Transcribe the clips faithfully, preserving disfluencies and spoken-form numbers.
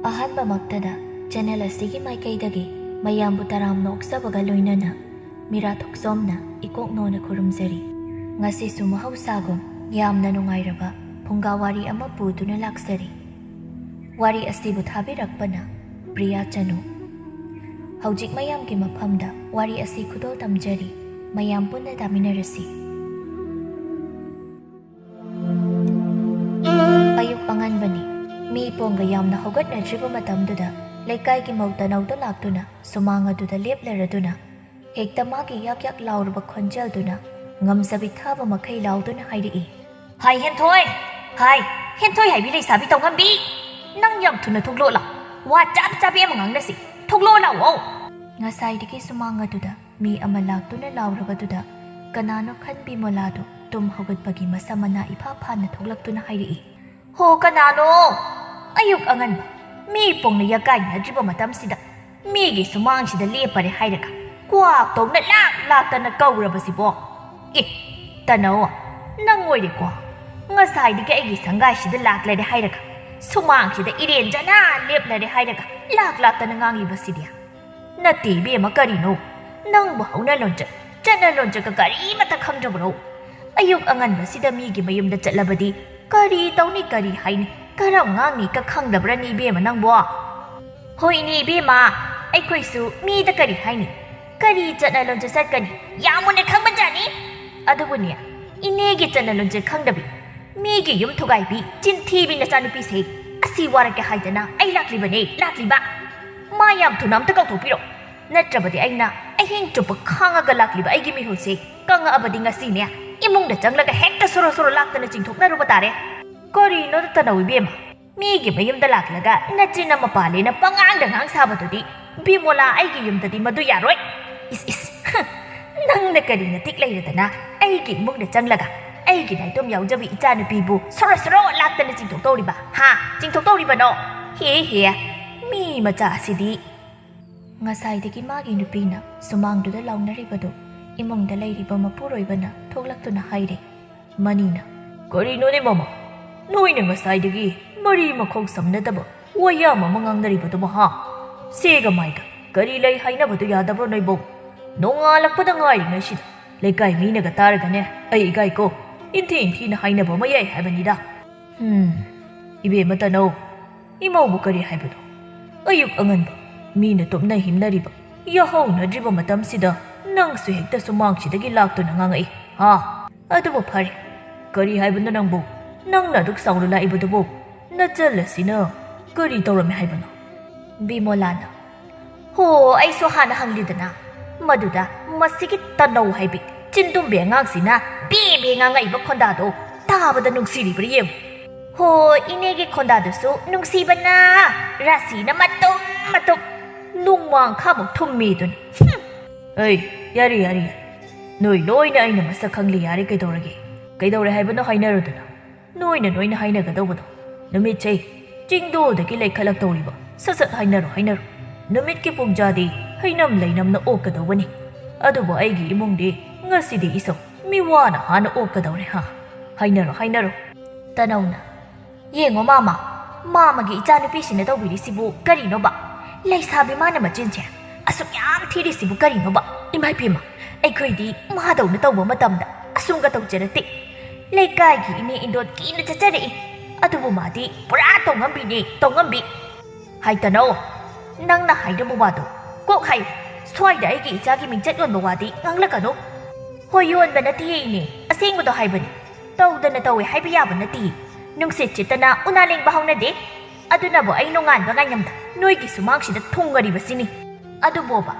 ꯑꯍꯥꯟꯕꯃꯛꯇꯗ channel ꯑꯁꯤꯒꯤ ꯃꯥꯏꯀꯩꯗꯒꯤ ꯃꯌꯥꯝꯕꯨ ꯇꯔꯥꯝꯅ ꯑꯣꯛꯆꯕꯒ ꯂꯣꯏꯅꯅ ꯃꯤꯔꯥ ꯊꯣꯛꯆꯣꯝꯅ ꯏꯀꯣꯛ ꯅꯣꯅ ꯈꯨꯔꯨꯝꯖꯔꯤ꯫ ꯉꯁꯤꯁꯨ ꯃꯍꯧꯁꯥꯒꯨꯝ ꯌꯥꯝꯅ ꯅꯨꯡꯉꯥꯏꯔꯕ ꯐꯨꯡꯒꯥ ꯋꯥꯔꯤ ꯑꯃ ꯄꯨꯗꯨꯅ ꯂꯥꯛꯆꯔꯤ꯫ ꯋꯥꯔꯤ ꯑꯁꯤꯕꯨ ꯊꯥꯕꯤꯔꯛꯄꯅ ꯄ꯭ꯔꯤꯌꯥ ꯆꯅꯨ꯫ ꯍꯧꯖꯤꯛ ꯃꯌꯥꯝꯒꯤ ꯃꯐꯝꯗ ꯋꯥꯔꯤ ꯑꯁꯤ ꯈꯨꯗꯣꯜ ꯇꯝꯖꯔꯤ꯫ ꯃꯌꯥꯝ ꯄꯨꯟꯅ ꯇꯥꯃꯤꯟꯅꯔꯁꯤ꯫ ꯑꯌꯨꯛ ꯑꯉꯟꯕꯅꯤ꯫ ꯃꯤ ꯄꯣꯡꯒ ꯌꯥꯝꯅ ꯍꯧꯒꯠꯅꯗ꯭ꯔꯤꯕ ꯃꯇꯝꯗꯨꯗ ꯂꯩꯀꯥꯏꯒꯤ ꯃꯧ ꯇꯅꯧꯗ ꯂꯥꯛꯇꯨꯅ ꯁꯨꯃꯥꯡ ꯑꯗꯨꯗ ꯂꯦꯞꯂꯔꯗꯨꯅ ꯍꯦꯛꯇ ꯃꯥꯒꯤ ꯌꯥꯛ ꯌꯥꯛ ꯂꯥꯎꯔꯕ ꯈꯣꯟꯖꯦꯜꯗꯨꯅ ꯉꯝꯖꯕꯤ ꯊꯥꯕ ꯃꯈꯩ ꯂꯥꯎꯗꯨꯅ ꯍꯥꯏꯔꯛꯏ, "ꯍꯥꯏ ꯍꯦꯟꯊꯣꯏ! ꯍꯥꯏ ꯍꯦꯟꯊꯣꯏ ꯍꯥꯏꯕꯤ ꯂꯩꯁꯥꯕꯤ ꯇꯧꯉꯝꯕꯤ! ꯅꯪ ꯌꯥꯝ ꯊꯨꯅ ꯊꯣꯛꯂꯛꯑꯣ ꯂꯥꯎ! ꯋꯥ ꯆꯥꯞ ꯆꯥꯕꯤ ꯑꯃ ꯉꯥꯡꯅꯁꯤ! ꯊꯣꯛꯂꯛꯑꯣ ꯂꯥꯎꯑꯣ!" ꯉꯁꯥꯏꯗꯒꯤ ꯁꯨꯃꯥꯡ ꯑꯗꯨꯗ ꯃꯤ ꯑꯃ ꯂꯥꯛꯇꯨꯅ ꯂꯥꯎꯔꯕꯗꯨꯗ ꯀꯅꯥꯅꯣ ꯈꯟꯕꯤ ꯃꯣꯂꯥꯗꯨ ꯇꯨꯝ ꯍꯧꯒꯠꯄꯒꯤ ꯃꯁꯝ ꯃꯅꯥ ꯏꯐꯥ ꯐꯥꯅ ꯊꯣꯛꯂꯛꯇꯨꯅ ꯍꯥꯏꯔꯛꯏ, "ꯍꯣ, ꯀꯅꯥꯅꯣ? ꯑꯌꯨꯛ ꯑꯉꯟꯕ ꯃꯤ ꯄꯣꯡꯅ ꯌꯥꯀꯥꯏꯅꯗ꯭ꯔꯤꯕ ꯃꯇꯝꯁꯤꯗ ꯃꯤꯒꯤ ꯁꯨꯃꯥꯡꯁꯤꯗ ꯂꯦꯞꯄꯔꯦ ꯍꯥꯏꯔꯒ ꯀ꯭ꯋꯥꯛ ꯇꯧꯅ ꯂꯥꯛ ꯂꯥꯛꯇꯅ ꯀꯧꯔꯕꯁꯤꯕꯣ? ꯑꯦ, ꯇꯅꯧ, ꯅꯪ ꯑꯣꯏꯔꯦꯀꯣ? ꯉꯁꯥꯏꯗꯒꯤ ꯑꯩꯒꯤ ꯁꯪꯒꯥꯏꯁꯤꯗ ꯂꯥꯛꯂꯔꯦ ꯍꯥꯏꯔꯒ, ꯁꯨꯃꯥꯡꯁꯤꯗ ꯏꯔꯦꯟꯖꯅ ꯂꯦꯞꯂꯔꯦ ꯍꯥꯏꯔꯒ ꯂꯥꯛ ꯂꯥꯛꯇꯅ ꯉꯥꯡꯂꯤꯕꯁꯤꯗꯤ?" "ꯅꯠꯇꯦ ꯏꯕꯦꯝꯃ, ꯀꯔꯤꯅꯣ? ꯅꯪꯕꯨ ꯍꯧꯅ ꯂꯣꯟꯆꯠ, ꯆꯠꯅ ꯂꯣꯟꯆꯠꯀ ꯀꯔꯤꯃꯠꯇ ꯈꯪꯗ꯭ꯔꯕ꯭ꯔꯣ? ꯑꯌꯨꯛ ꯑꯉꯟꯕꯁꯤꯗ ꯃꯤꯒꯤ ꯃꯌꯨꯝꯗ ꯆꯠꯂꯕꯗꯤ ꯀꯔꯤ ꯇꯧꯅꯤ, ꯀꯔꯤ ꯍꯥꯏꯅꯤ, ꯀꯔꯝ ꯉꯥꯡꯅꯤꯒ ꯈꯪꯗꯕ꯭ꯔꯅꯤ ꯏꯕꯦꯝꯃ ꯅꯪꯕꯣ?" "ꯍꯣꯏꯅꯦ ꯏꯕꯦꯝꯃ, ꯑꯩꯈꯣꯏꯁꯨ ꯃꯤꯗ ꯀꯔꯤ ꯍꯥꯏꯅꯤ, ꯀꯔꯤ ꯆꯠꯅ ꯂꯣꯟꯆꯠ ꯆꯠꯀꯅꯤ, ꯌꯥꯝ ꯃꯨꯟꯅ ꯈꯪꯕꯖꯥꯠꯅꯤ꯫ ꯑꯗꯨꯕꯨꯅꯦ, ꯏꯅꯦꯒꯤ ꯆꯠꯅ ꯂꯣꯟꯆꯠ ꯈꯪꯗꯕꯤ, ꯃꯤꯒꯤ ꯌꯨꯝ ꯊꯨꯒꯥꯏꯕꯤ, ꯆꯤꯟꯊꯤꯕꯤ ꯅꯆꯥꯅꯨꯄꯤꯁꯦ ꯑꯁꯤ ꯋꯥꯔꯛꯀꯦ ꯍꯥꯏꯗꯅ ꯑꯩ ꯂꯥꯛꯂꯤꯕꯅꯦ, ꯂꯥꯛꯂꯤꯕ꯫ ꯃꯥ ꯌꯥꯝ ꯊꯨꯅ ꯑꯝꯇ ꯀꯧꯊꯣꯛꯄꯤꯔꯣ, ꯅꯠꯇ꯭ꯔꯕꯗꯤ ꯑꯩꯅ ꯑꯍꯤꯡ ꯆꯨꯞꯄ ꯈꯥꯡꯉꯒ ꯂꯥꯛꯂꯤꯕ ꯑꯩꯒꯤ ꯃꯤꯍꯨꯜꯁꯦ ꯀꯪꯉꯛꯑꯕꯗꯤ ꯉꯁꯤꯅꯦ ꯏꯃꯨꯡꯗ ꯆꯪꯂꯒ ꯍꯦꯛꯇ ꯁꯣꯔꯣ ꯁꯣꯔꯣ ꯂꯥꯛꯇꯅ ꯆꯤꯡꯊꯣꯛꯅꯔꯨꯕ ꯇꯥꯔꯦ꯫" "ꯀꯔꯤꯅꯣꯗ ꯇꯅꯧ ꯏꯕꯦꯝꯃ, ꯃꯤꯒꯤ ꯃꯌꯨꯝꯗ ꯂꯥꯛꯂꯒ ꯅꯆꯤꯟ ꯑꯃ ꯄꯥꯜꯂꯦꯅ ꯄꯉꯥꯡꯗ ꯉꯥꯡ ꯁꯥꯕꯗꯨꯗꯤ, ꯕꯤꯃꯣꯂꯥ, ꯑꯩꯒꯤ ꯌꯨꯝꯗꯗꯤ ꯃꯗꯨ ꯌꯥꯔꯣꯏ꯫ ꯏꯁ, ꯏꯁ, ꯍꯨꯝ, ꯅꯪꯅ ꯀꯔꯤ ꯅꯇꯤꯛ ꯂꯩꯔꯗꯅ ꯑꯩꯒꯤ ꯏꯃꯨꯡꯗ ꯆꯪꯂꯒ ꯑꯩꯒꯤ ꯅꯥꯏꯇꯣꯝ ꯌꯥꯎꯖꯕꯤ ꯏꯆꯥꯅꯨꯄꯤꯕꯨ ꯁꯣꯔꯣ ꯁꯣꯔꯣ ꯂꯥꯛꯇꯅ ꯆꯤꯡꯊꯣꯛꯇꯧꯔꯤꯕ? ꯍꯥ? ꯆꯤꯡꯊꯣꯛꯇꯧꯔꯤꯕꯅꯣ? ꯍꯦ, ꯍꯦ, ꯃꯤ ꯃꯆꯥ ꯑꯁꯤꯗꯤ!" ꯉꯁꯥꯏꯗꯒꯤ ꯃꯥꯒꯤ ꯅꯨꯄꯤꯅ ꯁꯨꯃꯥꯡꯗꯨꯗ ꯂꯥꯎꯅꯔꯤꯕꯗꯨ ꯏꯃꯨꯡꯗ ꯂꯩꯔꯤꯕ ꯃꯄꯨꯔꯣꯏꯕꯅ ꯊꯣꯛꯂꯛꯇꯨꯅ ꯍꯥꯏꯔꯦ꯫ ꯃꯅꯤꯅ, "ꯀꯔꯤꯅꯣꯅꯦ ꯃꯃꯥ? ꯅꯣꯏꯅ ꯉꯁꯥꯏꯗꯒꯤ ꯃꯔꯤ ꯃꯈꯣꯡ ꯁꯝꯅꯗꯕ ꯋꯥꯌꯥꯝ ꯑꯃ ꯉꯥꯡꯅꯔꯤꯕꯗꯨꯕꯨ ꯍꯥ? ꯁꯦꯒ ꯃꯥꯏꯒ, ꯀꯔꯤ ꯂꯩ ꯍꯥꯏꯅꯕꯗꯨ ꯌꯥꯗꯕ꯭ꯔꯣ ꯅꯣꯏꯕꯣ? ꯅꯣꯡꯉꯥꯜꯂꯛꯄꯗ ꯉꯥꯏꯔꯤꯉꯩꯁꯤꯗ ꯂꯩꯀꯥꯏ ꯃꯤꯅꯒ ꯇꯥꯔꯒꯅꯦ, ꯑꯩ ꯏꯀꯥꯏꯀꯣ, ꯏꯟꯊꯤ ꯏꯟꯊꯤꯅ ꯍꯥꯏꯅꯕ ꯑꯃ ꯌꯥꯏ ꯍꯥꯏꯕꯅꯤꯗ꯫ ꯍꯝ, ꯏꯕꯦꯝꯃ ꯇꯅꯧ, ꯏꯃꯧꯕꯨ ꯀꯔꯤ ꯍꯥꯏꯕꯅꯣ? ꯑꯌꯨꯛ ꯑꯉꯟꯕ, ꯃꯤꯅ ꯇꯨꯝꯅ ꯍꯤꯝꯅꯔꯤꯕ, ꯌꯥꯍꯧꯅꯗ꯭ꯔꯤꯕ ꯃꯇꯝꯁꯤꯗ ꯅꯪꯁꯨ ꯍꯦꯛꯇ ꯁꯨꯃꯥꯡꯁꯤꯗꯒꯤ ꯂꯥꯛꯇꯨꯅ ꯉꯥꯡꯉꯛꯏ, ꯍꯥ? ꯑꯗꯨꯕꯨ ꯐꯔꯦ, ꯀꯔꯤ ꯍꯥꯏꯕꯅꯣ ꯅꯪꯕꯨ? ꯅꯪꯅ ꯑꯗꯨꯛ ꯁꯥꯎꯅ ꯂꯥꯛꯏꯕꯗꯨꯕꯨ ꯅꯆꯜ ꯑꯁꯤꯅ ꯀꯔꯤ ꯇꯧꯔꯝꯃꯦ ꯍꯥꯏꯕꯅꯣ? ꯕꯤꯃꯣꯂꯥꯅ, ꯍꯣ, ꯑꯩꯁꯨ ꯍꯥꯟꯅ ꯍꯪꯂꯤꯗꯅ, ꯃꯗꯨꯗ ꯃꯁꯤꯒꯤ ꯇꯅꯧ ꯍꯥꯏꯕꯤ ꯆꯤꯟꯗꯨꯝꯕꯤ ꯑꯉꯥꯡꯁꯤꯅ ꯕꯦ ꯕꯦ ꯉꯥꯡꯉꯛꯏꯕ ꯈꯣꯟꯗꯥꯗꯣ ꯇꯥꯕꯗ ꯅꯨꯡꯁꯤꯔꯤꯕ꯭ꯔꯥ ꯌꯦꯡꯉꯨ꯫ ꯍꯣ, ꯏꯅꯦꯒꯤ ꯈꯣꯟꯗꯥꯗꯨꯁꯨ ꯅꯨꯡꯁꯤꯕꯅ ꯔꯥꯁꯤꯅ ꯃꯇꯨꯝ ꯃꯇꯨꯝ ꯅꯣꯡꯃꯥꯡꯈꯥꯃꯨꯛ ꯊꯨꯝꯃꯤꯗꯨꯅꯤ꯫ ꯍꯝ! ꯑꯩ, ꯌꯥꯔꯦ, ꯌꯥꯔꯦ, ꯌꯥꯔꯦ꯫ ꯅꯣꯏ ꯂꯣꯏꯅ ꯑꯩꯅ ꯃꯁꯛ ꯈꯪꯂꯦ, ꯌꯥꯔꯦ, ꯀꯩꯗꯧꯔꯒꯦ? ꯀꯩꯗꯧꯔꯦ ꯍꯥꯏꯕꯅꯣ ꯍꯥꯏꯅꯔꯨꯗꯅ꯫ ꯅꯣꯏꯅ ꯅꯣꯏꯅ ꯍꯥꯏꯅꯒꯗꯧꯕꯗꯣ꯫ ꯅꯨꯃꯤꯠꯁꯦ ꯆꯤꯡꯗꯣꯜꯗꯒꯤ ꯂꯩꯈꯠꯂꯛꯇꯧꯔꯤꯕ꯫ ꯁꯠ ꯁꯠ ꯍꯥꯏꯅꯔꯣ, ꯍꯥꯏꯅꯔꯣ꯫ ꯅꯨꯃꯤꯠꯀꯤ ꯄꯨꯡꯖꯥꯗꯤ ꯍꯩꯅꯝ ꯂꯩꯅꯝꯅ ꯑꯣꯛꯀꯗꯧꯕꯅꯤ꯫ ꯑꯗꯨꯕꯨ ꯑꯩꯒꯤ ꯏꯃꯨꯡꯗꯤ ꯉꯁꯤꯗꯤ ꯏꯁꯧ ꯃꯤꯋꯥꯅ ꯍꯥꯟꯅ ꯑꯣꯛꯀꯗꯧꯔꯦ, ꯍꯥ? ꯍꯥꯏꯅꯔꯣ, ꯍꯥꯏꯅꯔꯣ꯫ ꯇꯅꯧꯅ, ꯌꯦꯡꯉꯣ ꯃꯥꯃ, ꯃꯥꯃꯒꯤ ꯏꯆꯥꯅꯨꯄꯤꯁꯤꯅ ꯇꯧꯕꯤꯔꯤꯁꯤꯕꯨ ꯀꯔꯤꯅꯣꯕ? ꯂꯩꯁꯥꯕꯤ ꯃꯥꯅ ꯃꯆꯤꯟꯁꯦ ꯑꯁꯨꯛ ꯌꯥꯝ ꯊꯤꯔꯤꯁꯤꯕꯨ ꯀꯔꯤꯅꯣꯕ? ꯏꯃꯥ ꯏꯄꯦꯝꯃ, ꯑꯩꯈꯣꯏꯗꯤ ꯃꯥꯗꯧꯅ ꯇꯧꯕ ꯃꯇꯝꯗ ꯑꯁꯨꯝꯒ ꯇꯧꯖꯔꯛꯇꯦ꯫ ꯂꯩꯀꯥꯏꯒꯤ ꯏꯅꯦ ꯏꯟꯗꯣꯟ ꯀꯤꯅ ꯆꯠꯆꯔꯛꯏ꯫ ꯑꯗꯨꯕꯨ ꯃꯥꯗꯤ ꯄꯨꯔꯥ ꯇꯧꯉꯝꯕꯤꯅꯦ, ꯇꯧꯉꯝꯕꯤ꯫ ꯍꯥꯏ ꯇꯅꯧ, ꯅꯪꯅ ꯍꯥꯏꯗꯧꯕ ꯋꯥꯗꯣ ꯀꯣꯛ ꯍꯥꯏꯌꯨ꯫ ꯁ꯭ꯋꯥꯏꯗ ꯑꯩꯒꯤ ꯏꯆꯥꯒꯤ ꯃꯤꯡꯆꯠ ꯌꯣꯟꯕ ꯋꯥꯗꯤ ꯉꯥꯡꯂꯛꯀꯅꯨ꯫ ꯍꯣꯏ, ꯌꯣꯟꯕ ꯅꯠꯇꯤꯌꯦ ꯏꯅꯦ, ꯑꯁꯦꯡꯕꯗꯣ ꯍꯥꯏꯕꯅꯤ꯫ ꯇꯧꯗꯅ ꯇꯧꯋꯦ ꯍꯥꯏꯕ ꯌꯥꯕ ꯅꯠꯇꯤꯌꯦ꯫ ꯅꯨꯡꯁꯤꯠ ꯁꯤꯠꯇꯅ ꯎꯅꯥ ꯂꯦꯡꯕ ꯍꯧꯅꯗꯦ꯫ ꯑꯗꯨꯅꯕꯨ ꯑꯩ ꯅꯣꯡꯉꯥꯟꯕ ꯉꯥꯏꯉꯝꯗ ꯅꯣꯏꯒꯤ ꯁꯨꯃꯥꯡꯁꯤꯗ ꯊꯨꯡꯉꯔꯤꯕꯁꯤꯅꯤ꯫ ꯑꯗꯨꯕꯣꯕ,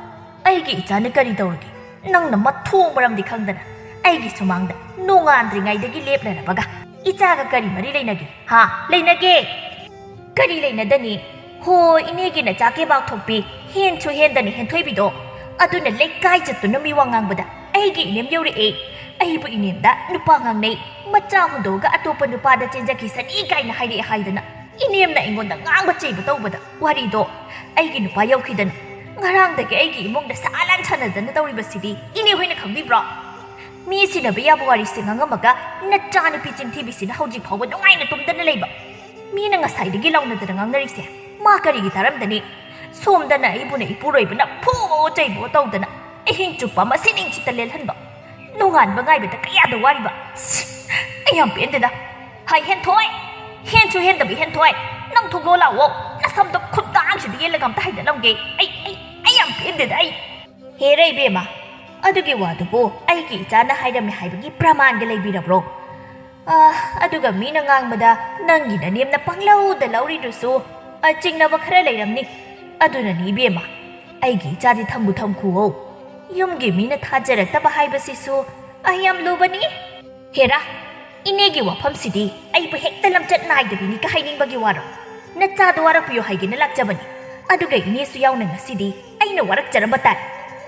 ꯑꯩꯒꯤ ꯏꯆꯥꯅ ꯀꯔꯤ ꯇꯧꯔꯒꯦ? ꯅꯪꯅ ꯃꯊꯣꯡ ꯃꯔꯝꯗꯤ ꯈꯪꯗꯅ ꯑꯩꯒꯤ ꯁꯨꯃꯥꯡꯗ ꯅꯣꯡꯉꯥꯟꯗ꯭ꯔꯤꯉꯩꯗꯒꯤ ꯂꯦꯞꯂꯔꯕꯒ ꯏꯆꯥꯒ ꯀꯔꯤ ꯃꯔꯤ ꯂꯩꯅꯒꯦ? ꯍꯥ? ꯂꯩꯅꯒꯦ? ꯀꯔꯤ ꯂꯩꯅꯗꯅꯤ? ꯍꯣ, ꯏꯅꯦꯒꯤ ꯅꯆꯥ ꯀꯦꯕꯥꯛ ꯊꯣꯛꯄꯤ, ꯍꯦꯟꯁꯨ ꯍꯦꯟꯗꯅ ꯍꯦꯟꯊꯣꯏꯕꯤꯗꯣ, ꯑꯗꯨꯅ ꯂꯩꯀꯥꯏ ꯆꯠꯇꯨꯅ ꯃꯤꯋꯥ ꯉꯥꯡꯕꯗ ꯑꯩꯒꯤ ꯏꯅꯦꯝ ꯌꯧꯔꯛꯑꯦ꯫ ꯑꯩꯕꯨ ꯏꯅꯦꯝꯗ ꯅꯨꯄꯥ ꯉꯥꯡꯅꯩ, ꯃꯆꯥ ꯍꯨꯟꯗꯣꯛꯑꯒ ꯑꯇꯣꯞꯄ ꯅꯨꯄꯥꯗ ꯆꯦꯟꯖꯈꯤꯁꯅꯤ ꯀꯥꯏꯅ ꯍꯥꯏꯔꯛꯑꯦ ꯍꯥꯏꯗꯅ ꯏꯅꯦꯝꯅ ꯑꯩꯉꯣꯟꯗ ꯉꯥꯡꯕ ꯆꯩꯕ ꯇꯧꯕꯗ ꯋꯥꯔꯤꯗꯣ ꯑꯩꯒꯤ ꯅꯨꯄꯥ ꯌꯧꯈꯤꯗꯅ ꯉꯔꯥꯡꯗꯒꯤ ꯑꯩꯒꯤ ꯏꯃꯨꯡꯗ ꯁꯥꯂꯥꯟ ꯁꯥꯟꯅꯗꯅ ꯇꯧꯔꯤꯕꯁꯤꯗꯤ ꯏꯅꯦ ꯍꯣꯏꯅ ꯈꯪꯕꯤꯕ꯭ꯔꯣ? ꯃꯤ ꯁꯤꯟꯅꯕ ꯌꯥꯕ ꯋꯥꯔꯤꯁꯦ ꯉꯥꯡꯉꯝꯃꯒ ꯅꯆꯥꯅꯨꯄꯤ ꯆꯤꯟꯊꯤꯕꯤꯁꯤꯅ ꯍꯧꯖꯤꯛ ꯐꯥꯎꯕ ꯅꯨꯡꯉꯥꯏꯅ ꯇꯨꯝꯗꯅ ꯂꯩꯕ꯫ ꯃꯤꯅ ꯉꯁꯥꯏꯗꯒꯤ ꯂꯥꯎꯅꯗꯅ ꯉꯥꯡꯅꯔꯤꯁꯦ ꯃꯥ ꯀꯔꯤꯒꯤ ꯇꯥꯔꯝꯗꯅꯤ? ꯁꯣꯝꯗꯅ ꯑꯩꯕꯨꯅ ꯏꯄꯨꯔꯣꯏꯕꯅ ꯐꯨꯕꯑꯣ ꯆꯩꯕꯑꯣ ꯇꯧꯗꯅ ꯑꯍꯤꯡ ꯆꯨꯞꯄ ꯑꯃ ꯁꯤꯅꯤꯡꯁꯤꯠꯇ ꯂꯦꯜꯍꯟꯕ, ꯅꯣꯡꯉꯥꯟꯕ ꯉꯥꯏꯕꯗ ꯀꯌꯥꯗ ꯋꯥꯔꯤꯕ꯫ ꯁꯤ, ꯑꯩ ꯌꯥꯝ ꯄꯦꯟꯗꯦꯗ꯫ ꯍꯥꯏ ꯍꯦꯟꯊꯣꯏ, ꯍꯦꯟꯁꯨ ꯍꯦꯟꯗꯕ ꯍꯦꯟꯊꯣꯏ, ꯅꯪ ꯊꯣꯛꯂꯛꯑꯣ ꯂꯥꯛꯑꯣ, ꯅꯁꯝꯗꯣ ꯈꯨꯗꯥꯡꯁꯤꯗ ꯌꯦꯜꯂꯒ ꯑꯝꯇ ꯍꯥꯏꯗꯠꯂꯝꯒꯦ꯫ ꯑꯩ ꯑꯩ ꯑꯩ ꯌꯥꯝ ꯄꯦꯟꯗꯦꯗ ꯑꯩ꯫ ꯍꯦꯔ ꯏꯕꯦꯝꯃ, ꯑꯗꯨꯒꯤ ꯋꯥꯗꯨꯕꯨ ꯑꯩꯒꯤ ꯏꯆꯥꯅ ꯍꯥꯏꯔꯝꯃꯦ ꯍꯥꯏꯕꯒꯤ ꯄ꯭ꯔꯃꯥꯟꯒ ꯂꯩꯕꯤꯔꯕ꯭ꯔꯣ? ꯑꯥ, ꯑꯗꯨꯒ ꯃꯤꯅ ꯉꯥꯡꯕꯗ ꯅꯪꯒꯤ ꯅꯅꯦꯝꯅ ꯄꯪꯂꯧꯗ ꯂꯧꯔꯤꯗꯨꯁꯨ, ꯑ, ꯆꯤꯡꯅꯕ ꯈꯔ ꯂꯩꯔꯝꯅꯤ꯫ ꯑꯗꯨꯅꯅꯤ ꯏꯕꯦꯝꯃ, ꯑꯩꯒꯤ ꯏꯆꯥꯗꯤ ꯊꯝꯕꯨ ꯊꯝꯈꯨꯋꯣ꯫ ꯌꯨꯝꯒꯤ ꯃꯤꯅ ꯊꯥꯖꯔꯛꯇꯕ ꯍꯥꯏꯕꯁꯤꯁꯨ ꯑꯩ ꯌꯥꯝ ꯂꯨꯕꯅꯤ꯫ ꯍꯦꯔꯥ, ꯏꯅꯦꯒꯤ ꯋꯥꯐꯝꯁꯤꯗꯤ ꯑꯩꯕꯨ ꯍꯦꯛꯇ ꯂꯝꯆꯠ ꯅꯥꯏꯗꯕꯤꯅꯤꯒ ꯍꯥꯏꯅꯤꯡꯕꯒꯤ ꯋꯥꯔꯣ? ꯅꯆꯥꯗꯣ ꯋꯥꯔꯛꯄꯤꯌꯣ ꯍꯥꯏꯒꯦꯅ ꯂꯥꯛꯆꯕꯅꯤ꯫ ꯑꯗꯨꯒ ꯏꯅꯦꯁꯨ ꯌꯥꯎꯅ ꯉꯁꯤꯗꯤ ꯑꯩꯅ ꯋꯥꯔꯛꯆꯔꯝꯕ ꯇꯥꯏ꯫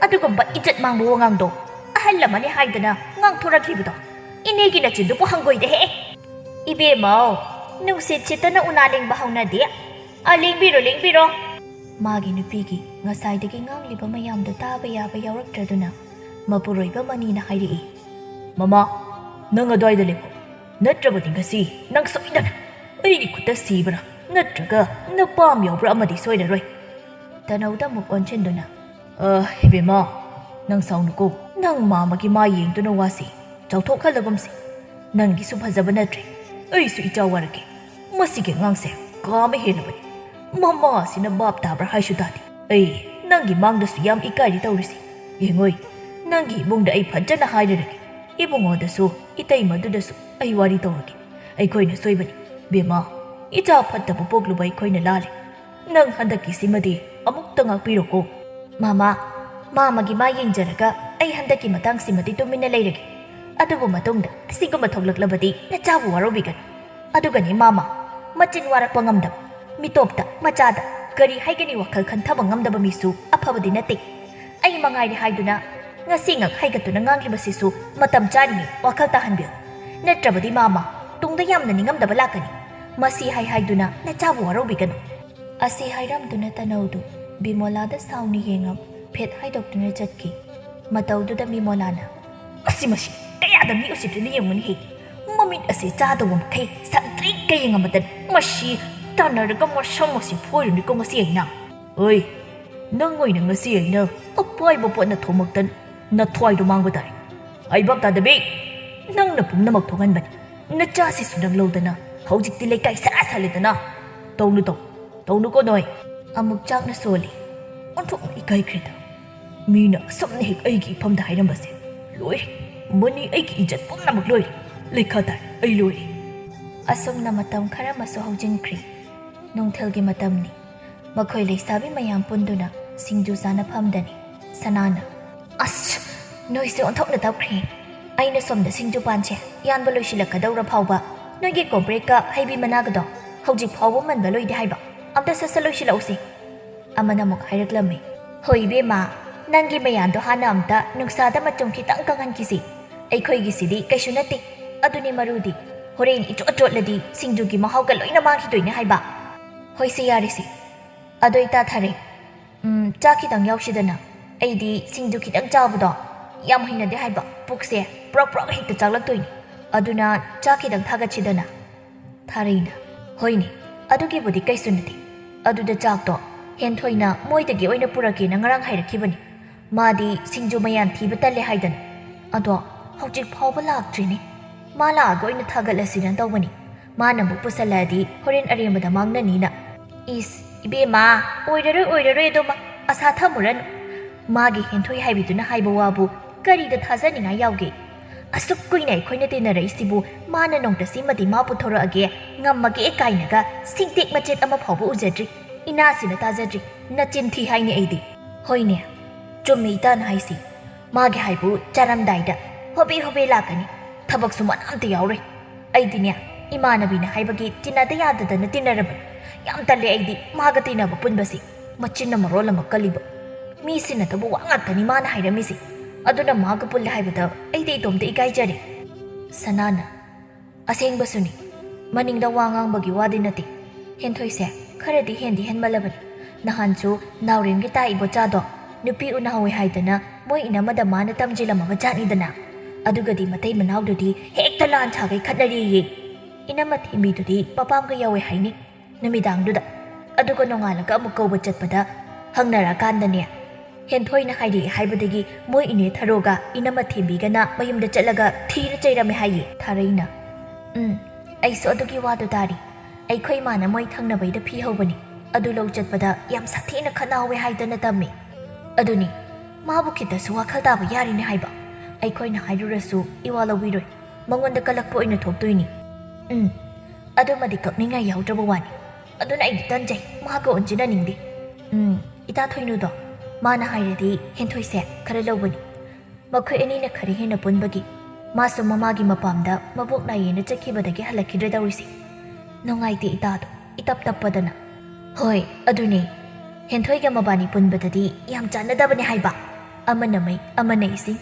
ꯑꯗꯨꯒꯨꯝꯕ ꯏꯖꯠ ꯃꯥꯡꯕ ꯋꯥꯉꯥꯡꯗꯣ ꯑꯍꯜ ꯑꯃꯅꯤ ꯍꯥꯏꯗꯅ ꯉꯥꯡꯊꯣꯔꯛꯂꯤꯕꯗꯣ꯫ ꯏꯅꯦꯒꯤ ꯅꯆꯤꯟꯗꯨꯕꯨ ꯍꯪꯒꯣꯏꯗꯦꯍꯦ꯫ ꯏꯕꯦꯝꯃꯧ, ꯅꯨꯡꯁꯤꯠ ꯁꯤꯠꯇꯅ ꯎꯅꯥ ꯂꯦꯡꯕ ꯍꯧꯅꯗꯦ꯫ ꯑ, ꯂꯦꯡꯕꯤꯔꯣ, ꯂꯦꯡꯕꯤꯔꯣ꯫ ꯃꯥꯒꯤ ꯅꯨꯄꯤꯒꯤ ꯉꯁꯥꯏꯗꯒꯤ ꯉꯥꯡꯂꯤꯕ ꯃꯌꯥꯝꯗꯣ ꯇꯥꯕ ꯌꯥꯕ ꯌꯥꯎꯔꯛꯇ꯭ꯔꯗꯨꯅ ꯃꯄꯨꯔꯣꯏꯕ ꯃꯅꯤꯅ ꯍꯥꯏꯔꯛꯏ, "ꯃꯃꯥ, ꯅꯪ ꯑꯗ꯭ꯋꯥꯏꯗ ꯂꯦꯞꯄꯣ, ꯅꯠꯇ꯭ꯔꯕꯗꯤ ꯉꯁꯤ ꯅꯪ ꯁꯣꯏꯗꯅ ꯑꯩꯒꯤ ꯈꯨꯠꯇ ꯁꯤꯕ꯭ꯔꯥ ꯅꯠꯇ꯭ꯔꯒ ꯅꯄꯥꯝ ꯌꯥꯎꯕ꯭ꯔꯥ ꯑꯃꯗꯤ ꯁꯣꯏꯔꯔꯣꯏ꯫" ꯇꯅꯧꯗ ꯑꯃꯨꯛ ꯑꯣꯟꯁꯤꯟꯗꯨꯅ, "ꯑ, ꯏꯕꯦꯝꯃ, ꯅꯪ ꯁꯥꯎꯅꯨꯀꯣ꯫ ꯅꯪ ꯃꯥꯃꯒꯤ ꯃꯥ ꯌꯦꯡꯗꯨꯅ ꯋꯥꯁꯤ ꯆꯥꯎꯊꯣꯛꯍꯜꯂꯒꯨꯝꯁꯤ꯫ ꯅꯪꯒꯤꯁꯨ ꯐꯖꯕ ꯅꯠꯇ꯭ꯔꯦ, ꯑꯩꯁꯨ ꯏꯆꯥ ꯋꯥꯔꯛꯀꯦ꯫ ꯃꯁꯤꯒꯤ ꯑꯉꯥꯡꯁꯦ ꯀꯥ ꯑꯃ ꯍꯦꯜꯂꯕꯅꯤ꯫ ꯃꯃꯥ ꯑꯁꯤꯅ ꯚꯥꯞ ꯇꯥꯕ꯭ꯔꯥ ꯍꯥꯏꯁꯨ ꯇꯥꯗꯦ꯫ ꯑꯩ ꯅꯪꯒꯤ ꯃꯥꯡꯗꯁꯨ ꯌꯥꯝ ꯏꯀꯥꯏꯔꯤ ꯇꯧꯔꯤꯁꯤ꯫ ꯌꯦꯡꯉꯣꯏ, ꯅꯪꯒꯤ ꯏꯃꯨꯡꯗ ꯑꯩ ꯐꯖꯅ ꯍꯥꯏꯔꯔꯒꯦ꯫ ꯏꯕꯨꯡꯉꯣꯗꯁꯨ, ꯏꯇꯩꯃꯗꯨꯗꯁꯨ ꯑꯩ ꯋꯥꯔꯤ ꯇꯧꯔꯒꯦ꯫ ꯑꯩꯈꯣꯏꯅ ꯁꯣꯏꯕꯅꯤ, ꯕꯦꯝꯃ꯫ ꯏꯆꯥ ꯐꯠꯇꯕ ꯄꯣꯛꯂꯨꯕ ꯑꯩꯈꯣꯏꯅ ꯂꯥꯜꯂꯦ꯫ ꯅꯪ ꯍꯟꯗꯛꯀꯤꯁꯤꯃꯗꯤ ꯑꯃꯨꯛꯇ ꯉꯥꯛꯄꯤꯔꯣꯀꯣ꯫" "ꯃꯥꯃꯥ, ꯃꯥꯃꯒꯤ ꯃꯥ ꯌꯦꯡꯖꯔꯒ ꯑꯩ ꯍꯟꯗꯛꯀꯤ ꯃꯇꯥꯡꯁꯤꯃꯗꯤ ꯇꯨꯃꯤꯟꯅ ꯂꯩꯔꯒꯦ꯫ ꯑꯗꯨꯕꯨ ꯃꯇꯨꯡꯗ ꯑꯁꯤꯒꯨꯝꯕ ꯊꯣꯛꯂꯛꯂꯕꯗꯤ ꯅꯆꯥꯕꯨ ꯋꯥꯔꯧꯕꯤꯒꯅꯨ꯫ ꯑꯗꯨꯒꯅꯤ ꯃꯥꯃꯥ, ꯃꯆꯤꯟ ꯋꯥꯔꯛꯄ ꯉꯝꯗꯕ, ꯃꯤꯇꯣꯞꯇ, ꯃꯆꯥꯗ ꯀꯔꯤ ꯍꯥꯏꯒꯅꯤ ꯋꯥꯈꯜ ꯈꯟꯊꯕ ꯉꯝꯗꯕ ꯃꯤꯁꯨ ꯑꯐꯕꯗꯤ ꯅꯠꯇꯦ꯫ ꯑꯩ ꯃꯉꯥꯏꯔꯦ ꯍꯥꯏꯗꯨꯅ ꯉꯁꯤ ꯉꯛ ꯍꯥꯏꯒꯠꯇꯨꯅ ꯉꯥꯡꯂꯤꯕꯁꯤꯁꯨ ꯃꯇꯝ ꯆꯥꯔꯤꯉꯩ ꯋꯥꯈꯜ ꯇꯥꯍꯟꯕꯤꯌꯨ꯫ ꯅꯠꯇ꯭ꯔꯕꯗꯤ ꯃꯥꯃꯥ, ꯇꯨꯡꯗ ꯌꯥꯝꯅ ꯅꯤꯡꯉꯝꯗꯕ ꯂꯥꯛꯀꯅꯤ꯫ ꯃꯁꯤ ꯍꯥꯏ ꯍꯥꯏꯗꯨꯅ ꯅꯆꯥꯕꯨ ꯋꯥꯔꯧꯕꯤꯒꯅꯨ꯫" ꯑꯁꯤ ꯍꯥꯏꯔꯝꯗꯨꯅ ꯇꯅꯧꯗꯨ ꯕꯤꯃꯣꯂꯥꯗ ꯁꯥꯎꯅ ꯌꯦꯡꯉꯝ ꯐꯦꯠ ꯍꯥꯏꯗꯣꯛꯇꯨꯅ ꯆꯠꯈꯤ꯫ ꯃꯇꯧꯗꯨꯗ ꯕꯤꯃꯣꯂꯥꯅ, "ꯑꯁꯤ ꯃꯁꯤ ꯀꯌꯥꯗ ꯃꯤ ꯎꯁꯤꯠꯇ꯭ꯔꯤꯅ ꯌꯦꯡꯉꯨꯅꯦꯍꯦ꯫ ꯃꯤꯠ ꯑꯁꯤ ꯆꯥꯗꯧꯕ ꯃꯈꯩ ꯁꯪꯇ꯭ꯔꯤꯛ ꯀꯌꯦꯡ ꯑꯃꯗ ꯃꯁꯤ ꯇꯥꯟꯅꯔꯒ ꯃꯁꯝ ꯑꯁꯤ ꯐꯣꯏꯔꯨꯅꯤꯀꯣ ꯉꯁꯤ ꯑꯩꯅ꯫ ꯑꯣꯏ, ꯅꯪ ꯑꯣꯏꯅ ꯉꯁꯤ ꯑꯩꯅ ꯑꯄꯥꯏꯕ ꯄꯣꯠꯅ ꯊꯣꯝꯃꯛꯇꯅ ꯅꯊ꯭ꯋꯥꯏꯗꯣ ꯃꯥꯡꯕ ꯇꯥꯔꯦ꯫ ꯑꯩ ꯚꯥꯞ ꯇꯥꯗꯕꯤ, ꯅꯪꯅ ꯄꯨꯝꯅꯃꯛ ꯊꯣꯛꯍꯟꯕꯅꯤ꯫ ꯅꯆꯥꯁꯤꯁꯨ ꯅꯪ ꯂꯧꯗꯅ ꯍꯧꯖꯤꯛꯇꯤ ꯂꯩꯀꯥꯏ ꯁꯔꯥ ꯁꯥꯜꯂꯦꯗꯅ꯫ ꯇꯧꯅꯨ ꯇꯧ, ꯇꯧꯅꯨꯀꯣ ꯅꯣꯏ꯫ ꯑꯃꯨꯛ ꯆꯥꯛꯅ ꯁꯣꯜꯂꯤ꯫ ꯑꯣꯟꯊꯣꯛꯅ ꯏꯀꯥꯏꯈ꯭ꯔꯦꯗ꯫ ꯃꯤꯅ ꯑꯁꯨꯝꯅ ꯍꯦꯛ ꯑꯩꯒꯤ ꯏꯐꯝꯗ ꯍꯥꯏꯔꯝꯕꯁꯦ ꯂꯣꯏꯔꯦ꯫ ꯃꯅꯤ ꯑꯩꯒꯤ ꯏꯖꯠ ꯄꯨꯝꯅꯃꯛ ꯂꯣꯏꯔꯦ꯫ ꯂꯩꯈꯥ ꯇꯥꯔꯦ, ꯑꯩ ꯂꯣꯏꯔꯦ꯫ ꯑꯁꯨꯝꯅ ꯃꯇꯝ ꯈꯔ ꯑꯃꯁꯨ ꯍꯧꯖꯤꯟꯈ꯭ꯔꯦ꯫ ꯅꯨꯡꯊꯤꯜꯒꯤ ꯃꯇꯝꯅꯤ꯫ ꯃꯈꯣꯏ ꯂꯩꯁꯥꯕꯤ ꯃꯌꯥꯝ ꯄꯨꯟꯗꯨꯅ ꯁꯤꯡꯖꯨ ꯆꯥꯅꯐꯝꯗꯅꯤ꯫ ꯁꯅꯥꯅ, "ꯑꯁ, ꯅꯣꯏꯁꯦ ꯑꯣꯟꯊꯣꯛꯅ ꯇꯞꯈ꯭ꯔꯦ꯫ ꯑꯩꯅ ꯁꯣꯝꯗ ꯁꯤꯡꯖꯨ ꯄꯥꯟꯁꯦ ꯌꯥꯟꯕ ꯂꯣꯏꯁꯤꯜꯂꯛꯀꯗꯧꯔ ꯐꯥꯎꯕ ꯅꯣꯏꯒꯤ ꯀꯣꯝꯄ꯭ꯔꯦꯛꯀ ꯍꯩꯕꯤ ꯃꯅꯥꯒꯗꯣ ꯍꯧꯖꯤꯛ ꯐꯥꯎꯕ ꯃꯟꯕ ꯂꯣꯏꯗꯦ ꯍꯥꯏꯕ꯫ ꯑꯝꯇ ꯁꯠ ꯁꯠ ꯂꯣꯏꯁꯤꯜꯂꯛꯎꯁꯦ꯫" ꯑꯃꯅ ꯑꯃꯨꯛ ꯍꯥꯏꯔꯛꯂꯝꯃꯤ, "ꯍꯣꯏ ꯏꯕꯦꯝꯃ, ꯅꯪꯒꯤ ꯃꯌꯥꯟꯗꯣ ꯍꯥꯟꯅ ꯑꯝꯇ ꯅꯨꯡꯁꯥꯗ ꯃꯆꯨꯝ ꯈꯤꯇꯪ ꯀꯪꯍꯟꯈꯤꯁꯤ꯫ ꯑꯩꯈꯣꯏꯒꯤꯁꯤꯗꯤ ꯀꯩꯁꯨ ꯅꯠꯇꯦ꯫ ꯑꯗꯨꯅꯦ ꯃꯔꯨꯗꯤ꯫ ꯍꯣꯔꯦꯟ ꯏꯆꯣꯠ ꯆꯣꯠꯂꯗꯤ ꯁꯤꯡꯖꯨꯒꯤ ꯃꯍꯥꯎꯒ ꯂꯣꯏꯅ ꯃꯥꯡꯈꯤꯗꯣꯏꯅꯦ ꯍꯥꯏꯕ꯫" "ꯍꯣꯏꯁꯦ, ꯌꯥꯔꯦꯁꯦ꯫ ꯑꯗꯣ ꯏꯇꯥ ꯊꯥꯔꯦ, ꯎꯝ, ꯆꯥꯛ ꯈꯤꯇꯪ ꯌꯥꯎꯁꯤꯗꯅ꯫ ꯑꯩꯗꯤ ꯁꯤꯡꯖꯨ ꯈꯤꯇꯪ ꯆꯥꯕꯗꯣ ꯌꯥꯝ ꯍꯩꯅꯗꯦ ꯍꯥꯏꯕ꯫ ꯄꯨꯛꯁꯦ ꯄ꯭ꯔꯣꯛ ꯄ꯭ꯔꯣꯛ ꯍꯦꯛꯇ ꯆꯥꯛꯂꯛꯇꯣꯏꯅꯤ꯫ ꯑꯗꯨꯅ ꯆꯥꯛ ꯈꯤꯇꯪ ꯊꯥꯒꯠꯁꯤꯗꯅ꯫" ꯊꯥꯔꯩꯅ, "ꯍꯣꯏꯅꯦ, ꯑꯗꯨꯒꯤꯕꯨꯗꯤ ꯀꯩꯁꯨ ꯅꯠꯇꯦ꯫ ꯑꯗꯨꯗ ꯆꯥꯛꯇꯣ ꯍꯦꯟꯊꯣꯏꯅ ꯃꯣꯏꯗꯒꯤ ꯑꯣꯏꯅ ꯄꯨꯔꯛꯀꯦꯅ ꯉꯔꯥꯡ ꯍꯥꯏꯔꯛꯈꯤꯕꯅꯤ꯫ ꯃꯥꯗꯤ ꯁꯤꯡꯖꯨ ꯃꯌꯥꯟ ꯊꯤꯕ ꯇꯜꯂꯦ ꯍꯥꯏꯗꯅ꯫ ꯑꯗꯣ ꯍꯧꯖꯤꯛ ꯐꯥꯎꯕ ꯂꯥꯛꯇ꯭ꯔꯤꯅꯦ꯫ ꯃꯥ ꯂꯥꯛꯑꯒ ꯑꯣꯏꯅ ꯊꯥꯒꯠꯂꯁꯤꯅ ꯇꯧꯕꯅꯤ꯫ ꯃꯥꯅ ꯑꯃꯨꯛ ꯄꯨꯁꯜꯂꯛꯑꯗꯤ ꯍꯣꯔꯦꯟ ꯑꯔꯦꯝꯕꯗ ꯃꯥꯡꯅꯅꯤꯅ꯫" "ꯏꯁ, ꯏꯕꯦꯝꯃ, ꯑꯣꯏꯔꯔꯣꯏ, ꯑꯣꯏꯔꯔꯣꯏ ꯑꯗꯨꯃ꯫ ꯑꯁꯥ ꯊꯝꯃꯨꯔꯅꯨ꯫" ꯃꯥꯒꯤ ꯍꯦꯟꯊꯣꯏ ꯍꯥꯏꯕꯤꯗꯨꯅ ꯍꯥꯏꯕ ꯋꯥꯕꯨ ꯀꯔꯤꯗ ꯊꯥꯖꯅꯤꯡꯉꯥꯏ ꯌꯥꯎꯒꯦ? ꯑꯁꯨꯛ ꯀꯨꯏꯅ ꯑꯩꯈꯣꯏꯅ ꯇꯤꯟꯅꯔꯛꯏꯁꯤꯕꯨ ꯃꯥꯅ ꯅꯣꯡꯇ ꯁꯤꯃꯗꯤ ꯃꯥ ꯄꯨꯊꯣꯔꯛꯑꯒꯦ, ꯉꯝꯃꯒꯦ ꯀꯥꯏꯅꯒ ꯁꯤꯡꯇꯦꯛ ꯃꯆꯦꯠ ꯑꯃ ꯐꯥꯎꯕ ꯎꯖꯗ꯭ꯔꯤ꯫ ꯏꯅꯥꯁꯤꯅ ꯇꯥꯖꯗ꯭ꯔꯤ꯫ ꯅꯆꯤꯟ ꯊꯤ ꯍꯥꯏꯅꯤ ꯑꯩꯗꯤ꯫ ꯍꯣꯏꯅꯦ, ꯆꯨꯝꯃꯤ ꯏꯇꯥꯅ ꯍꯥꯏꯁꯤ꯫ ꯃꯥꯒꯤ ꯍꯥꯏꯕꯨ ꯆꯥꯔꯝꯗꯥꯏꯗ ꯍꯣꯕꯦ ꯍꯣꯕꯦ ꯂꯥꯛꯀꯅꯤ꯫ ꯊꯕꯛꯁꯨ ꯃꯅꯥ ꯑꯝꯇ ꯌꯥꯎꯔꯣꯏ꯫ ꯑꯩꯗꯤꯅꯦ, ꯏꯃꯥꯟꯅꯕꯤꯅ ꯍꯥꯏꯕꯒꯤ ꯇꯤꯟꯅꯗ ꯌꯥꯗꯗꯅ ꯇꯤꯟꯅꯔꯕꯅꯤ꯫ ꯌꯥꯝ ꯇꯜꯂꯦ ꯑꯩꯗꯤ ꯃꯥꯒ ꯇꯤꯟꯅꯕ ꯄꯨꯟꯕꯁꯤ꯫ ꯃꯆꯤꯟꯅ ꯃꯔꯣꯜ ꯑꯃ ꯀꯜꯂꯤꯕ꯫ ꯃꯤ ꯁꯤꯟꯅꯗꯕ ꯋꯥ ꯉꯥꯛꯇꯅꯤ ꯃꯥꯅ ꯍꯥꯏꯔꯝꯃꯤꯁꯤ꯫ ꯑꯗꯨꯅ ꯃꯥꯒ ꯄꯨꯜꯂꯦ ꯍꯥꯏꯕꯗ ꯑꯩꯗꯤ ꯏꯇꯣꯝꯇ ꯏꯀꯥꯏꯖꯔꯦ꯫ ꯁꯅꯥꯅ, "ꯑꯁꯦꯡꯕꯁꯨꯅꯤ꯫ ꯃꯅꯤꯡꯗ ꯋꯥ ꯉꯥꯡꯕꯒꯤ ꯋꯥꯗꯤ ꯅꯠꯇꯦ꯫ ꯍꯦꯟꯊꯣꯏꯁꯦ ꯈꯔꯗꯤ ꯍꯦꯟꯗꯤ ꯍꯦꯟꯃꯜꯂꯕꯅꯤ꯫ ꯅꯍꯥꯟꯁꯨ ꯅꯥꯎꯔꯦꯝꯒꯤ ꯇꯥꯛꯏꯕ ꯆꯥꯗꯣ ꯅꯨꯄꯤ ꯎꯅꯍꯧꯋꯦ ꯍꯥꯏꯗꯅ ꯃꯣꯏ ꯏꯅꯝꯃꯗ ꯃꯥꯅ ꯇꯝꯖꯤꯜꯂꯝꯃꯕ ꯖꯥꯠꯅꯤꯗꯅ꯫ ꯑꯗꯨꯒꯗꯤ ꯃꯇꯩ ꯃꯅꯥꯎꯗꯨꯗꯤ ꯍꯦꯛꯇ ꯂꯥꯟ ꯁꯥꯒꯩ ꯈꯠꯅꯔꯤꯌꯦ꯫ ꯏꯅꯝꯃ ꯊꯦꯝꯕꯤꯗꯨꯗꯤ ꯃꯄꯥꯝꯒ ꯌꯥꯎꯋꯦ ꯍꯥꯏꯅꯤ ꯅꯨꯃꯤꯗꯥꯡꯗꯨꯗ꯫ ꯑꯗꯨꯒ ꯅꯣꯡꯉꯥꯜꯂꯒ ꯑꯃꯨꯛ ꯀꯧꯕ ꯆꯠꯄꯗ ꯍꯪꯅꯔꯀꯥꯟꯗꯅꯦ, ꯍꯦꯟꯊꯣꯏꯅ ꯍꯥꯏꯔꯛꯑꯦ ꯍꯥꯏꯕꯗꯒꯤ ꯃꯣꯏ ꯏꯅꯦ ꯊꯔꯣꯒ ꯏꯅꯝꯃ ꯊꯦꯝꯕꯤꯒꯅ ꯃꯌꯨꯝꯗ ꯆꯠꯂꯒ ꯊꯤꯅ ꯆꯩꯔꯝꯃꯦ ꯍꯥꯏꯌꯦ ꯊꯥꯔꯩꯅ꯫ ꯎꯝ, ꯑꯩꯁꯨ ꯑꯗꯨꯒꯤ ꯋꯥꯗꯣ ꯇꯥꯔꯤ꯫ ꯑꯩꯈꯣꯏ ꯏꯃꯥꯅ ꯃꯣꯏ ꯊꯪꯅꯕꯩꯗ ꯐꯤ ꯍꯧꯕꯅꯤ꯫ ꯑꯗꯨ ꯂꯧ ꯆꯠꯄꯗ ꯌꯥꯝ ꯁꯥꯊꯤꯅ ꯈꯠꯅꯍꯧꯋꯦ ꯍꯥꯏꯗꯅ ꯇꯝꯃꯤ꯫ ꯑꯗꯨꯅꯤ, ꯃꯥꯕꯨ ꯈꯤꯇꯁꯨ ꯋꯥꯈꯜ ꯇꯥꯕ ꯌꯥꯔꯤꯅꯦ ꯍꯥꯏꯕ꯫ ꯑꯩꯈꯣꯏꯅ ꯍꯥꯏꯔꯨꯔꯁꯨ ꯏꯋꯥ ꯂꯧꯕꯤꯔꯣꯏ꯫ ꯃꯉꯣꯟꯗ ꯀꯂꯛꯄ ꯑꯣꯏꯅ ꯊꯣꯛꯇꯣꯏꯅꯤ꯫ ꯎꯝ, ꯑꯗꯨꯃꯗꯤ ꯀꯛꯅꯤꯡꯉꯥꯏ ꯌꯥꯎꯗ꯭ꯔꯕ ꯋꯥꯅꯤ꯫ ꯑꯗꯨꯅ ꯑꯩꯗꯤ ꯇꯟꯖꯩ, ꯃꯍꯥꯛꯀ ꯑꯣꯟꯁꯤꯟꯅꯅꯤꯡꯗꯦ꯫ ꯎꯝ, ꯏꯇꯥ ꯊꯣꯏꯅꯨꯗꯣ, ꯃꯥꯅ ꯍꯥꯏꯔꯗꯤ ꯍꯦꯟꯊꯣꯏꯁꯦ ꯈꯔ ꯂꯧꯕꯅꯤ꯫ ꯃꯈꯣꯏ ꯑꯅꯤꯅ ꯈꯔ ꯍꯦꯟꯅ ꯄꯨꯟꯕꯒꯤ ꯃꯥꯁꯨ ꯃꯃꯥꯒꯤ ꯃꯄꯥꯝꯗ ꯃꯕꯣꯛ ꯅꯥꯏꯌꯦꯅ ꯆꯠꯈꯤꯕꯗꯒꯤ ꯍꯜꯂꯛꯈꯤꯗ꯭ꯔꯦ ꯇꯧꯔꯤꯁꯦ꯫ ꯅꯨꯡꯉꯥꯏꯇꯦ ꯏꯇꯥꯗꯣ, ꯏꯇꯞ ꯇꯞꯄꯗꯅ꯫ ꯍꯣꯏ, ꯑꯗꯨꯅꯦ꯫ ꯍꯦꯟꯊꯣꯏꯒ ꯃꯕꯥꯅꯤ ꯄꯨꯟꯕꯗꯗꯤ ꯌꯥꯝ ꯆꯥꯟꯅꯗꯕꯅꯦ ꯍꯥꯏꯕ꯫ ꯑꯃꯅ ꯃꯩ, ꯑꯃꯅ ꯏꯁꯤꯡ꯫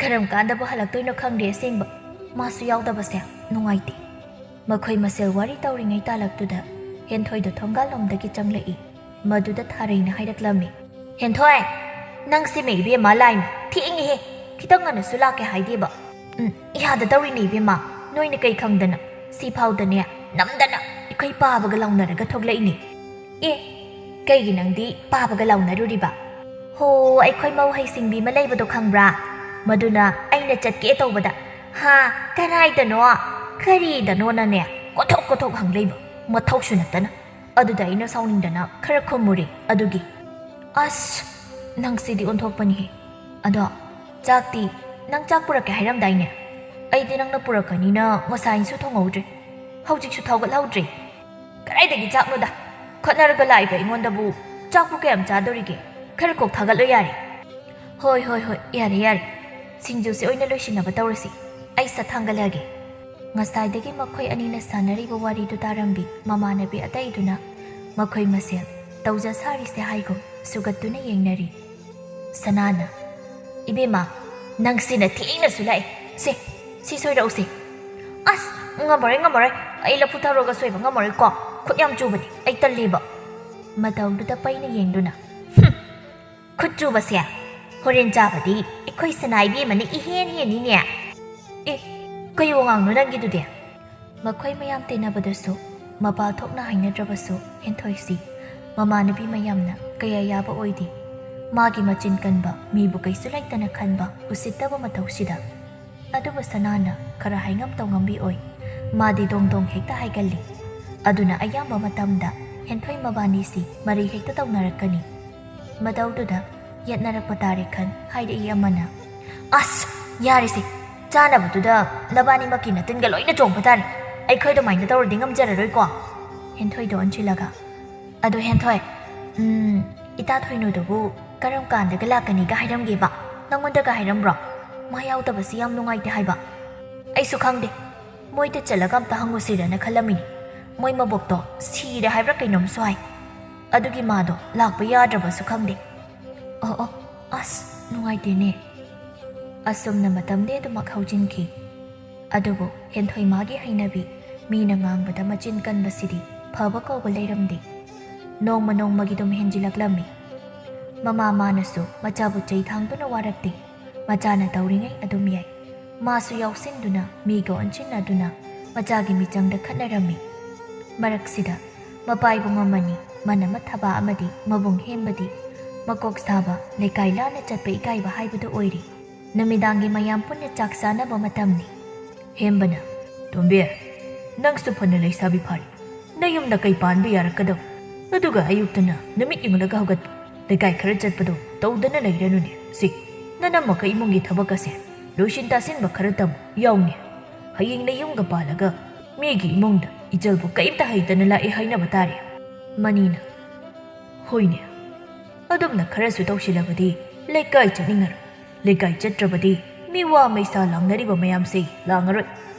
ꯀꯔꯝ ꯀꯥꯟꯗꯕꯨ ꯍꯜꯂꯛꯇꯣꯏꯅꯣ ꯈꯪꯗꯦ ꯑꯁꯦꯡꯕ꯫ ꯃꯥꯁꯨ ꯌꯥꯎꯗꯕꯁꯦ ꯅꯨꯡꯉꯥꯏꯇꯦ꯫ ꯃꯈꯣꯏ ꯃꯁꯦꯜ ꯋꯥꯔꯤ ꯇꯧꯔꯤꯉꯩ ꯇꯥꯂꯛꯇꯨꯗ ꯍꯦꯟꯊꯣꯏꯗꯣ ꯊꯣꯡꯒꯥꯜꯂꯣꯝꯗꯒꯤ ꯆꯪꯂꯛꯏ꯫ ꯃꯗꯨꯗ ꯊꯥꯔꯩꯅ ꯍꯥꯏꯔꯛꯂꯝꯃꯤ, "ꯍꯦꯟꯊꯣꯏ, ꯅꯪꯁꯤꯃ ꯏꯕꯦꯝꯃ ꯂꯥꯏꯃ ꯊꯦꯡꯉꯤꯍꯦ꯫ ꯈꯤꯇꯪ ꯉꯟꯅꯁꯨ ꯂꯥꯛꯀꯦ ꯍꯥꯏꯗꯦꯕ?" "ꯎꯝ, ꯌꯥꯗ ꯇꯧꯔꯤꯅꯦ ꯏꯕꯦꯝꯃ, ꯅꯣꯏꯅ ꯀꯩ ꯈꯪꯗꯅ꯫ ꯁꯤ ꯐꯥꯎꯗꯅꯦ ꯅꯝꯗꯅ ꯑꯩꯈꯣꯏ ꯄꯥꯕꯒ ꯂꯥꯎꯅꯔꯒ ꯊꯣꯛꯂꯛꯏꯅꯦ꯫" "ꯑꯦ, ꯀꯩꯒꯤ ꯅꯪꯗꯤ ꯄꯥꯕꯒ ꯂꯥꯎꯅꯔꯨꯔꯤꯕ?" "ꯍꯣ, ꯑꯩꯈꯣꯏ ꯃꯧ ꯍꯩꯁꯤꯡꯕꯤ ꯑꯃ ꯂꯩꯕꯗꯣ ꯈꯪꯕ꯭ꯔꯥ? ꯃꯗꯨꯅ ꯑꯩꯅ ꯆꯠꯀꯦ ꯇꯧꯕꯗ, 'ꯍꯥ, ꯀꯗꯥꯏꯗꯅꯣ? ꯀꯔꯤꯗꯅꯣꯅꯅꯦ ꯀꯣꯊꯣꯛ ꯀꯣꯊꯣꯛ ꯍꯪꯂꯩꯕ, ꯃꯊꯧꯁꯨ ꯅꯠꯇꯅ꯫ ꯑꯗꯨꯗ ꯑꯩꯅ ꯁꯥꯎꯅꯤꯡꯗꯅ ꯈꯔ ꯈꯨꯝꯃꯨꯔꯦ ꯑꯗꯨꯒꯤ꯫" "ꯑꯁ, ꯅꯪꯁꯤꯗꯤ ꯑꯣꯟꯊꯣꯛꯄꯅꯤꯍꯦ꯫ ꯑꯗꯣ ꯆꯥꯛꯇꯤ ꯅꯪ ꯆꯥꯛ ꯄꯨꯔꯛꯀꯦ ꯍꯥꯏꯔꯝꯗꯥꯏꯅꯦ? ꯑꯩꯗꯤ ꯅꯪꯅ ꯄꯨꯔꯛꯀꯅꯤꯅ ꯉꯁꯥꯏꯁꯨ ꯊꯣꯡꯍꯧꯗ꯭ꯔꯦ, ꯍꯧꯖꯤꯛꯁꯨ ꯊꯥꯒꯠꯍꯧꯗ꯭ꯔꯦ꯫" "ꯀꯗꯥꯏꯗꯒꯤ ꯆꯥꯛꯅꯣꯗ? ꯈꯠꯅꯔꯒ ꯂꯥꯛꯏꯕ ꯑꯩꯉꯣꯟꯗꯕꯨ ꯆꯥꯛꯄꯨ ꯀꯌꯥꯝ ꯆꯥꯗꯣꯔꯤꯒꯦ? ꯈꯔ ꯀꯣꯛ ꯊꯥꯒꯠꯂꯣ ꯌꯥꯔꯦ꯫" "ꯍꯣꯏ, ꯍꯣꯏ, ꯍꯣꯏ, ꯌꯥꯔꯦ, ꯌꯥꯔꯦ꯫ ꯁꯤꯡꯖꯨꯁꯦ ꯑꯣꯏꯅ ꯂꯣꯏꯁꯤꯟꯅꯕ ꯇꯧꯔꯁꯤ꯫ ꯑꯩ ꯁꯠ ꯊꯥꯡꯒꯠꯂꯛꯑꯒꯦ꯫" ꯉꯁꯥꯏꯗꯒꯤ ꯃꯈꯣꯏ ꯑꯅꯤꯅ ꯁꯥꯟꯅꯔꯤꯕ ꯋꯥꯔꯤꯗꯨ ꯇꯥꯔꯝꯕꯤ ꯃꯃꯥꯟꯅꯕꯤ ꯑꯇꯩꯗꯨꯅ ꯃꯈꯣꯏ ꯃꯁꯦꯜ ꯇꯧꯖ ꯁꯥꯔꯤꯁꯦ ꯍꯥꯏꯒꯨꯝ ꯁꯨꯒꯠꯇꯨꯅ ꯌꯦꯡꯅꯔꯤ꯫ ꯁꯅꯥꯅ, "ꯏꯕꯦꯝꯃ, ꯅꯪꯁꯤꯅ ꯊꯦꯡꯅꯁꯨ ꯂꯥꯛꯑꯦ꯫ ꯁꯦ, ꯁꯤ ꯁꯣꯏꯔꯛꯎꯁꯦ꯫" "ꯑꯁ, ꯉꯝꯃꯔꯣꯏ, ꯉꯝꯃꯔꯣꯏ꯫ ꯑꯩ ꯂꯐꯨ ꯊꯔꯣꯒ ꯁꯣꯏꯕ ꯉꯝꯃꯔꯣꯏꯀꯣ꯫ ꯈꯨꯠ ꯌꯥꯝ ꯆꯨꯕꯅꯤ꯫ ꯑꯩ ꯇꯜꯂꯤꯕ꯫" ꯃꯇꯧꯗꯨꯗ ꯄꯩꯅ ꯌꯦꯡꯗꯨꯅ, "ꯍꯨꯝ, ꯈꯨꯠ ꯆꯨꯕꯁꯦ ꯍꯣꯔꯦꯟ ꯆꯥꯕꯗꯤ ꯑꯩꯈꯣꯏ ꯁꯅꯥ ꯏꯕꯦꯝꯃꯅ ꯏꯍꯦꯟ ꯍꯦꯟꯅꯤꯅꯦ꯫ ꯑꯦ, ꯀꯩ ꯋꯥꯉꯥꯡꯅꯣ ꯅꯪꯒꯤꯗꯨꯗꯤ? ꯃꯈꯣꯏ ꯃꯌꯥꯝ ꯇꯤꯟꯅꯕꯗꯁꯨ ꯃꯄꯥꯜ ꯊꯣꯛꯅ ꯍꯥꯏꯅꯗ꯭ꯔꯕꯁꯨ ꯍꯦꯟꯊꯣꯏꯁꯤ ꯃꯃꯥꯟꯅꯕꯤ ꯃꯌꯥꯝꯅ ꯀꯌꯥ ꯌꯥꯕ ꯑꯣꯏꯗꯦ꯫ ꯃꯥꯒꯤ ꯃꯆꯤꯟ ꯀꯟꯕ, ꯃꯤꯕꯨ ꯀꯩꯁꯨ ꯂꯩꯇꯅ ꯈꯟꯕ, ꯎꯁꯤꯠꯇꯕ ꯃꯇꯧꯁꯤꯗ꯫ ꯑꯗꯨꯕꯨ ꯁꯅꯥꯅ ꯈꯔ ꯍꯥꯏꯉꯝ ꯇꯧꯉꯝꯕꯤ ꯑꯣꯏ꯫ ꯃꯥꯗꯤ ꯗꯣꯡ ꯗꯣꯡ ꯍꯦꯛꯇ ꯍꯥꯏꯒꯜꯂꯤ꯫ ꯑꯗꯨꯅ ꯑꯌꯥꯝꯕ ꯃꯇꯝꯗ ꯍꯦꯟꯊꯣꯏ ꯃꯕꯥꯅꯤꯁꯤ ꯃꯔꯩ ꯍꯦꯛꯇ ꯇꯧꯅꯔꯛꯀꯅꯤ꯫ ꯃꯇꯧꯗꯨꯗ ꯌꯦꯠꯅꯔꯛꯄ ꯇꯥꯔꯦ ꯈꯟ ꯍꯥꯏꯔꯛꯏ ꯑꯃꯅ, "ꯑꯁ, ꯌꯥꯔꯦꯁꯦ, ꯆꯥꯅꯕꯗꯨꯗ ꯅꯕꯥꯅꯤꯃꯛꯀꯤ ꯅꯇꯤꯟꯒ ꯂꯣꯏꯅ ꯆꯣꯡꯕ ꯇꯥꯔꯦ꯫ ꯑꯩꯈꯣꯏ ꯑꯗꯨꯃꯥꯏꯅ ꯇꯧꯔꯗꯤ ꯉꯝꯖꯔꯔꯣꯏꯀꯣ?" ꯍꯦꯟꯊꯣꯏꯗꯣ ꯑꯣꯟꯁꯤꯜꯂꯒ, "ꯑꯗꯣ ꯍꯦꯟꯊꯣꯏ, ꯎꯝ, ꯏꯇꯥ ꯊꯣꯏꯅꯨꯗꯨꯕꯨ ꯀꯔꯝ ꯀꯥꯟꯗꯒ ꯂꯥꯛꯀꯅꯤꯒ ꯍꯥꯏꯔꯝꯒꯦꯕ? ꯅꯪꯉꯣꯟꯗꯒ ꯍꯥꯏꯔꯝꯕ꯭ꯔꯣ? ꯃꯥ ꯌꯥꯎꯗꯕꯁꯤ ꯌꯥꯝ ꯅꯨꯡꯉꯥꯏꯇꯦ ꯍꯥꯏꯕ?" "ꯑꯩꯁꯨ ꯈꯪꯗꯦ꯫ ꯃꯣꯏꯗ ꯆꯠꯂꯒ ꯑꯝꯇ ꯍꯪꯉꯨꯁꯤꯔꯅ ꯈꯜꯂꯝꯃꯤꯅꯤ꯫ ꯃꯣꯏ ꯃꯕꯣꯛꯇꯣ ꯁꯤꯔꯦ ꯍꯥꯏꯕ꯭ꯔꯥ ꯀꯩꯅꯣꯝꯁꯨ ꯍꯥꯏ꯫ ꯑꯗꯨꯒꯤ ꯃꯥꯗꯣ ꯂꯥꯛꯄ ꯌꯥꯗ꯭ꯔꯕꯁꯨ ꯈꯪꯗꯦ꯫" "ꯑꯣ, ꯑꯣ, ꯑꯁ, ꯅꯨꯡꯉꯥꯏꯇꯦꯅꯦ꯫" ꯑꯁꯨꯝꯅ ꯃꯇꯝꯗꯤ ꯑꯗꯨꯃꯛ ꯍꯧꯖꯤꯟꯈꯤ꯫ ꯑꯗꯨꯕꯨ ꯍꯦꯟꯊꯣꯏ ꯃꯥꯒꯤ ꯍꯩꯅꯕꯤ, ꯃꯤꯅ ꯉꯥꯡꯕꯗ ꯃꯆꯤꯟ ꯀꯟꯕꯁꯤꯗꯤ ꯐꯕ ꯀꯧꯕ ꯂꯩꯔꯝꯗꯦ꯫ ꯅꯣꯡꯃ ꯅꯣꯡꯃꯒꯤ ꯑꯗꯨꯝ ꯍꯦꯟꯖꯤꯜꯂꯛꯂꯝꯃꯤ꯫ ꯃꯃꯥ ꯃꯥꯅꯁꯨ ꯃꯆꯥꯕꯨ ꯆꯩ ꯊꯥꯡꯗꯨꯅ ꯋꯥꯔꯛꯇꯦ꯫ ꯃꯆꯥꯅ ꯇꯧꯔꯤꯉꯩ ꯑꯗꯨꯝ ꯌꯥꯏ꯫ ꯃꯥꯁꯨ ꯌꯥꯎꯁꯤꯟꯗꯨꯅ ꯃꯤꯒ ꯑꯣꯟꯁꯤꯟꯅꯗꯨꯅ ꯃꯆꯥꯒꯤ ꯃꯤꯆꯪꯗ ꯈꯠꯅꯔꯝꯃꯤ꯫ ꯃꯔꯛꯁꯤꯗ ꯃꯄꯥ ꯏꯕꯨꯡ ꯑꯃꯅꯤ, ꯃꯅꯝꯃ ꯊꯕꯥ ꯑꯃꯗꯤ ꯃꯕꯨꯡ ꯍꯦꯝꯕꯗꯤ ꯃꯀꯣꯛ ꯁꯥꯕ, ꯂꯩꯀꯥꯏ ꯂꯥꯟꯅ ꯆꯠꯄ ꯏꯀꯥꯏꯕ ꯍꯥꯏꯕꯗꯨ ꯑꯣꯏꯔꯤ꯫ ꯅꯨꯃꯤꯗꯥꯡꯒꯤ ꯃꯌꯥꯝ ꯄꯨꯟꯅ ꯆꯥꯛ ꯆꯥꯅꯕ ꯃꯇꯝꯅꯤ꯫ ꯍꯦꯝꯕꯅ, "ꯇꯣꯝꯕꯤ, ꯅꯪꯁꯨ ꯐꯅ ꯂꯩꯁꯥꯕꯤ ꯐꯥꯔꯤ꯫ ꯅꯌꯨꯝꯗ ꯀꯩ ꯄꯥꯟꯕ ꯌꯥꯔꯛꯀꯗꯕ? ꯑꯗꯨꯒ ꯑꯌꯨꯛꯇꯅ ꯅꯨꯃꯤꯠ ꯌꯨꯡꯂꯒ ꯍꯧꯒꯠꯄ, ꯂꯩꯀꯥꯏ ꯈꯔ ꯆꯠꯄꯗꯣ ꯇꯧꯗꯅ ꯂꯩꯔꯅꯨꯅꯦ꯫ ꯁꯤ, ꯅꯅꯝꯃꯒ ꯏꯃꯨꯡꯒꯤ ꯊꯕꯛ ꯑꯁꯦ ꯂꯣꯏꯁꯤꯟ ꯇꯥꯁꯤꯟꯕ ꯈꯔ ꯇꯝꯃꯨ, ꯌꯥꯎꯅꯦ꯫ ꯍꯌꯦꯡ ꯅꯌꯨꯝꯒ ꯄꯥꯜꯂꯒ ꯃꯤꯒꯤ ꯏꯃꯨꯡꯗ ꯏꯆꯜꯕꯨ ꯀꯩꯝꯇ ꯍꯩꯇꯅ ꯂꯥꯛꯑꯦ ꯍꯥꯏꯅꯕ ꯇꯥꯔꯦ꯫" ꯃꯅꯤꯅ, "ꯍꯣꯏꯅꯦ, ꯑꯗꯨꯝꯅ ꯈꯔꯁꯨ ꯇꯧꯁꯤꯜꯂꯕꯗꯤ ꯂꯩꯀꯥꯏ ꯆꯠꯅꯤꯡꯉꯔꯣꯏ꯫ ꯂꯩꯀꯥꯏ ꯆꯠꯇ꯭ꯔꯕꯗꯤ ꯃꯤ ꯋꯥ ꯃꯩꯁꯥ ꯂꯥꯡꯅꯔꯤꯕ ꯃꯌꯥꯝꯁꯦ ꯂꯥꯡꯉꯔꯣꯏ꯫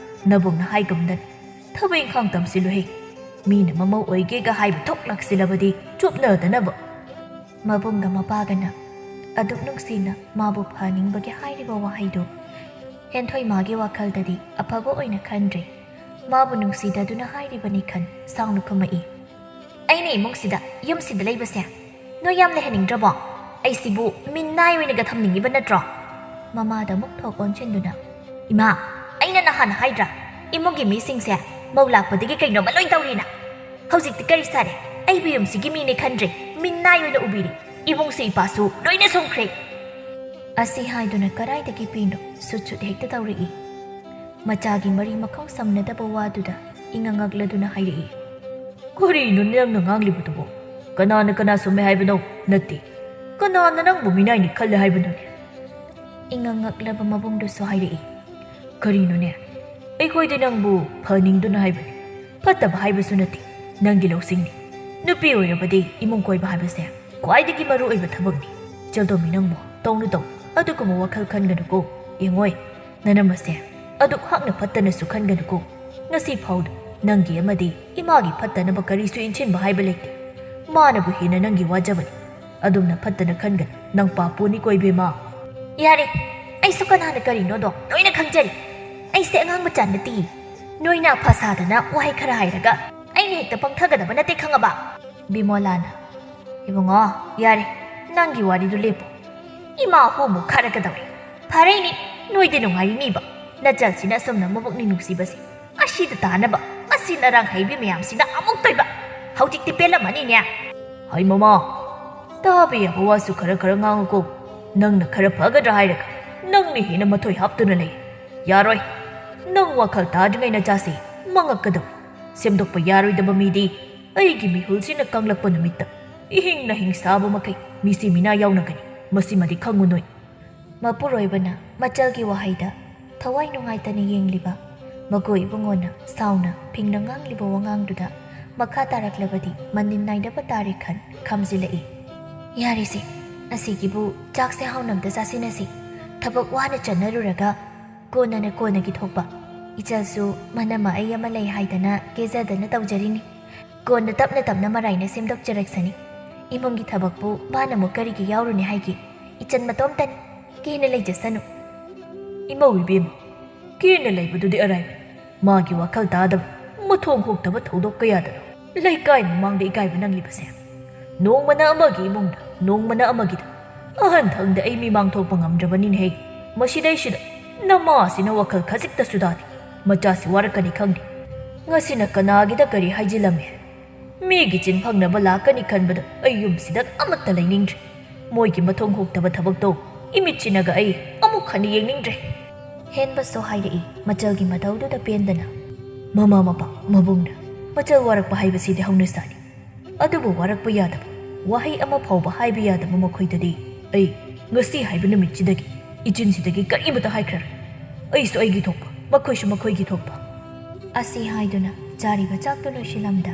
ꯅꯕꯨꯡꯅ ꯍꯥꯏꯒꯨꯝꯗꯅ ꯊꯕꯛ ꯏꯪꯈꯥꯡ ꯇꯝꯁꯤꯜꯂꯨꯍꯦ꯫ ꯃꯤꯅ ꯃꯃꯧ ꯑꯣꯏꯒꯦꯒ ꯍꯥꯏꯕ ꯊꯣꯛ ꯂꯥꯛꯁꯤꯜꯂꯕꯗꯤ ꯆꯨꯞꯅꯗꯅꯕ꯫" ꯃꯕꯨꯡꯒ ꯃꯄꯥꯒꯅ ꯑꯗꯨꯛ ꯅꯨꯡꯁꯤꯅ ꯃꯥꯕꯨ ꯐꯍꯟꯅꯤꯡꯕꯒꯤ ꯍꯥꯏꯔꯤꯕ ꯋꯥꯍꯩꯗꯨ ꯍꯦꯟꯊꯣꯏ ꯃꯥꯒꯤ ꯋꯥꯈꯜꯗꯗꯤ ꯑꯐꯕ ꯑꯣꯏꯅ ꯈꯟꯗ꯭ꯔꯦ꯫ ꯃꯥꯕꯨ ꯅꯨꯡꯁꯤꯗꯗꯨꯅ ꯍꯥꯏꯔꯤꯕꯅꯤ ꯈꯟ ꯁꯥꯎꯅ ꯈꯨꯝꯃꯛꯏ, "ꯑꯩꯅ ꯏꯃꯨꯡꯁꯤꯗ, ꯌꯨꯝꯁꯤꯗ ꯂꯩꯕꯁꯦ ꯅꯣꯏ ꯌꯥꯝ ꯂꯩꯍꯟꯅꯤꯡꯗ꯭ꯔꯕꯣ?" ꯑꯩꯁꯤꯕꯨ ꯃꯤꯅꯥꯏ ꯑꯣꯏꯅꯒ ꯊꯝꯅꯤꯡꯉꯤꯕ ꯅꯠꯇ꯭ꯔꯣ? ꯃꯃꯥꯗ ꯑꯃꯨꯛ ꯊꯣꯛ ꯑꯣꯟꯁꯤꯟꯗꯨꯅ, "ꯏꯃꯥ, ꯑꯩꯅ ꯅꯍꯥꯟ ꯍꯥꯏꯗ꯭ꯔꯥ, ꯏꯃꯨꯡꯒꯤ ꯃꯤꯁꯤꯡꯁꯦ ꯃꯧ ꯂꯥꯛꯄꯗꯒꯤ ꯀꯩꯅꯣꯝꯃ ꯂꯣꯏ ꯇꯧꯔꯤꯅ? ꯍꯧꯖꯤꯛꯇꯤ ꯀꯔꯤ ꯁꯥꯔꯦ? ꯑꯩꯕꯨ ꯌꯨꯝꯁꯤꯒꯤ ꯃꯤꯅꯦ ꯈꯟꯗ꯭ꯔꯦ, ꯃꯤꯅꯥꯏ ꯑꯣꯏꯅ ꯎꯕꯤꯔꯦ꯫ ꯏꯃꯨꯡꯁꯨ ꯏꯄꯥꯁꯨ ꯂꯣꯏꯅ ꯁꯨꯝꯈ꯭ꯔꯦ"꯫ ꯑꯁꯤ ꯍꯥꯏꯗꯨꯅ ꯀꯗꯥꯏꯗꯒꯤ ꯄꯤꯅꯣ ꯁꯨꯠ ꯁꯨꯠ ꯍꯦꯛꯇ ꯇꯧꯔꯛꯏ꯫ ꯃꯆꯥꯒꯤ ꯃꯔꯤ ꯃꯈꯣꯡ ꯁꯝꯅꯗꯕ ꯋꯥꯗꯨꯗ ꯏꯉꯛ ꯉꯛꯂꯗꯨꯅ ꯍꯥꯏꯔꯛꯏ, "ꯀꯔꯤꯅꯣ ꯅꯪꯅ ꯉꯥꯡꯂꯤꯕꯗꯨꯕꯣ? ꯀꯅꯥꯅ ꯀꯅꯥ ꯁꯨꯝꯃꯦ ꯍꯥꯏꯕꯅꯣ? ꯅꯠꯇꯦ, ꯀꯅꯥꯅ ꯅꯪꯕꯨ ꯃꯤꯅꯥꯏꯅꯤ ꯈꯜꯂꯦ ꯍꯥꯏꯕꯅꯣꯅꯦ?" ꯏꯉꯛ ꯉꯛꯂꯕ ꯃꯕꯨꯡꯗꯨꯁꯨ ꯍꯥꯏꯔꯛꯏ, "ꯀꯔꯤꯅꯣꯅꯦ? ꯑꯩꯈꯣꯏꯗꯤ ꯅꯪꯕꯨ ꯐꯅꯤꯡꯗꯨꯅ ꯍꯥꯏꯕꯅꯤ, ꯐꯠꯇꯕ ꯍꯥꯏꯕꯁꯨ ꯅꯠꯇꯦ, ꯅꯪꯒꯤ ꯂꯧꯁꯤꯡꯅꯤ꯫ ꯅꯨꯄꯤ ꯑꯣꯏꯔꯕꯗꯤ ꯏꯃꯨꯡ ꯀꯣꯏꯕ ꯍꯥꯏꯕꯁꯦ ꯈ꯭ꯋꯥꯏꯗꯒꯤ ꯃꯔꯨ ꯑꯣꯏꯕ ꯊꯕꯛꯅꯤ꯫ ꯆꯦꯜꯗꯣꯝꯕꯤ, ꯅꯪꯕꯨ ꯇꯧꯅꯨ ꯇꯧ, ꯑꯗꯨꯒꯨꯝꯕ ꯋꯥꯈꯜ ꯈꯟꯒꯅꯨꯀꯣ꯫ ꯌꯦꯡꯉꯣꯏ, ꯅꯅꯝꯃꯁꯦ ꯑꯗꯨꯛ ꯍꯛꯅ ꯐꯠꯇꯅꯁꯨ ꯈꯟꯒꯅꯨꯀꯣ꯫ ꯉꯁꯤ ꯐꯥꯎꯗ ꯅꯪꯒꯤ ꯑꯃꯗꯤ ꯏꯃꯥꯒꯤ ꯐꯠꯇꯅꯕ ꯀꯔꯤꯁꯨ ꯏꯟꯁꯤꯟꯕ ꯍꯥꯏꯕ ꯂꯩꯇꯦ꯫ ꯃꯥꯅꯕꯨ ꯍꯦꯟꯅ ꯅꯪꯒꯤ ꯋꯥꯖꯕꯅꯤ꯫ ꯑꯗꯨꯝꯅ ꯐꯠꯇꯅ ꯈꯟꯒꯅꯨ, ꯅꯪ ꯄꯥꯞꯄꯨꯅꯤꯀꯣ ꯏꯕꯦꯝꯃ"꯫ ꯌꯥꯔꯦ, ꯑꯩꯁꯨ ꯀꯅꯥꯅ ꯀꯔꯤꯅꯣꯗꯣ ꯂꯣꯏꯅ ꯈꯪꯖꯔꯤ꯫ ꯑꯩꯁꯦ ꯑꯉꯥꯡ ꯃꯆꯥ ꯅꯠꯇꯦ꯫ ꯅꯣꯏꯅ ꯑꯐ ꯁꯥꯗꯅ ꯋꯥꯍꯩ ꯈꯔ ꯍꯥꯏꯔꯒ ꯑꯩꯅ ꯍꯦꯛꯇ ꯄꯪꯊꯒꯗꯕ ꯅꯠꯇꯦ, ꯈꯪꯉꯕ? ꯕꯤꯃꯣꯂꯥꯅ, "ꯏꯕꯨꯡꯉꯣ, ꯌꯥꯔꯦ, ꯅꯪꯒꯤ ꯋꯥꯔꯤꯗꯨ ꯂꯦꯞꯄꯨ꯫ ꯏꯃꯥ ꯍꯨ ꯑꯃꯨꯛ ꯈꯥꯔꯛꯀꯗꯧꯔꯦ꯫ ꯐꯔꯦꯅꯦ, ꯅꯣꯏꯗꯤ ꯅꯨꯡꯉꯥꯏꯔꯤꯅꯤꯕ꯫ ꯅꯆꯜꯁꯤꯅ ꯑꯁꯨꯝꯅ ꯃꯕꯨꯛꯅꯤꯡ ꯅꯨꯡꯁꯤꯕꯁꯦ ꯑꯁꯤꯗ ꯇꯥꯅꯕ ꯑꯁꯤ ꯑꯔꯥꯡ ꯍꯩꯕꯤ ꯃꯌꯥꯝꯁꯤꯅ ꯑꯃꯨꯛꯇꯣꯏꯕ꯫ ꯍꯧꯖꯤꯛꯇꯤ ꯄꯦꯜꯂꯝꯃꯅꯤꯅꯦ"꯫ "ꯍꯩ ꯃꯃꯥ, ꯇꯥꯕ ꯌꯥꯕ ꯋꯥꯁꯨ ꯈꯔ ꯈꯔ ꯉꯥꯡꯉꯨꯀꯣ꯫ ꯅꯪꯅ ꯈꯔ ꯐꯒꯗ꯭ꯔꯥ ꯍꯥꯏꯔꯒ ꯅꯪꯅ ꯍꯦꯟꯅ ꯃꯊꯣꯏ ꯍꯥꯞꯇꯨꯅ ꯂꯩ꯫ ꯌꯥꯔꯣꯏ꯫ ꯅꯪ ꯋꯥꯈꯜ ꯇꯥꯗ꯭ꯔꯤꯉꯩ ꯅꯆꯥꯁꯤ ꯃꯪꯉꯛꯀꯗꯧꯔꯤ꯫ ꯁꯦꯝꯗꯣꯛꯄ ꯌꯥꯔꯣꯏꯗꯕ ꯃꯤꯗꯤ ꯑꯩꯒꯤ ꯃꯤꯍꯨꯜꯁꯤꯅ ꯀꯪꯂꯛꯄ ꯅꯨꯃꯤꯠꯇ ꯏꯍꯤꯡ ꯅꯥꯍꯤꯡ ꯁꯥꯕ ꯃꯈꯩ ꯃꯤꯁꯤ ꯃꯤꯅꯥ ꯌꯥꯎꯅꯒꯅꯤ꯫ ꯃꯁꯤꯃꯗꯤ ꯈꯪꯉꯨ ꯅꯣꯏ"꯫ ꯃꯄꯨꯔꯣꯏꯕꯅ ꯃꯆꯜꯒꯤ ꯋꯥꯍꯩꯗ ꯊꯋꯥꯏ ꯅꯨꯡꯉꯥꯏꯇꯅ ꯌꯦꯡꯂꯤꯕ ꯃꯒꯣꯏ ꯏꯕꯨꯡꯉꯣꯅ ꯁꯥꯎꯅ ꯐꯤꯡꯅ ꯉꯥꯡꯂꯤꯕ ꯋꯥꯉꯥꯡꯗꯨꯗ ꯃꯈꯥ ꯇꯥꯔꯛꯂꯕꯗꯤ ꯃꯅꯤꯟ ꯅꯥꯏꯗꯕ ꯇꯥꯔꯦ ꯈꯟ ꯈꯥꯝꯖꯤꯜꯂꯛꯏ꯫ "ꯌꯥꯔꯦꯁꯦ, ꯑꯁꯤꯒꯤꯕꯨ ꯆꯥꯛꯁꯦ ꯍꯥꯎꯅ ꯑꯝꯇ ꯆꯥꯁꯤꯟꯅꯁꯤ꯫ ꯊꯕꯛ ꯋꯥꯅ ꯆꯠꯅꯔꯨꯔꯒ ꯀꯣꯟꯅꯅ ꯀꯣꯟꯅꯒꯤ ꯊꯣꯛꯄ꯫ ꯏꯆꯜꯁꯨ ꯃꯅꯝꯃ ꯑꯩ ꯑꯃ ꯂꯩ ꯍꯥꯏꯗꯅ ꯀꯦꯖꯗꯅ ꯇꯧꯖꯔꯤꯅꯤ꯫ ꯀꯣꯟꯅ ꯇꯞꯅ ꯇꯞꯅ ꯃꯔꯥꯏꯅ ꯁꯦꯝꯗꯣꯛꯆꯔꯛꯁꯅꯤ꯫ ꯏꯃꯨꯡꯒꯤ ꯊꯕꯛꯄꯨ ꯃꯥꯅ ꯑꯃꯨꯛ ꯀꯔꯤꯒꯤ ꯌꯥꯎꯔꯨꯅꯤ ꯍꯥꯏꯒꯦ? ꯏꯆꯟ ꯃꯇꯣꯝꯇꯅꯤ꯫ ꯀꯦꯅ ꯂꯩꯖꯁꯅꯨ"꯫ "ꯏꯃꯧ ꯏꯕꯦꯝꯃ, ꯀꯦꯅ ꯂꯩꯕꯗꯨꯗꯤ ꯑꯔꯥꯏꯕꯅꯤ꯫ ꯃꯥꯒꯤ ꯋꯥꯈꯜ ꯇꯥꯗꯕ, ꯃꯊꯣꯡ ꯍꯨꯛꯇꯕ ꯊꯧꯗꯣꯛ ꯀꯌꯥꯗꯅꯣ ꯂꯩꯀꯥꯏ ꯃꯃꯥꯡꯗ ꯏꯀꯥꯏꯕ ꯅꯪꯂꯤꯕꯁꯦ꯫ ꯅꯣꯡꯃꯅ ꯑꯃꯒꯤ ꯏꯃꯨꯡꯗ, ꯅꯣꯡꯃꯅ ꯑꯃꯒꯤꯗ ꯑꯍꯟ ꯊꯪꯗ ꯑꯩ ꯃꯤꯃꯥꯡ ꯊꯣꯛꯄ ꯉꯝꯗ꯭ꯔꯕꯅꯤꯅꯦꯍꯦ꯫ ꯃꯁꯤꯗꯩꯁꯤꯗ ꯅꯃꯥꯁꯤꯅ ꯋꯥꯈꯜ ꯈꯖꯤꯛꯇꯁꯨ ꯇꯥꯗꯦ꯫ ꯃꯆꯥꯁꯤ ꯋꯥꯔꯛꯀꯅꯤ ꯈꯪꯗꯦ꯫ ꯉꯁꯤꯅ ꯀꯅꯥꯒꯤꯗ ꯀꯔꯤ ꯍꯥꯏꯖꯤꯜꯂꯝꯃꯦ? ꯃꯤꯒꯤ ꯆꯤꯟ ꯐꯪꯅꯕ ꯂꯥꯛꯀꯅꯤ ꯈꯟꯕꯗ ꯑꯩ ꯌꯨꯝꯁꯤꯗ ꯑꯃꯠꯇ ꯂꯩꯅꯤꯡꯗ꯭ꯔꯦ꯫ ꯃꯣꯏꯒꯤ ꯃꯊꯣꯡ ꯍꯨꯛꯇꯕ ꯊꯕꯛꯇꯣ ꯏꯃꯤꯠꯁꯤꯅꯒ ꯑꯩ ꯑꯃꯨꯛ ꯍꯟꯅ ꯌꯦꯡꯅꯤꯡꯗ꯭ꯔꯦ꯫ ꯍꯦꯟꯕꯁꯨ ꯍꯥꯏꯔꯛꯏ, ꯃꯆꯜꯒꯤ ꯃꯇꯧꯗꯨꯗ ꯄꯦꯟꯗꯅ꯫ ꯃꯃꯥ ꯃꯄꯥ, ꯃꯕꯨꯡꯅ ꯃꯆꯜ ꯋꯥꯔꯛꯄ ꯍꯥꯏꯕꯁꯤꯗꯤ ꯍꯧꯅꯁꯥꯅꯤ꯫ ꯑꯗꯨꯕꯨ ꯋꯥꯔꯛꯄ ꯌꯥꯗꯕ, ꯋꯥꯍꯩ ꯑꯃ ꯐꯥꯎꯕ ꯍꯥꯏꯕ ꯌꯥꯗꯕ ꯃꯈꯣꯏꯗꯗꯤ ꯑꯩ ꯉꯁꯤ ꯍꯥꯏꯕ ꯅꯨꯃꯤꯠꯁꯤꯗꯒꯤ ꯏꯆꯤꯟꯁꯤꯗꯒꯤ ꯀꯔꯤꯃꯇ ꯍꯥꯏꯈ꯭ꯔꯔꯣꯏ꯫ ꯑꯩꯁꯨ ꯑꯩꯒꯤ ꯊꯣꯛꯄ, ꯃꯈꯣꯏꯁꯨ ꯃꯈꯣꯏꯒꯤ ꯊꯣꯛꯄ꯫ ꯑꯁꯤ ꯍꯥꯏꯗꯨꯅ ꯆꯥꯔꯤꯕ ꯆꯥꯛꯇꯨ ꯂꯣꯏꯁꯤꯜꯂꯝꯗ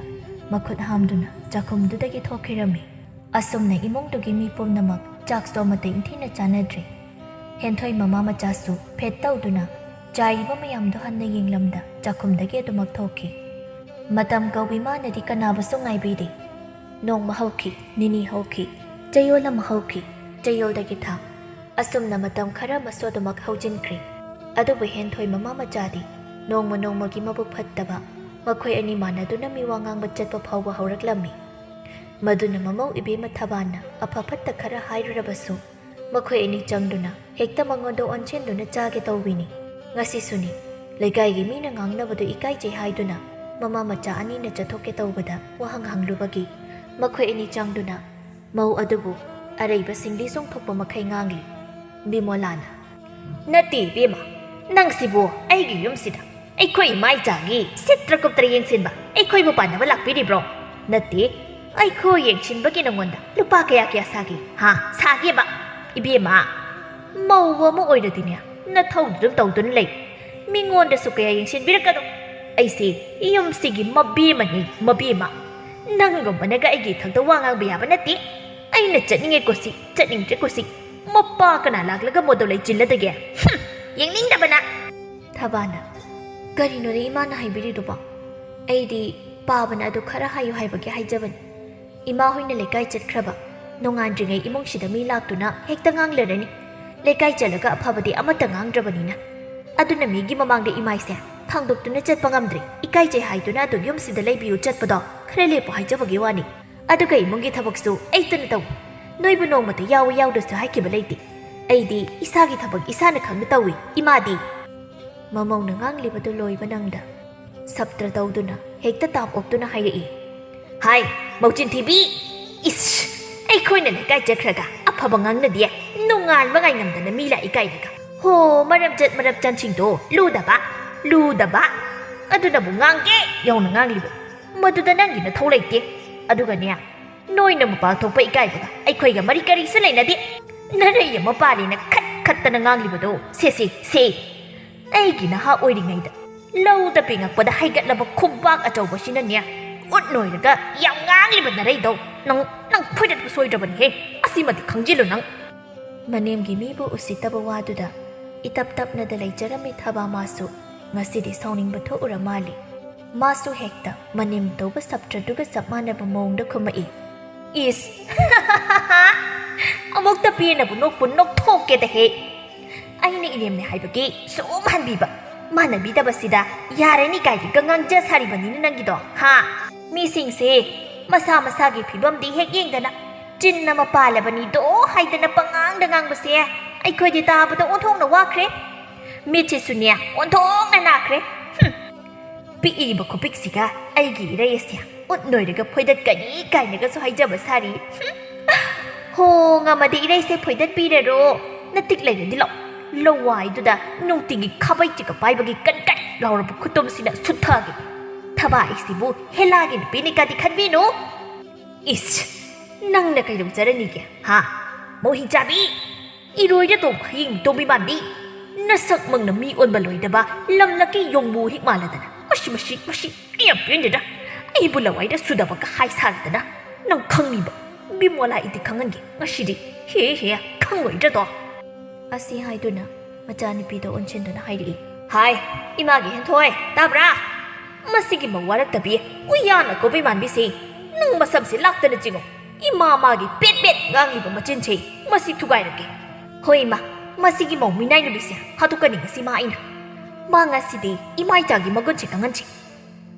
ꯃꯈꯨꯠ ꯍꯥꯝꯗꯨꯅ ꯆꯥꯛꯈꯨꯝꯗꯨꯗꯒꯤ ꯊꯣꯛꯈꯤꯔꯝꯃꯤ꯫ ꯑꯁꯨꯝꯅ ꯏꯃꯨꯡꯗꯨꯒꯤ ꯃꯤ ꯄꯨꯝꯅꯃꯛ ꯆꯥꯛꯁꯨ ꯑꯃꯠꯇ ꯏꯪꯊꯤꯅ ꯆꯥꯅꯗ꯭ꯔꯦ꯫ ꯍꯦꯟꯊꯣꯏ ꯃꯃꯥ ꯃꯆꯥꯁꯨ ꯐꯦꯠ ꯇꯧꯗꯨꯅ ꯆꯥꯏꯔꯤꯕ ꯃꯌꯥꯝꯗꯨ ꯍꯟꯅ ꯌꯦꯡꯂꯝꯗ ꯆꯥꯛꯈꯨꯝꯗꯒꯤ ꯑꯗꯨꯃꯛ ꯊꯣꯛꯈꯤ꯫ ꯃꯇꯝ ꯀꯧꯏ ꯃꯥꯅꯗꯤ ꯀꯅꯥꯕꯨꯁꯨ ꯉꯥꯏꯕꯤꯗꯦ꯫ ꯅꯣꯡꯃ ꯍꯧꯈꯤ, ꯅꯤꯅꯤ ꯍꯧꯈꯤ, ꯆꯌꯣꯜ ꯑꯃ ꯍꯧꯈꯤ, ꯆꯌꯣꯜꯗꯒꯤ ꯊꯥ꯫ ꯑꯁꯨꯝꯅ ꯃꯇꯝ ꯈꯔ ꯑꯃꯁꯨ ꯑꯗꯨꯃꯛ ꯍꯧꯖꯤꯟꯈ꯭ꯔꯦ꯫ ꯑꯗꯨꯕꯨ ꯍꯦꯟꯊꯣꯏ ꯃꯃꯥ ꯃꯆꯥꯗꯤ ꯅꯣꯡꯃ ꯅꯣꯡꯃꯒꯤ ꯃꯕꯨꯛ ꯐꯠꯇꯕ, ꯃꯈꯣꯏ ꯑꯅꯤ ꯃꯥꯟꯅꯗꯨꯅ ꯃꯤꯋꯥ ꯉꯥꯡꯕ ꯆꯠꯄ ꯐꯥꯎꯕ ꯍꯧꯔꯛꯂꯝꯃꯤ꯫ ꯃꯗꯨꯅ ꯃꯃꯧ ꯏꯕꯦꯝꯃ ꯊꯕꯥꯟꯅ ꯑꯐ ꯐꯠꯇ ꯈꯔ ꯍꯥꯏꯔꯨꯔꯕꯁꯨ ꯃꯈꯣꯏ ꯑꯅꯤ ꯆꯪꯗꯨꯅ ꯍꯦꯛꯇ ꯃꯉꯣꯟꯗ ꯑꯣꯟꯁꯤꯟꯗꯨꯅ ꯆꯥꯒꯦ ꯇꯧꯕꯤꯅꯤ꯫ ꯉꯁꯤꯁꯨꯅꯤ, ꯂꯩꯀꯥꯏꯒꯤ ꯃꯤꯅ ꯉꯥꯡꯅꯕꯗꯨ ꯏꯀꯥꯏꯖꯩ ꯍꯥꯏꯗꯨꯅ ꯃꯃꯥ ꯃꯆꯥ ꯑꯅꯤꯅ ꯆꯠꯊꯣꯛꯀꯦ ꯇꯧꯕꯗ ꯋꯥꯍꯪ ꯍꯪꯂꯨꯕꯒꯤ ꯃꯈꯣꯏ ꯑꯅꯤ ꯆꯪꯗꯨꯅ ꯃꯧ ꯑꯗꯨꯕꯨ ꯑꯔꯩꯕ ꯁꯤꯡꯂꯤ ꯆꯣꯡꯊꯣꯛꯄ ꯃꯈꯩ ꯉꯥꯡꯂꯤ꯫ ꯕꯤꯃꯣꯂꯥꯅ, "ꯅꯠꯇꯦ ꯏꯕꯦꯝꯃ, ꯅꯪꯁꯤꯕꯨ ꯑꯩꯒꯤ ꯌꯨꯝꯁꯤꯗ ꯑꯩꯈꯣꯏ ꯏꯃꯥ ꯏꯆꯥꯒꯤ ꯁꯤꯠꯇ꯭ꯔ ꯀꯨꯞꯇ꯭ꯔ ꯌꯦꯡꯁꯤꯟꯕ ꯑꯩꯈꯣꯏꯕꯨ ꯄꯥꯟꯅꯕ ꯂꯥꯛꯄꯤꯔꯤꯕ꯭ꯔꯣ? ꯅꯠꯇꯦ, ꯑꯩꯈꯣꯏ ꯌꯦꯡꯁꯤꯟꯕꯒꯤ ꯅꯉꯣꯟꯗ ꯂꯨꯄꯥ ꯀꯌꯥ ꯀꯌꯥ ꯁꯥꯒꯦ? ꯍꯥ, ꯁꯥꯒꯦꯕ? ꯏꯕꯦꯝꯃ, ꯃꯧ ꯑꯃ ꯑꯣꯏꯔꯗꯤꯅꯦ, ꯅꯊꯧꯗꯨ ꯑꯗꯨꯝ ꯇꯧꯗꯨꯅ ꯂꯩ꯫ ꯃꯤꯉꯣꯟꯗꯁꯨ ꯀꯌꯥ ꯌꯦꯡꯁꯤꯟꯕꯤꯔꯛꯀꯅꯨ꯫ ꯑꯩꯁꯦ ꯌꯨꯝꯁꯤꯒꯤ ꯃꯕꯦꯝꯃꯅꯤ, ꯃꯕꯦꯝꯃ꯫ ꯅꯪꯒꯨꯝꯕꯅꯒ ꯑꯩꯒꯤ ꯏꯊꯛꯇ ꯋꯥ ꯉꯥꯡꯕ ꯌꯥꯕ ꯅꯠꯇꯦ꯫ ꯑꯩꯅ ꯆꯠꯅꯤꯡꯉꯦ ꯀꯨꯁꯤ, ꯆꯠꯅꯤꯡꯗ꯭ꯔꯦ ꯀꯨꯁꯤ꯫ ꯃꯄꯥ ꯀꯅꯥ ꯂꯥꯛꯂꯒ ꯃꯣꯗꯣ ꯂꯩ ꯆꯤꯜꯂꯗꯒꯦ? ꯍꯨꯝ, ꯌꯦꯡꯅꯤꯡꯗꯕꯅ!" ꯊꯕꯥꯅ, "ꯀꯔꯤꯅꯣꯅꯦ ꯏꯃꯥꯅ ꯍꯥꯏꯕꯤꯔꯤꯗꯨꯕꯣ? ꯑꯩꯗꯤ ꯄꯥꯕꯅ ꯑꯗꯨ ꯈꯔ ꯍꯥꯏꯌꯨ ꯍꯥꯏꯕꯒꯤ ꯍꯥꯏꯖꯕꯅꯤ꯫ ꯏꯃꯥ ꯍꯣꯏꯅ ꯂꯩꯀꯥꯏ ꯆꯠꯈ꯭ꯔꯕ ꯅꯣꯡꯉꯥꯟꯗ꯭ꯔꯤꯉꯩ ꯏꯃꯨꯡꯁꯤꯗ ꯃꯤ ꯂꯥꯛꯇꯨꯅ ꯍꯦꯛꯇ ꯉꯥꯡꯂꯔꯅꯤ꯫ ꯂꯩꯀꯥꯏ ꯆꯠꯂꯒ ꯑꯐꯕꯗꯤ ꯑꯃꯠꯇ ꯉꯥꯡꯗ꯭ꯔꯕꯅꯤꯅ꯫ ꯑꯗꯨꯅ ꯃꯤꯒꯤ ꯃꯃꯥꯡꯗ ꯏꯃꯥꯏꯁꯦ ꯊꯥꯡꯗꯣꯛꯇꯨꯅ ꯆꯠꯄ ꯉꯝꯗ꯭ꯔꯦ꯫ ꯏꯀꯥꯏꯖꯩ ꯍꯥꯏꯗꯨꯅ ꯑꯗꯨꯝ ꯌꯨꯝꯁꯤꯗ ꯂꯩꯕꯤꯌꯨ ꯆꯠꯄꯗꯣ ꯈꯔ ꯂꯦꯞꯄꯨ ꯍꯥꯏꯖꯕꯒꯤ ꯋꯥꯅꯤ꯫ ꯑꯗꯨꯒ ꯏꯃꯨꯡꯒꯤ ꯊꯕꯛꯁꯨ ꯑꯩꯇꯅ ꯇꯧꯏ꯫ ꯅꯣꯏꯕꯨ ꯅꯣꯡꯃꯇ ꯌꯥꯎꯏ ꯌꯥꯎꯗꯁꯨ ꯍꯥꯏꯈꯤꯕ ꯂꯩꯇꯦ꯫ ꯑꯩꯗꯤ ꯏꯁꯥꯒꯤ ꯊꯕꯛ ꯏꯁꯥꯅ ꯈꯪꯅ ꯇꯧꯏ꯫ ꯏꯃꯥꯗꯤ? ꯃꯃꯧꯅ ꯉꯥꯡꯂꯤꯕꯗꯨ ꯂꯣꯏꯕ ꯅꯪꯗ ꯁꯞꯇ꯭ꯔ ꯇꯧꯗꯨꯅ ꯍꯦꯛꯇ ꯇꯥꯞ ꯑꯣꯛꯇꯨꯅ ꯍꯥꯏꯔꯛꯏ꯫ ꯍꯥꯏ, ꯃꯧꯆꯤꯟ ꯊꯤꯕꯤ! ꯏꯁ! ꯑꯩꯈꯣꯏꯅ ꯂꯩꯀꯥꯏ ꯆꯠꯈ꯭ꯔꯒ ꯑꯐꯕ ꯉꯥꯡꯅꯗꯦ꯫ ꯅꯣꯡꯉꯥꯟꯕ ꯉꯥꯏꯉꯝꯗꯅ ꯃꯤ ꯂꯥꯛꯏ ꯀꯥꯏꯅꯒ꯫ ꯍꯣ, ꯃꯔꯝ ꯆꯠ ꯃꯔꯝ ꯆꯟꯁꯤꯡꯗꯣ ꯂꯨꯗꯕ, ꯂꯨꯗꯕ꯫ ꯑꯗꯨꯅꯕꯨ ꯉꯥꯡꯒꯦ ꯌꯧꯅ ꯉꯥꯡꯂꯤꯕ꯫ ꯃꯗꯨꯗ ꯅꯪꯒꯤ ꯅꯊꯧ ꯂꯩꯇꯦ꯫ ꯑꯗꯨꯒꯅꯦ, ꯅꯣꯏꯅ ꯃꯄꯥꯟ ꯊꯣꯛꯄ ꯏꯀꯥꯏꯕꯒ ꯑꯩꯈꯣꯏꯒ ꯃꯔꯤ ꯀꯔꯤꯁꯨ ꯂꯩꯅꯗꯦ꯫ ꯅꯔꯩ ꯑꯃ ꯄꯥꯜꯂꯦꯅ ꯈꯠ ꯈꯠꯇꯅ ꯉꯥꯡꯂꯤꯕꯗꯣ ꯁꯦ ꯁꯦ ꯁꯦ꯫ ꯑꯩꯒꯤ ꯅꯍꯥ ꯑꯣꯏꯔꯤꯉꯩꯗ ꯂꯧꯗ ꯄꯦꯡꯉꯛꯄꯗ ꯍꯩꯒꯠꯂꯕ ꯈꯨꯕꯥꯛ ꯑꯆꯧꯕꯁꯤꯅꯅꯦ, ꯎꯠ ꯅꯣꯏꯔꯒ ꯌꯥꯝ ꯉꯥꯡꯂꯤꯕ ꯅꯔꯩꯗꯣ ꯅꯪ, ꯅꯪ ꯐꯣꯏꯗꯠꯄ ꯁꯣꯏꯗ꯭ꯔꯕꯅꯤꯍꯦ꯫ ꯑꯁꯤꯃꯗꯤ ꯈꯪꯖꯤꯜꯂꯨ ꯅꯪ꯫ ꯃꯅꯦꯝꯒꯤ ꯃꯤꯕꯨ ꯎꯁꯤꯠꯇꯕ ꯋꯥꯗꯨꯗ ꯏꯇꯞ ꯇꯞꯅꯗ ꯂꯩꯖꯔꯝꯃꯤ ꯊꯕꯥ ꯃꯥꯁꯨ꯫ ꯉꯁꯤꯗꯤ ꯁꯥꯎꯅꯤꯡꯕ ꯊꯣꯛꯎꯔ ꯃꯥꯜꯂꯤ꯫ ꯃꯥꯁꯨ ꯍꯦꯛꯇ ꯃꯅꯦꯝ ꯇꯧꯕ ꯁꯞꯇ꯭ꯔꯗꯨꯒ ꯆꯞ ꯃꯥꯟꯅꯕ ꯃꯑꯣꯡꯗ ꯈꯨꯝꯃꯛꯏ꯫ ꯏꯁ! ꯑꯃꯨꯛꯇ ꯄꯦꯟꯅꯕꯨ ꯅꯣꯛꯄꯨ ꯅꯣꯛꯊꯣꯛꯀꯦꯗ ꯍꯦ! ꯑꯩꯅ ꯏꯅꯦꯝꯅꯦ ꯍꯥꯏꯕꯒꯤ ꯁꯨꯝ ꯍꯟꯕꯤꯕ꯫ ꯃꯥꯟꯅꯕꯤꯗꯕꯁꯤꯗ ꯌꯥꯔꯅꯤ ꯀꯥꯏꯗꯨꯒ ꯉꯥꯡꯖ ꯁꯥꯔꯤꯕꯅꯤꯅ ꯅꯪꯒꯤꯗꯣ, ꯍꯥ? ꯃꯤꯁꯤꯡꯁꯦ ꯃꯁꯥ ꯃꯁꯥꯒꯤ ꯐꯤꯕꯝꯗꯤ ꯍꯦꯛ ꯌꯦꯡꯗꯅ ꯆꯤꯟ ꯑꯃ ꯄꯥꯜꯂꯕꯅꯤꯗꯣ ꯍꯥꯏꯗꯅ ꯄꯉꯥꯡꯗ ꯉꯥꯡꯕꯁꯦ ꯑꯩꯈꯣꯏꯗꯤ ꯇꯥꯕꯗ ꯑꯣꯟꯊꯣꯛꯅ ꯋꯥꯈ꯭ꯔꯦ꯫ ꯃꯤꯠꯁꯤꯁꯨꯅꯦ ꯑꯣꯟꯊꯣꯛꯅ ꯅꯥꯈ꯭ꯔꯦ꯫ ꯍꯨꯝ꯫ ꯄꯤꯛꯏꯕ ꯈꯨꯄꯤꯛꯁꯤꯒ ꯑꯩꯒꯤ ꯏꯔꯩ ꯑꯁꯦ ꯎꯠ ꯅꯣꯏꯔꯒ ꯐꯣꯏꯗꯠꯀꯅꯤ ꯀꯥꯏꯅꯒꯁꯨ ꯍꯥꯏꯖꯕ ꯁꯥꯔꯤ꯫ ꯍꯨꯝ꯫ ꯍꯣ, ꯉꯝꯃꯗꯤ ꯏꯔꯩꯁꯦ ꯐꯣꯏꯗꯠꯄꯤꯔꯔꯣ꯫ ꯅꯇꯤꯛ ꯂꯩꯔꯗꯤ ꯂꯥꯛꯑꯣ꯫ ꯂꯋꯥꯏꯗꯨꯗ ꯅꯨꯡꯇꯤꯒꯤ ꯈꯥꯕꯩ ꯆꯤꯛꯀ ꯄꯥꯏꯕꯒꯤ ꯀꯟ ꯀꯟ ꯂꯥꯎꯔꯕ ꯈꯨꯇꯨꯝꯁꯤꯅ ꯁꯨꯠꯊꯒꯦ꯫ ꯊꯕꯥꯏꯁꯤꯕꯨ ꯍꯦꯂꯥꯒꯤ ꯅꯨꯄꯤꯅꯤꯀꯥꯗꯤ ꯈꯟꯕꯤꯅꯨ꯫ ꯏꯁ, ꯅꯪꯅ ꯀꯩꯗꯧꯖꯔꯅꯤꯒꯦ, ꯍꯥ? ꯃꯣꯍꯤꯡꯆꯥꯕꯤ! ꯏꯔꯣꯏꯗ ꯇꯣꯡꯕ ꯍꯌꯤꯡ ꯇꯣꯝꯕꯤ ꯃꯥꯟꯕꯤ! ꯅꯁꯛꯃꯛꯅ ꯃꯤ ꯑꯣꯟꯕ ꯂꯣꯏꯗꯕ ꯂꯝꯂꯛꯀꯤ ꯌꯣꯡꯕꯨ ꯍꯤꯛ ꯃꯥꯜꯂꯗꯅ꯫ ꯃꯁꯤ, ꯃꯁꯤ, ꯃꯁꯤ! ꯑꯩ ꯌꯥꯝ ꯄꯦꯟꯗꯦꯗ꯫ ꯑꯩꯕꯨ ꯂꯋꯥꯏꯗ ꯁꯨꯗꯕꯒ ꯍꯥꯏ ꯁꯥꯔꯗꯅ꯫ ꯅꯪ ꯈꯪꯅꯤꯕ꯫ ꯕꯤꯃꯣꯂꯥ ꯏꯗꯤ ꯈꯪꯍꯟꯒꯦ ꯉꯁꯤꯗꯤ꯫ ꯍꯦ, ꯍꯦ, ꯈꯪꯉꯣꯏꯗ꯭ꯔꯗꯣ? ꯑꯁꯤ ꯍꯥꯏꯗꯨꯅ ꯃꯆꯥꯅꯨꯄꯤꯗ ꯑꯣꯟꯁꯤꯟꯗꯨꯅ ꯍꯥꯏꯔꯛꯏ꯫ ꯍꯥꯏ, ꯏꯃꯥꯒꯤ ꯍꯦꯟꯊꯣꯏ, ꯇꯥꯕ꯭ꯔꯥ? ꯃꯁꯤꯒꯤ ꯃꯧ ꯋꯥꯔꯛꯇꯕꯤ ꯎꯌꯥꯟ ꯑꯀꯣꯄꯤ ꯃꯥꯟꯕꯤꯁꯤ, ꯅꯪ ꯃꯁꯝꯁꯤ ꯂꯥꯛꯇꯅ ꯆꯤꯡꯉꯨ꯫ ꯏꯃꯥ ꯃꯥꯒꯤ ꯄꯦꯠ ꯄꯦꯠ ꯉꯥꯡꯂꯤꯕ ꯃꯆꯤꯟꯁꯤ ꯃꯁꯤ ꯊꯨꯒꯥꯏꯔꯒꯦ꯫ ꯍꯣꯏ ꯏꯃꯥ, ꯃꯁꯤꯒꯤ ꯃꯧ ꯃꯤꯅꯥꯏ ꯅꯨꯄꯤꯁꯦ ꯍꯥꯠꯇꯣꯛꯀꯅꯤ ꯉꯁꯤ ꯃꯥ ꯑꯩꯅ꯫ ꯃꯥ ꯉꯁꯤꯗꯤ ꯏꯃꯥ ꯏꯆꯥꯒꯤ ꯃꯒꯨꯟꯁꯦ ꯈꯪꯍꯟꯁꯤ꯫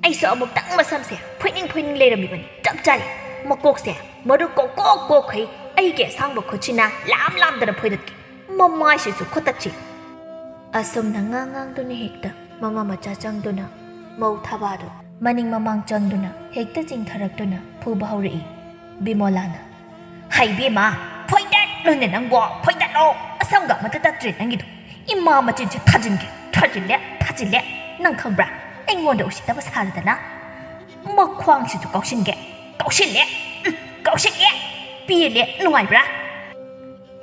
ꯑꯩꯁꯨ ꯑꯃꯨꯛꯇꯪ ꯃꯁꯝꯁꯦ ꯐꯣꯏꯅꯤꯡ ꯐꯣꯏꯅꯤꯡ ꯂꯩꯔꯝꯃꯤꯕꯅꯤ꯫ ꯆꯞ ꯆꯥꯔꯦ꯫ ꯃꯀꯣꯛꯁꯦ ꯃꯔꯨ ꯀꯣꯛ ꯀꯣꯛ ꯀꯣꯛꯈꯩ ꯑꯩꯒꯤ ꯑꯁꯥꯡꯕ ꯈꯨꯠꯁꯤꯅ ꯂꯥꯝ ꯂꯥꯝꯗꯅ ꯐꯣꯏꯗꯠꯀꯦ꯫ ꯃꯃꯥꯏꯁꯤꯁꯨ ꯈꯨꯠꯇꯠꯁꯤ꯫ ꯑꯁꯨꯝꯅ ꯉꯥꯡ ꯉꯥꯡꯗꯨꯅ ꯍꯦꯛꯇ ꯃꯃꯥ ꯃꯆꯥ ꯆꯪꯗꯨꯅ ꯃꯧ ꯊꯕꯥꯗꯨ ꯃꯅꯤꯡ ꯃꯃꯥꯡ ꯆꯪꯗꯨꯅ ꯍꯦꯛꯇ ꯆꯤꯡꯊꯔꯛꯇꯨꯅ ꯐꯨꯕ ꯍꯧꯔꯛꯏ꯫ ꯕꯤꯃꯣꯂꯥꯅ, "ꯍꯩ ꯕꯦꯝꯃ, ꯐꯣꯏꯗꯠꯂꯨꯅꯦ ꯅꯪꯕꯣ, ꯐꯣꯏꯗꯠꯂꯣ! ꯑꯁꯝꯒ ꯑꯃꯠꯇ ꯇꯠꯇ꯭ꯔꯦ ꯅꯪꯒꯤꯗꯣ꯫ ꯏꯃꯥ ꯃꯆꯤꯟꯁꯦ ꯊꯥꯖꯤꯟꯒꯦ, ꯊꯥꯖꯤꯜꯂꯦ, ꯊꯥꯖꯤꯜꯂꯦ꯫ ꯅꯪ ꯈꯪꯕ꯭ꯔꯥ? ꯑꯩꯉꯣꯟꯗ ꯎꯁꯤꯠꯇꯕ ꯁꯥꯗꯅ ꯃꯈ꯭ꯋꯥꯡꯁꯤꯁꯨ ꯀꯥꯎꯁꯤꯟꯒꯦ, ꯀꯥꯎꯁꯤꯜꯂꯦ, ꯎꯝ, ꯀꯥꯎꯁꯤꯜꯂꯦ꯫ ꯄꯦꯜꯂꯦ, ꯅꯨꯡꯉꯥꯏꯕ꯭ꯔꯥ?"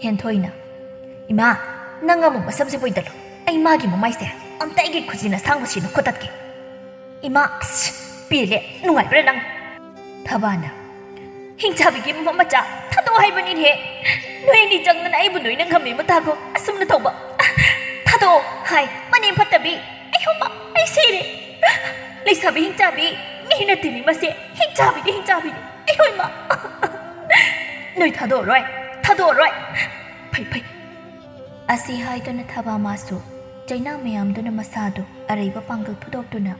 ꯍꯦꯟꯊꯣꯏꯅ, "ꯏꯃꯥ, ꯅꯪ ꯑꯃꯨꯛ ꯃꯁꯝꯁꯦ ꯐꯣꯏꯗꯠꯂꯣ꯫ ꯑꯩ ꯃꯥꯒꯤ ꯃꯃꯥꯏꯁꯦ ꯑꯝꯇ ꯑꯩꯒꯤ ꯈꯨꯖꯤꯟ ꯑꯁꯥꯡꯕꯁꯤꯅ ꯈꯨꯠꯇꯠꯀꯦ꯫ ꯏꯃꯥ, ꯑꯁ, ꯄꯦꯜꯂꯦ, ꯅꯨꯡꯉꯥꯏꯕ꯭ꯔꯥ ꯅꯪ?" ꯊꯕꯥꯅ, "ꯍꯤꯡꯆꯥꯕꯤꯒꯤ ꯃꯃꯥ ꯃꯆꯥ, ꯊꯥꯗꯣꯛꯑꯣ ꯍꯥꯏꯕꯅꯤꯅꯦ꯫ ꯅꯣꯏ ꯑꯅꯤ ꯆꯪꯗꯅ ꯑꯩꯕꯨ ꯅꯣꯏꯅ ꯉꯝꯃꯤ ꯃꯇꯥꯒꯣ ꯑꯁꯨꯝꯅ ꯇꯧꯕ꯫ ꯊꯥꯗꯣꯛꯑꯣ ꯍꯥꯏ, ꯃꯅꯦꯝ ꯐꯠꯇꯕꯤ꯫ ꯑꯩꯍꯣꯃ, ꯑꯩ ꯁꯤꯔꯦ꯫ ꯂꯩꯁꯥꯕꯤ ꯍꯤꯡꯆꯥꯕꯤ, ꯃꯤ ꯅꯠꯇꯦꯅꯦ ꯃꯁꯦ꯫ ꯍꯤꯡꯆꯥꯕꯤꯗꯤ ꯍꯤꯡꯆꯥꯕꯤꯅꯤ꯫ ꯑꯩꯍꯣꯏꯃ꯫ ꯅꯣꯏ ꯊꯥꯗꯣꯛꯑꯔꯣꯏ, ꯊꯥꯗꯣꯛꯑꯔꯣꯏ꯫ ꯐꯩ, ꯐꯩ꯫" ꯑꯁꯤ ꯍꯥꯏꯗꯨꯅ ꯊꯕꯥ ꯃꯥꯁꯨ ꯆꯩꯅꯥ ꯃꯌꯥꯝꯗꯨꯅ ꯃꯁꯥꯗꯨ ꯑꯔꯩꯕ ꯄꯥꯡꯒꯜ ꯐꯨꯗꯣꯛꯇꯨꯅ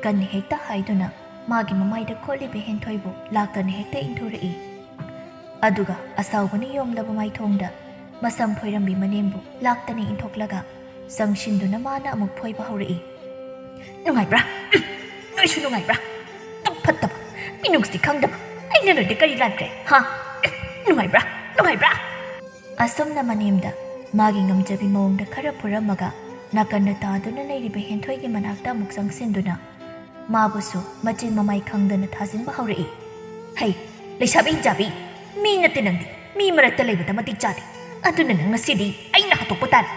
ꯀꯟꯅ ꯍꯦꯛꯇ ꯍꯥꯏꯗꯨꯅ ꯃꯥꯒꯤ ꯃꯃꯥꯏꯗ ꯈꯣꯠꯂꯤꯕ ꯍꯦꯟꯊꯣꯏꯕꯨ ꯂꯥꯛꯇꯅ ꯍꯦꯛꯇ ꯏꯟꯊꯣꯔꯛꯏ꯫ ꯑꯗꯨꯒ ꯑꯁꯥꯎꯕꯅ ꯌꯣꯝꯂꯕ ꯃꯥꯏꯊꯣꯡꯗ ꯃꯁꯝ ꯐꯣꯏꯔꯝꯕꯤ ꯃꯅꯦꯝꯕꯨ ꯂꯥꯛꯇꯅ ꯏꯟꯊꯣꯛꯂꯒ ꯆꯪꯁꯤꯟꯗꯨꯅ ꯃꯥꯅ ꯑꯃꯨꯛ ꯐꯣꯏꯕ ꯍꯧꯔꯛꯏ꯫ "ꯅꯨꯡꯉꯥꯏꯕ꯭ꯔꯥ? ꯎꯝ, ꯅꯣꯏꯁꯨ ꯅꯨꯡꯉꯥꯏꯕ꯭ꯔꯥ? ꯇꯨꯞ ꯐꯠꯇꯕ, ꯃꯤꯅꯨꯡꯁꯤ ꯈꯪꯗꯕ, ꯑꯩꯅ ꯅꯣꯏꯗ ꯀꯔꯤ ꯂꯥꯟꯈ꯭ꯔꯦ, ꯍꯥ? ꯎꯝ, ꯅꯨꯡꯉꯥꯏꯕ꯭ꯔꯥ? ꯅꯨꯡꯉꯥꯏꯕ꯭ꯔꯥ?" ꯑꯁꯨꯝꯅ ꯃꯅꯦꯝꯗ ꯃꯥꯒꯤ ꯉꯝꯖꯕꯤ ꯃꯑꯣꯡꯗ ꯈꯔ ꯐꯨꯔꯝꯃꯒ ꯅꯥꯀꯟꯗ ꯇꯥꯗꯨꯅ ꯂꯩꯔꯤꯕ ꯍꯦꯟꯊꯣꯏꯒꯤ ꯃꯅꯥꯛꯇ ꯑꯃꯨꯛ ꯆꯪꯁꯤꯟꯗꯨꯅ ꯃꯥꯕꯨꯁꯨ ꯃꯆꯤꯟ ꯃꯃꯥꯏ ꯈꯪꯗꯅ ꯊꯥꯖꯤꯟꯕ ꯍꯧꯔꯛꯏ꯫ "ꯍꯩ, ꯂꯩꯁꯥꯕꯤ ꯍꯤꯡꯆꯥꯕꯤ, ꯃꯤ ꯅꯠꯇꯦ ꯅꯪꯗꯤ, ꯃꯤ ꯃꯔꯛꯇ ꯂꯩꯕꯗ ꯃꯇꯤꯛ ꯆꯥꯗꯦ꯫ ꯑꯗꯨꯅ ꯅꯪ ꯉꯁꯤꯗꯤ ꯑꯩꯅ ꯍꯥꯠꯇꯣꯛꯄ ꯇꯥꯔꯦ꯫"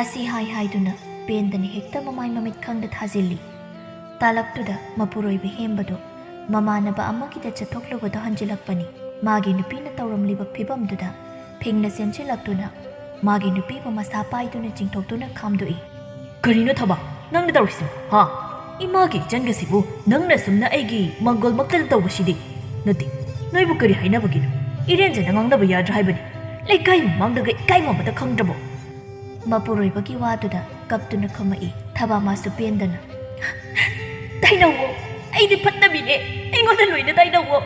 ꯑꯁꯤ ꯍꯥꯏ ꯍꯥꯏꯗꯨꯅ ꯄꯦꯟꯗꯅ ꯍꯦꯛꯇ ꯃꯃꯥꯏ ꯃꯃꯤꯠ ꯈꯪꯗ ꯊꯥꯖꯤꯜꯂꯤ꯫ ꯇꯥꯂꯛꯇꯨꯗ ꯃꯄꯨꯔꯣꯏꯕ ꯍꯦꯝꯕꯗꯨ ꯃꯃꯥꯟꯅꯕ ꯑꯃꯒꯤꯗ ꯆꯠꯊꯣꯛꯂꯨꯕꯗꯨ ꯍꯟꯖꯤꯜꯂꯛꯄꯅꯤ꯫ ꯃꯥꯒꯤ ꯅꯨꯄꯤꯅ ꯇꯧꯔꯝꯂꯤꯕ ꯐꯤꯕꯝꯗꯨꯗ ꯐꯤꯡꯅ ꯆꯦꯟꯁꯤꯜꯂꯛꯇꯨꯅ ꯃꯥꯒꯤ ꯅꯨꯄꯤꯕꯨ ꯃꯁꯥ ꯄꯥꯏꯗꯨꯅ ꯆꯤꯡꯊꯣꯛꯇꯨꯅ ꯈꯥꯝꯗꯣꯛꯏ꯫ "ꯀꯔꯤꯅꯣ ꯊꯕꯥ, ꯅꯪꯅ ꯇꯧꯔꯤꯁꯤꯕꯨ, ꯍꯥ? ꯏꯃꯥꯒꯤ ꯏꯆꯟꯒꯁꯤꯕꯨ ꯅꯪꯅ ꯑꯁꯨꯝꯅ ꯑꯩꯒꯤ ꯃꯪꯒꯣꯜꯃꯛꯇꯗ ꯇꯧꯕꯁꯤꯗꯤ? ꯅꯠꯇꯦ, ꯅꯣꯏꯕꯨ ꯀꯔꯤ ꯍꯥꯏꯅꯕꯒꯤꯅꯣ? ꯏꯔꯦꯟꯖꯅ ꯉꯥꯡꯅꯕ ꯌꯥꯗ꯭ꯔꯥ ꯍꯥꯏꯕꯅꯤ꯫ ꯂꯩꯀꯥꯏ ꯃꯃꯥꯡꯗꯒ ꯏꯀꯥꯏꯕ ꯑꯃꯇ ꯈꯪꯗ꯭ꯔꯕꯣ?" ꯃꯄꯨꯔꯣꯏꯕꯒꯤ ꯋꯥꯗꯨꯗ ꯀꯞꯇꯨꯅ ꯈꯨꯝꯃꯛꯏ ꯊꯕꯥ ꯃꯥꯁꯨ ꯄꯦꯟꯗꯅ꯫ "ꯇꯥꯏꯅꯧꯋꯣ, ꯑꯩꯗꯤ ꯐꯠꯇꯕꯤꯅꯦ, ꯑꯩꯉꯣꯟꯗ ꯂꯣꯏꯅ ꯇꯥꯏꯅꯧꯋꯣ꯫"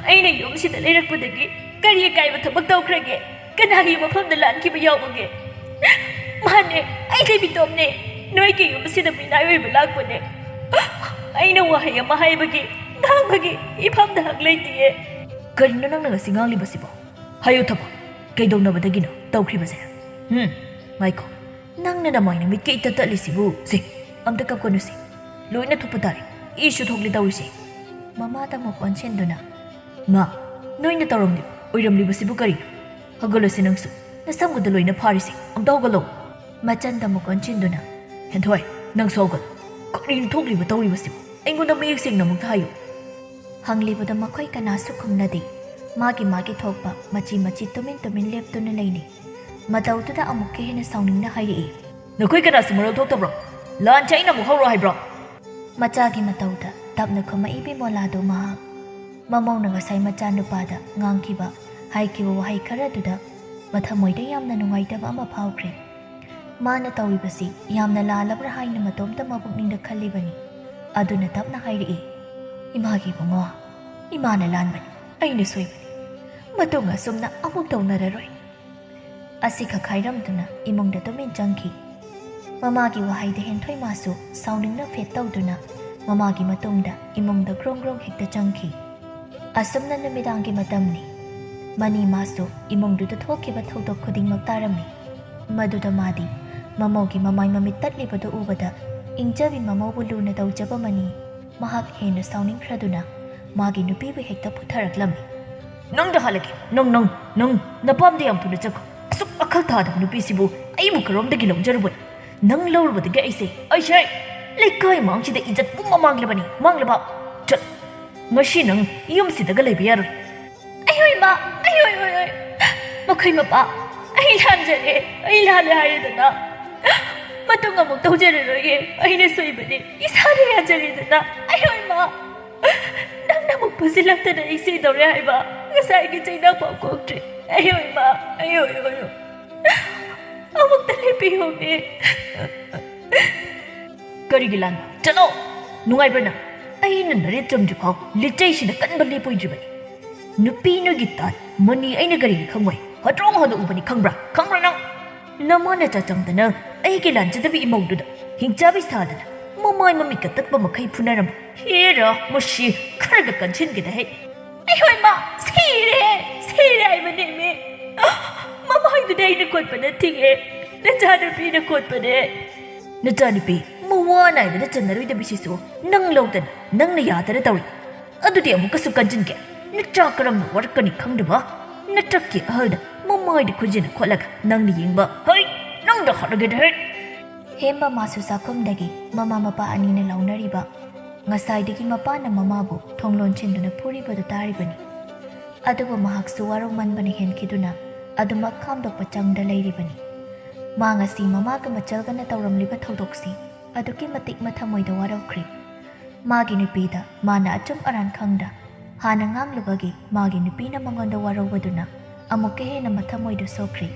ꯑꯩꯅ ꯌꯨꯝꯁꯤꯗ ꯂꯩꯔꯛꯄꯗꯒꯤ ꯀꯔꯤ ꯑꯀꯥꯏꯕ ꯊꯕꯛ ꯇꯧꯈ꯭ꯔꯒꯦ? ꯀꯅꯥꯒꯤ ꯃꯐꯝꯗ ꯂꯥꯟꯈꯤꯕ ꯌꯥꯎꯕꯒꯦ? ꯃꯥꯅꯦ, ꯑꯩ ꯂꯩꯕꯤꯇꯣꯝꯅꯦ꯫ ꯅꯣꯏꯒꯤ ꯌꯨꯝꯁꯤꯗ ꯃꯤꯅꯥꯏ ꯑꯣꯏꯕ ꯂꯥꯛꯄꯅꯦ꯫ ꯑꯩꯅ ꯋꯥꯍꯩ ꯑꯃ ꯍꯥꯏꯕꯒꯤ, ꯉꯥꯡꯕꯒꯤ ꯏꯐꯝꯗ ꯍꯛ ꯂꯩꯇꯤꯌꯦ꯫ ꯀꯔꯤꯅꯣ ꯅꯪꯅ ꯉꯁꯤ ꯉꯥꯡꯂꯤꯕꯁꯤꯕꯣ? ꯍꯥꯏꯌꯨ ꯊꯕꯛ, ꯀꯩꯗꯧꯅꯕꯗꯒꯤꯅꯣ ꯇꯧꯈ꯭ꯔꯤꯕꯁꯦ? ꯎꯝ, ꯉꯥꯏꯈꯣ, ꯅꯪꯅ ꯅꯃꯥꯏ ꯅꯃꯤꯠ ꯀꯩꯇ ꯇꯠꯂꯤꯁꯤꯕꯨ? ꯁꯦ, ꯑꯝꯇ ꯀꯞꯀꯅꯨꯁꯦ, ꯂꯣꯏꯅ ꯊꯣꯛꯄ ꯇꯥꯔꯦ꯫ ꯏꯁꯨ ꯊꯣꯛꯂꯦ ꯇꯧꯔꯤꯁꯦ꯫ ꯃꯃꯥ ꯇꯥꯃꯣ ꯑꯣꯟꯁꯤꯟꯗꯨꯅ, "ꯃꯥ, ꯅꯣꯏꯅ ꯇꯧꯔꯝꯂꯤꯕ, ꯑꯣꯏꯔꯝꯂꯤꯕꯁꯤꯕꯨ ꯀꯔꯤꯅꯣ? ꯍꯧꯒꯠꯂꯣꯁꯦ ꯅꯪꯁꯨ, ꯅꯁꯝꯒꯗ ꯂꯣꯏꯅ ꯐꯥꯔꯤꯁꯦ, ꯑꯝꯇ ꯍꯧꯒꯠꯂꯣ!" ꯃꯆꯟꯗ ꯑꯃꯨꯛ ꯑꯣꯟꯁꯤꯟꯗꯨꯅ, "ꯍꯦꯟꯊꯣꯏ, ꯅꯪꯁꯨ ꯍꯧꯒꯠꯂꯣ꯫ ꯀꯔꯤꯅꯣ ꯊꯣꯛꯂꯤꯕ ꯇꯧꯔꯤꯕꯁꯤꯕꯨ? ꯑꯩꯉꯣꯟꯗ ꯃꯌꯦꯛ ꯁꯦꯡꯅ ꯑꯃꯨꯛꯇ ꯍꯥꯏꯌꯨ!" ꯍꯪꯂꯤꯕꯗ ꯃꯈꯣꯏ ꯀꯅꯥꯁꯨ ꯈꯨꯝꯅꯗꯦ꯫ ꯃꯥꯒꯤ ꯃꯥꯒꯤ ꯊꯣꯛꯄ ꯃꯆꯤ ꯃꯆꯤ ꯇꯨꯃꯤꯟ ꯇꯨꯃꯤꯟ ꯂꯦꯞꯇꯨꯅ ꯂꯩꯅꯩ꯫ ꯃꯇꯧꯗꯨꯗ ꯑꯃꯨꯛꯀ ꯍꯦꯟꯅ ꯁꯥꯎꯅꯤꯡꯅ ꯍꯥꯏꯔꯛꯏ, "ꯅꯈꯣꯏ ꯀꯅꯥꯁꯨ ꯃꯔꯣꯜ ꯊꯣꯛꯇꯕ꯭ꯔꯣ? ꯂꯥꯟꯁꯦ ꯑꯩꯅ ꯑꯃꯨꯛ ꯍꯧꯔꯣ ꯍꯥꯏꯕ꯭ꯔꯣ?" ꯃꯆꯥꯒꯤ ꯃꯇꯧꯗ ꯇꯞꯅ ꯈꯨꯝꯃꯛꯏ ꯕꯤꯃꯣꯂꯥꯗꯨ ꯃꯍꯥꯛ꯫ ꯃꯃꯧꯅ ꯉꯁꯥꯏ ꯃꯆꯥꯅꯨꯄꯥꯗ ꯉꯥꯡꯈꯤꯕ, ꯍꯥꯏꯈꯤꯕ ꯋꯥꯍꯩ ꯈꯔꯗꯨꯗ ꯃꯊꯃꯣꯏꯗ ꯌꯥꯝꯅ ꯅꯨꯡꯉꯥꯏꯇꯕ ꯑꯃ ꯐꯥꯎꯈ꯭ꯔꯦ꯫ ꯃꯥꯅ ꯇꯧꯔꯤꯕꯁꯤ ꯌꯥꯝꯅ ꯂꯥꯜꯂꯕ꯭ꯔꯥ ꯍꯥꯏꯅ ꯃꯇꯣꯝꯇ ꯃꯕꯨꯛꯅꯤꯡꯗ ꯈꯜꯂꯤꯕꯅꯤ꯫ ꯑꯗꯨꯅ ꯇꯞꯅ ꯍꯥꯏꯔꯛꯏ, "ꯏꯃꯥꯒꯤ ꯏꯕꯨꯡꯉꯣ, ꯏꯃꯥꯅ ꯂꯥꯟꯕꯅꯤ, ꯑꯩꯅ ꯁꯣꯏꯕꯅꯤ꯫ ꯃꯇꯨꯡ ꯑꯁꯨꯝꯅ ꯑꯃꯨꯛ ꯇꯧꯅꯔꯔꯣꯏ꯫" ꯑꯁꯤꯈꯛ ꯍꯥꯏꯔꯝꯗꯨꯅ ꯏꯃꯨꯡꯗ ꯇꯨꯃꯤꯟ ꯆꯪꯈꯤ꯫ ꯃꯃꯥꯒꯤ ꯋꯥꯍꯩꯗ ꯍꯦꯟꯊꯣꯏ ꯃꯥꯁꯨ ꯁꯥꯎꯅꯤꯡꯅ ꯐꯦꯠ ꯇꯧꯗꯨꯅ ꯃꯃꯥꯒꯤ ꯃꯇꯨꯡꯗ ꯏꯃꯨꯡꯗ ꯒ꯭ꯔꯣꯡ ꯒ꯭ꯔꯣꯡ ꯍꯦꯛꯇ ꯆꯪꯈꯤ꯫ ꯑꯁꯨꯝꯅ ꯅꯨꯃꯤꯗꯥꯡꯒꯤ ꯃꯇꯝꯅꯤ꯫ ꯃꯅꯤ ꯃꯥꯁꯨ ꯏꯃꯨꯡꯗꯨꯗ ꯊꯣꯛꯈꯤꯕ ꯊꯧꯗꯣꯛ ꯈꯨꯗꯤꯡꯃꯛ ꯇꯥꯔꯝꯃꯤ꯫ ꯃꯗꯨꯗ ꯃꯥꯗꯤ ꯃꯃꯧꯒꯤ ꯃꯃꯥꯏ ꯃꯃꯤꯠ ꯇꯠꯂꯤꯕꯗꯨ ꯎꯕꯗ ꯏꯪꯖꯕꯤ ꯃꯃꯧꯕꯨ ꯂꯨꯅ ꯇꯧꯖꯕ ꯃꯅꯤ ꯃꯍꯥꯛ ꯍꯦꯟꯅ ꯁꯥꯎꯅꯤꯡꯈ꯭ꯔꯗꯨꯅ ꯃꯥꯒꯤ ꯅꯨꯄꯤꯕꯨ ꯍꯦꯛꯇ ꯐꯨꯊꯔꯛꯂꯝꯃꯤ꯫ "ꯅꯪꯗ ꯍꯥꯏꯔꯒꯦ, ꯅꯪ, ꯅꯪ, ꯅꯪ ꯅꯄꯥꯝꯗ ꯌꯥꯝ ꯊꯨꯅ ꯆꯠꯈꯣ꯫ ꯑꯁꯨꯛ ꯑꯈꯜ ꯊꯥꯗꯕ ꯅꯨꯄꯤꯁꯤꯕꯨ ꯑꯩꯕꯨ ꯀꯔꯣꯝꯗꯒꯤ ꯂꯧꯖꯔꯨꯕꯅꯣ? ꯅꯪ ꯂꯧꯔꯨꯕꯗꯒꯤ ꯑꯩꯁꯦ, ꯑꯩꯁꯦ ꯂꯩꯀꯥꯏ ꯃꯥꯡꯁꯤꯗ ꯏꯖꯠ ꯄꯨꯝꯕ ꯃꯥꯡꯂꯕꯅꯤ, ꯃꯥꯡꯂꯕ꯫ ꯆꯠ, ꯉꯁꯤ ꯅꯪ ꯌꯨꯝꯁꯤꯗꯒ ꯂꯩꯕ ꯌꯥꯔꯣꯏ꯫" "ꯑꯩ ꯍꯣꯏ ꯃꯥ, ꯑꯩ ꯍꯣꯏ ꯍꯣꯏ ꯍꯣꯏ꯫ ꯃꯈꯣꯏ ꯃꯄꯥ, ꯑꯩ ꯂꯥꯟꯖꯔꯦ, ꯑꯩ ꯂꯥꯜꯂꯦ ꯍꯥꯏꯔꯦꯗꯅ꯫ ꯃꯇꯨꯡ ꯑꯃꯨꯛ ꯇꯧꯖꯔꯔꯣꯏꯒꯦ, ꯑꯩꯅ ꯁꯣꯏꯕꯅꯤ, ꯏꯁꯥꯅ ꯌꯥꯖꯔꯦꯗꯅ꯫ ꯑꯩ ꯍꯣꯏ ꯃꯥ, ꯅꯪꯅ ꯑꯃꯨꯛ ꯄꯨꯁꯤꯜꯂꯛꯇꯅ ꯑꯩ ꯁꯤꯗꯧꯔꯦ ꯍꯥꯏꯕ, ꯉꯁꯥꯏꯒꯤ ꯆꯩꯅꯥ ꯐꯥꯎ ꯀꯣꯛꯇ꯭ꯔꯦ꯫ ꯑꯩ ꯍꯣꯏ ꯃꯥ, ꯑꯩ ꯍꯣꯏ ꯍꯣꯏ ꯍꯣꯏ꯫ ꯑꯃꯨꯛꯇ ꯂꯦꯞꯄꯤꯌꯣꯃꯤ꯫" "ꯀꯔꯤꯒꯤ ꯂꯥꯟꯕ? ꯆꯠꯂꯣ! ꯅꯨꯡꯉꯥꯏꯕ꯭ꯔꯥ ꯅꯪ? ꯑꯩꯅ ꯅꯔꯦꯠ ꯆꯨꯝꯗ꯭ꯔꯤ ꯐꯥꯎ ꯂꯤꯆꯩꯁꯤꯅ ꯀꯟꯕ ꯂꯦꯞꯄꯣꯏꯗ꯭ꯔꯤꯕꯅꯤ꯫ ꯅꯨꯄꯤ ꯅꯣꯏꯒꯤ ꯇꯥꯟ ꯃꯅꯤ ꯑꯩꯅ ꯀꯔꯤꯒꯤ ꯈꯪꯉꯣꯏ? ꯍꯣꯇ꯭ꯔꯣꯡ ꯍꯣꯗꯣꯛꯎꯕꯅꯤ ꯈꯪꯕ꯭ꯔꯥ? ꯈꯪꯕ꯭ꯔꯥ ꯅꯪ? ꯅꯃꯥꯅ ꯆꯥꯆꯝꯗꯅ ꯑꯩꯒꯤ ꯂꯥꯟꯖꯗꯕꯤ ꯏꯃꯧꯗꯨꯗ ꯍꯤꯡꯆꯥꯕꯤ ꯁꯥꯗꯅ ꯃꯃꯥꯏ ꯃꯃꯤꯠꯀ ꯇꯠꯄ ꯃꯈꯩ ꯐꯨꯅꯔꯝꯕ꯫ ꯍꯦꯔꯥ, ꯃꯁꯤ ꯈꯔꯒ ꯀꯟꯁꯤꯟꯒꯦꯗ ꯍꯦꯛ꯫ ꯑꯩꯍꯣꯏ ꯃꯥ, ꯁꯤꯔꯦ! ꯁꯤꯔꯦ ꯍꯥꯏꯕꯅꯦꯃꯤ! ꯃꯃꯥꯏꯗꯨꯗꯤ ꯑꯩꯅ ꯀꯣꯠꯄ ꯅꯠꯇꯤꯌꯦ꯫ ꯅꯆꯥꯅꯨꯄꯤꯅ ꯀꯣꯠꯄꯅꯦ꯫ ꯅꯆꯥꯅꯨꯄꯤ ꯃꯋꯥ ꯅꯥꯏꯕꯗ ꯆꯟꯅꯔꯣꯏꯗꯕꯤꯁꯤꯁꯨ ꯅꯪ ꯂꯧꯗꯅ ꯅꯪꯅ ꯌꯥꯗꯅ ꯇꯧꯔꯤ꯫ ꯑꯗꯨꯗꯤ ꯑꯃꯨꯛꯀꯁꯨ ꯀꯟꯖꯤꯟꯒꯦ꯫ ꯅꯆꯥ ꯀꯔꯝꯅ ꯋꯥꯔꯛꯀꯅꯤ ꯈꯪꯗꯕ? ꯅꯇ꯭ꯔꯛꯀꯤ ꯑꯍꯜꯗ ꯃꯃꯥꯏꯗ ꯈꯨꯖꯤꯟꯅ ꯈꯣꯠꯂꯒ ꯅꯪꯅ ꯌꯦꯡꯕ꯫ ꯍꯩ! ꯅꯪꯗ ꯍꯥꯠꯂꯒꯦꯗ ꯍꯩ! ꯍꯦꯝꯕ ꯃꯥꯁꯨ ꯆꯥꯛꯈꯨꯝꯗꯒꯤ ꯃꯃꯥ ꯃꯄꯥ ꯑꯅꯤꯅ ꯂꯥꯎꯅꯔꯤꯕ, ꯉꯁꯥꯏꯗꯒꯤ ꯃꯄꯥꯅ ꯃꯃꯥꯕꯨ ꯊꯣꯡ ꯂꯣꯟꯁꯤꯟꯗꯨꯅ ꯐꯨꯔꯤꯕꯗꯨ ꯇꯥꯔꯤꯕꯅꯤ꯫ ꯑꯗꯨꯕꯨ ꯃꯍꯥꯛꯁꯨ ꯋꯥꯔꯧꯃꯟꯕꯅ ꯍꯦꯟꯈꯤꯗꯨꯅ ꯑꯗꯨꯃꯛ ꯈꯥꯝꯗꯣꯛꯄ ꯆꯪꯗ ꯂꯩꯔꯤꯕꯅꯤ꯫ ꯃꯥ ꯉꯁꯤ ꯃꯃꯥꯒ ꯃꯆꯜꯒꯅ ꯇꯧꯔꯝꯂꯤꯕ ꯊꯧꯗꯣꯛꯁꯤ ꯑꯗꯨꯛꯀꯤ ꯃꯇꯤꯛ ꯃꯊꯃꯣꯏꯗ ꯋꯥꯔꯧꯈ꯭ꯔꯦ꯫ ꯃꯥꯒꯤ ꯅꯨꯄꯤꯗ ꯃꯥꯅ ꯑꯆꯨꯝ ꯑꯔꯥꯟ ꯈꯪꯗ ꯍꯥꯟꯅ ꯉꯥꯡꯂꯨꯕꯒꯤ ꯃꯥꯒꯤ ꯅꯨꯄꯤꯅ ꯃꯉꯣꯟꯗ ꯋꯥꯔꯧꯕꯗꯨꯅ ꯑꯃꯨꯛꯀ ꯍꯦꯟꯅ ꯃꯊꯃꯣꯏꯗꯨ ꯁꯣꯛꯈ꯭ꯔꯦ꯫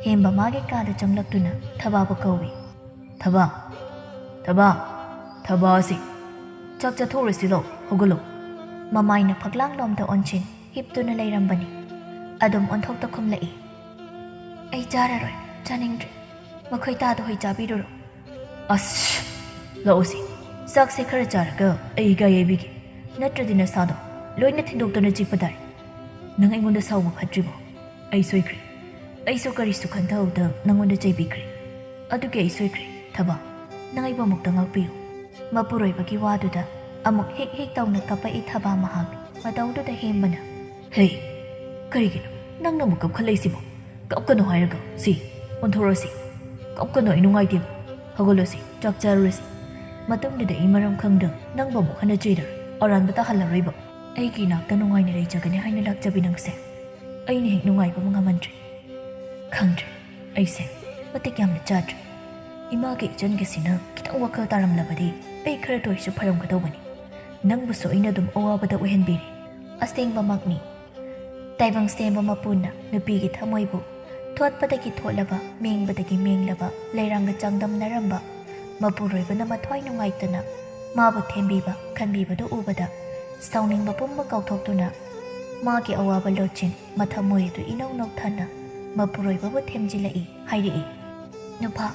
ꯍꯦꯝꯕ ꯃꯥꯒꯤ ꯀꯥꯗ ꯆꯪꯂꯛꯇꯨꯅ ꯊꯕꯥꯕꯨ ꯀꯧꯏ꯫ "ꯊꯕꯥ, ꯊꯕꯥ, ꯊꯕꯥꯁꯤ꯫ ꯆꯥꯛ ꯆꯥꯊꯣꯛꯎꯔꯁꯤ ꯂꯥꯎ, ꯍꯧꯒꯠꯂꯣ꯫" ꯃꯃꯥꯏꯅ ꯐꯛꯂꯥꯡꯂꯣꯝꯗ ꯑꯣꯟꯁꯤꯟ ꯍꯤꯞꯇꯨꯅ ꯂꯩꯔꯝꯕꯅꯤ꯫ ꯑꯗꯨꯝ ꯑꯣꯟꯊꯣꯛꯇ ꯈꯨꯝꯂꯛꯏ꯫ "ꯑꯩ ꯆꯥꯔꯔꯣꯏ, ꯆꯥꯅꯤꯡꯗ꯭ꯔꯦ꯫ ꯃꯈꯣꯏ ꯇꯥꯗ ꯍꯣꯏ ꯆꯥꯕꯤꯔꯨꯔꯣ꯫" "ꯑꯁ, ꯂꯥꯛꯎꯁꯤ, ꯆꯥꯛꯁꯦ ꯈꯔ ꯆꯥꯔꯒ ꯑꯩ ꯍꯤꯒꯥꯏ ꯌꯩꯕꯤꯒꯦ꯫ ꯅꯠꯇ꯭ꯔꯗꯤ ꯅꯁꯥꯗꯣ ꯂꯣꯏꯅ ꯊꯤꯟꯗꯣꯛꯇꯅ ꯆꯤꯛꯄ ꯇꯥꯔꯦ꯫" "ꯅꯪ ꯑꯩꯉꯣꯟꯗ ꯁꯥꯎꯕ ꯐꯠꯇ꯭ꯔꯤꯕꯣ? ꯑꯩ ꯁꯣꯏꯈ꯭ꯔꯦ꯫ ꯑꯩꯁꯨ ꯀꯔꯤꯁꯨ ꯈꯟꯊꯍꯧꯗ ꯅꯪꯉꯣꯟꯗ ꯆꯩꯕꯤꯈ꯭ꯔꯦ꯫ ꯑꯗꯨꯒꯤ ꯑꯩ ꯁꯣꯏꯈ꯭ꯔꯦ, ꯊꯕꯥ꯫ ꯅꯪ ꯑꯩꯕꯨ ꯑꯃꯨꯛꯇ ꯉꯥꯛꯄꯤꯌꯨ꯫" ꯃꯄꯨꯔꯣꯏꯕꯒꯤ ꯋꯥꯗꯨꯗ ꯑꯃꯨꯛ ꯍꯤꯛ ꯍꯤꯛ ꯇꯧꯅ ꯀꯞꯄꯛꯏ ꯊꯕꯥ ꯃꯍꯥꯛ꯫ ꯃꯇꯧꯗꯨꯗ ꯍꯦꯝꯕꯅ, "ꯍꯦ, ꯀꯔꯤꯒꯤꯅꯣ ꯅꯪꯅ ꯑꯃꯨꯛ ꯀꯞꯈꯠꯂꯛꯏꯁꯤꯕꯣ? ꯀꯞꯀꯅꯨ ꯍꯥꯏꯔꯒ꯫ ꯁꯤ, ꯑꯣꯟꯊꯣꯔꯛꯑꯣꯁꯤ꯫ ꯀꯞꯀꯅꯨ, ꯑꯩ ꯅꯨꯡꯉꯥꯏꯇꯦꯕ꯫ ꯍꯧꯒꯠꯂꯣꯁꯤ, ꯆꯥꯛ ꯆꯥꯔꯨꯔꯁꯤ꯫ ꯃꯇꯨꯡꯗꯨꯗ ꯑꯩ ꯃꯔꯝ ꯈꯪꯗ ꯅꯪꯕꯨ ꯑꯃꯨꯛ ꯍꯟꯅ ꯆꯩꯔꯔꯣꯏ, ꯑꯔꯥꯟꯕ ꯇꯥꯍꯜꯂꯔꯣꯏꯕ꯫ ꯑꯩꯒꯤ ꯏꯅꯥꯛꯇ ꯅꯨꯡꯉꯥꯏꯅ ꯂꯩꯖꯒꯅꯤ ꯍꯥꯏꯅ ꯂꯥꯛꯆꯕꯤ ꯅꯪꯁꯦ꯫ ꯑꯩꯅ ꯍꯦꯛ ꯅꯨꯡꯉꯥꯏꯕ ꯉꯝꯍꯟꯗ꯭ꯔꯦ꯫ ꯈꯪꯗ꯭ꯔꯦ, ꯑꯩꯁꯦ ꯃꯇꯤꯛ ꯌꯥꯝꯅ ꯆꯥꯗ꯭ꯔꯦ꯫ ꯏꯃꯥꯒꯤ ꯏꯆꯟꯒꯤꯁꯤꯅ ꯈꯤꯇꯪ ꯋꯥꯈꯜ ꯇꯥꯔꯝꯂꯕꯗꯤ ꯑꯩ ꯈꯔꯇ ꯑꯣꯏꯁꯨ ꯐꯔꯝꯒꯗꯧꯕꯅꯤ꯫ ꯅꯪꯕꯨꯁꯨ ꯑꯩꯅ ꯑꯗꯨꯝ ꯑꯋꯥꯕꯗ ꯑꯣꯏꯍꯟꯕꯤꯔꯦ꯫" ꯑꯁꯦꯡꯕꯃꯛꯅꯤ꯫ ꯇꯥꯏꯕꯪ ꯁꯦꯝꯕ ꯃꯄꯨꯅ ꯅꯨꯄꯤꯒꯤ ꯊꯃꯣꯏꯕꯨ ꯊꯣꯠꯄꯗꯒꯤ ꯊꯣꯠꯂꯕ, ꯃꯦꯡꯕꯗꯒꯤ ꯃꯦꯡꯂꯕ ꯂꯩꯔꯥꯡꯒ ꯆꯥꯡꯗꯝꯅꯔꯝꯕ ꯃꯄꯨꯔꯣꯏꯕꯅ ꯃꯊ꯭ꯋꯥꯏ ꯅꯨꯡꯉꯥꯏꯇꯅ ꯃꯥꯕꯨ ꯊꯦꯝꯕꯤꯕ, ꯈꯟꯕꯤꯕꯗꯨ ꯎꯕꯗ ꯁꯥꯎꯅꯤꯡꯕ ꯄꯨꯝꯕ ꯀꯥꯎꯊꯣꯛꯇꯨꯅ ꯃꯥꯒꯤ ꯑꯋꯥꯕ ꯂꯣꯠꯆꯤꯟ ꯃꯊꯃꯣꯏ ꯑꯗꯨ ꯏꯅꯧ ꯅꯧꯊꯅ ꯃꯄꯨꯔꯣꯏꯕꯕꯨ ꯊꯦꯝꯖꯤꯜꯂꯛꯏ꯫ ꯍꯥꯏꯔꯛꯏ, "ꯅꯨꯄꯥ,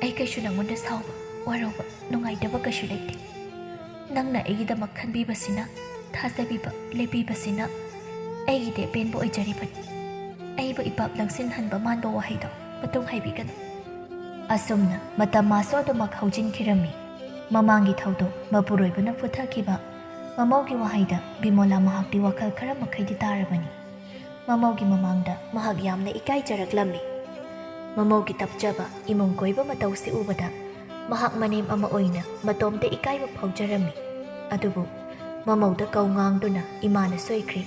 ꯑꯩ ꯀꯩꯁꯨ ꯅꯪꯉꯣꯟꯗ ꯁꯥꯎꯕ, ꯋꯥꯔꯧꯕ, ꯅꯨꯡꯉꯥꯏꯇꯕ ꯀꯩꯁꯨ ꯂꯩꯇꯦ꯫ ꯅꯪꯅ ꯑꯩꯒꯤꯗꯃꯛ ꯈꯟꯕꯤꯕꯁꯤꯅ, ꯊꯥꯖꯕꯤꯕ, ꯂꯦꯞꯄꯤꯕꯁꯤꯅ ꯑꯩꯒꯤꯗꯤ ꯑꯄꯦꯟꯕ ꯑꯣꯏꯖꯔꯤꯕꯅꯤ꯫ ꯑꯩꯕꯨ ꯏꯄꯥꯞ ꯂꯪꯁꯤꯟꯍꯟꯕ ꯃꯥꯟꯕ ꯋꯥꯍꯩꯗꯣ ꯃꯇꯨꯡ ꯍꯥꯏꯕꯤꯒꯅꯨ"꯫ ꯑꯁꯨꯝꯅ ꯃꯇꯝ ꯃꯥꯁꯨ ꯑꯗꯨꯃꯛ ꯍꯧꯖꯤꯟꯈꯤꯔꯝꯃꯤ꯫ ꯃꯃꯥꯡꯒꯤ ꯊꯧꯗꯣꯛ, ꯃꯄꯨꯔꯣꯏꯕꯅ ꯐꯨꯊꯈꯤꯕ ꯃꯃꯧꯒꯤ ꯋꯥꯍꯩꯗ ꯕꯤꯃꯣꯂꯥ ꯃꯍꯥꯛꯇꯤ ꯋꯥꯈꯜ ꯈꯔ ꯃꯈꯩꯗꯤ ꯇꯥꯔꯕꯅꯤ꯫ ꯃꯃꯧꯒꯤ ꯃꯃꯥꯡꯗ ꯃꯍꯥꯛ ꯌꯥꯝꯅ ꯏꯀꯥꯏꯖꯔꯛꯂꯝꯃꯤ꯫ ꯃꯃꯧꯒꯤ ꯇꯞꯆꯕ ꯏꯃꯨꯡ ꯀꯣꯏꯕ ꯃꯇꯧꯁꯤ ꯎꯕꯗ ꯃꯍꯥꯛ ꯃꯅꯦꯝ ꯑꯃ ꯑꯣꯏꯅ ꯃꯇꯣꯝꯇ ꯏꯀꯥꯏꯕ ꯐꯥꯎꯖꯔꯝꯃꯤ꯫ ꯑꯗꯨꯕꯨ ꯃꯃꯧꯗ ꯀꯧ ꯉꯥꯡꯗꯨꯅ ꯏꯃꯥꯅ ꯁꯣꯏꯈ꯭ꯔꯦ,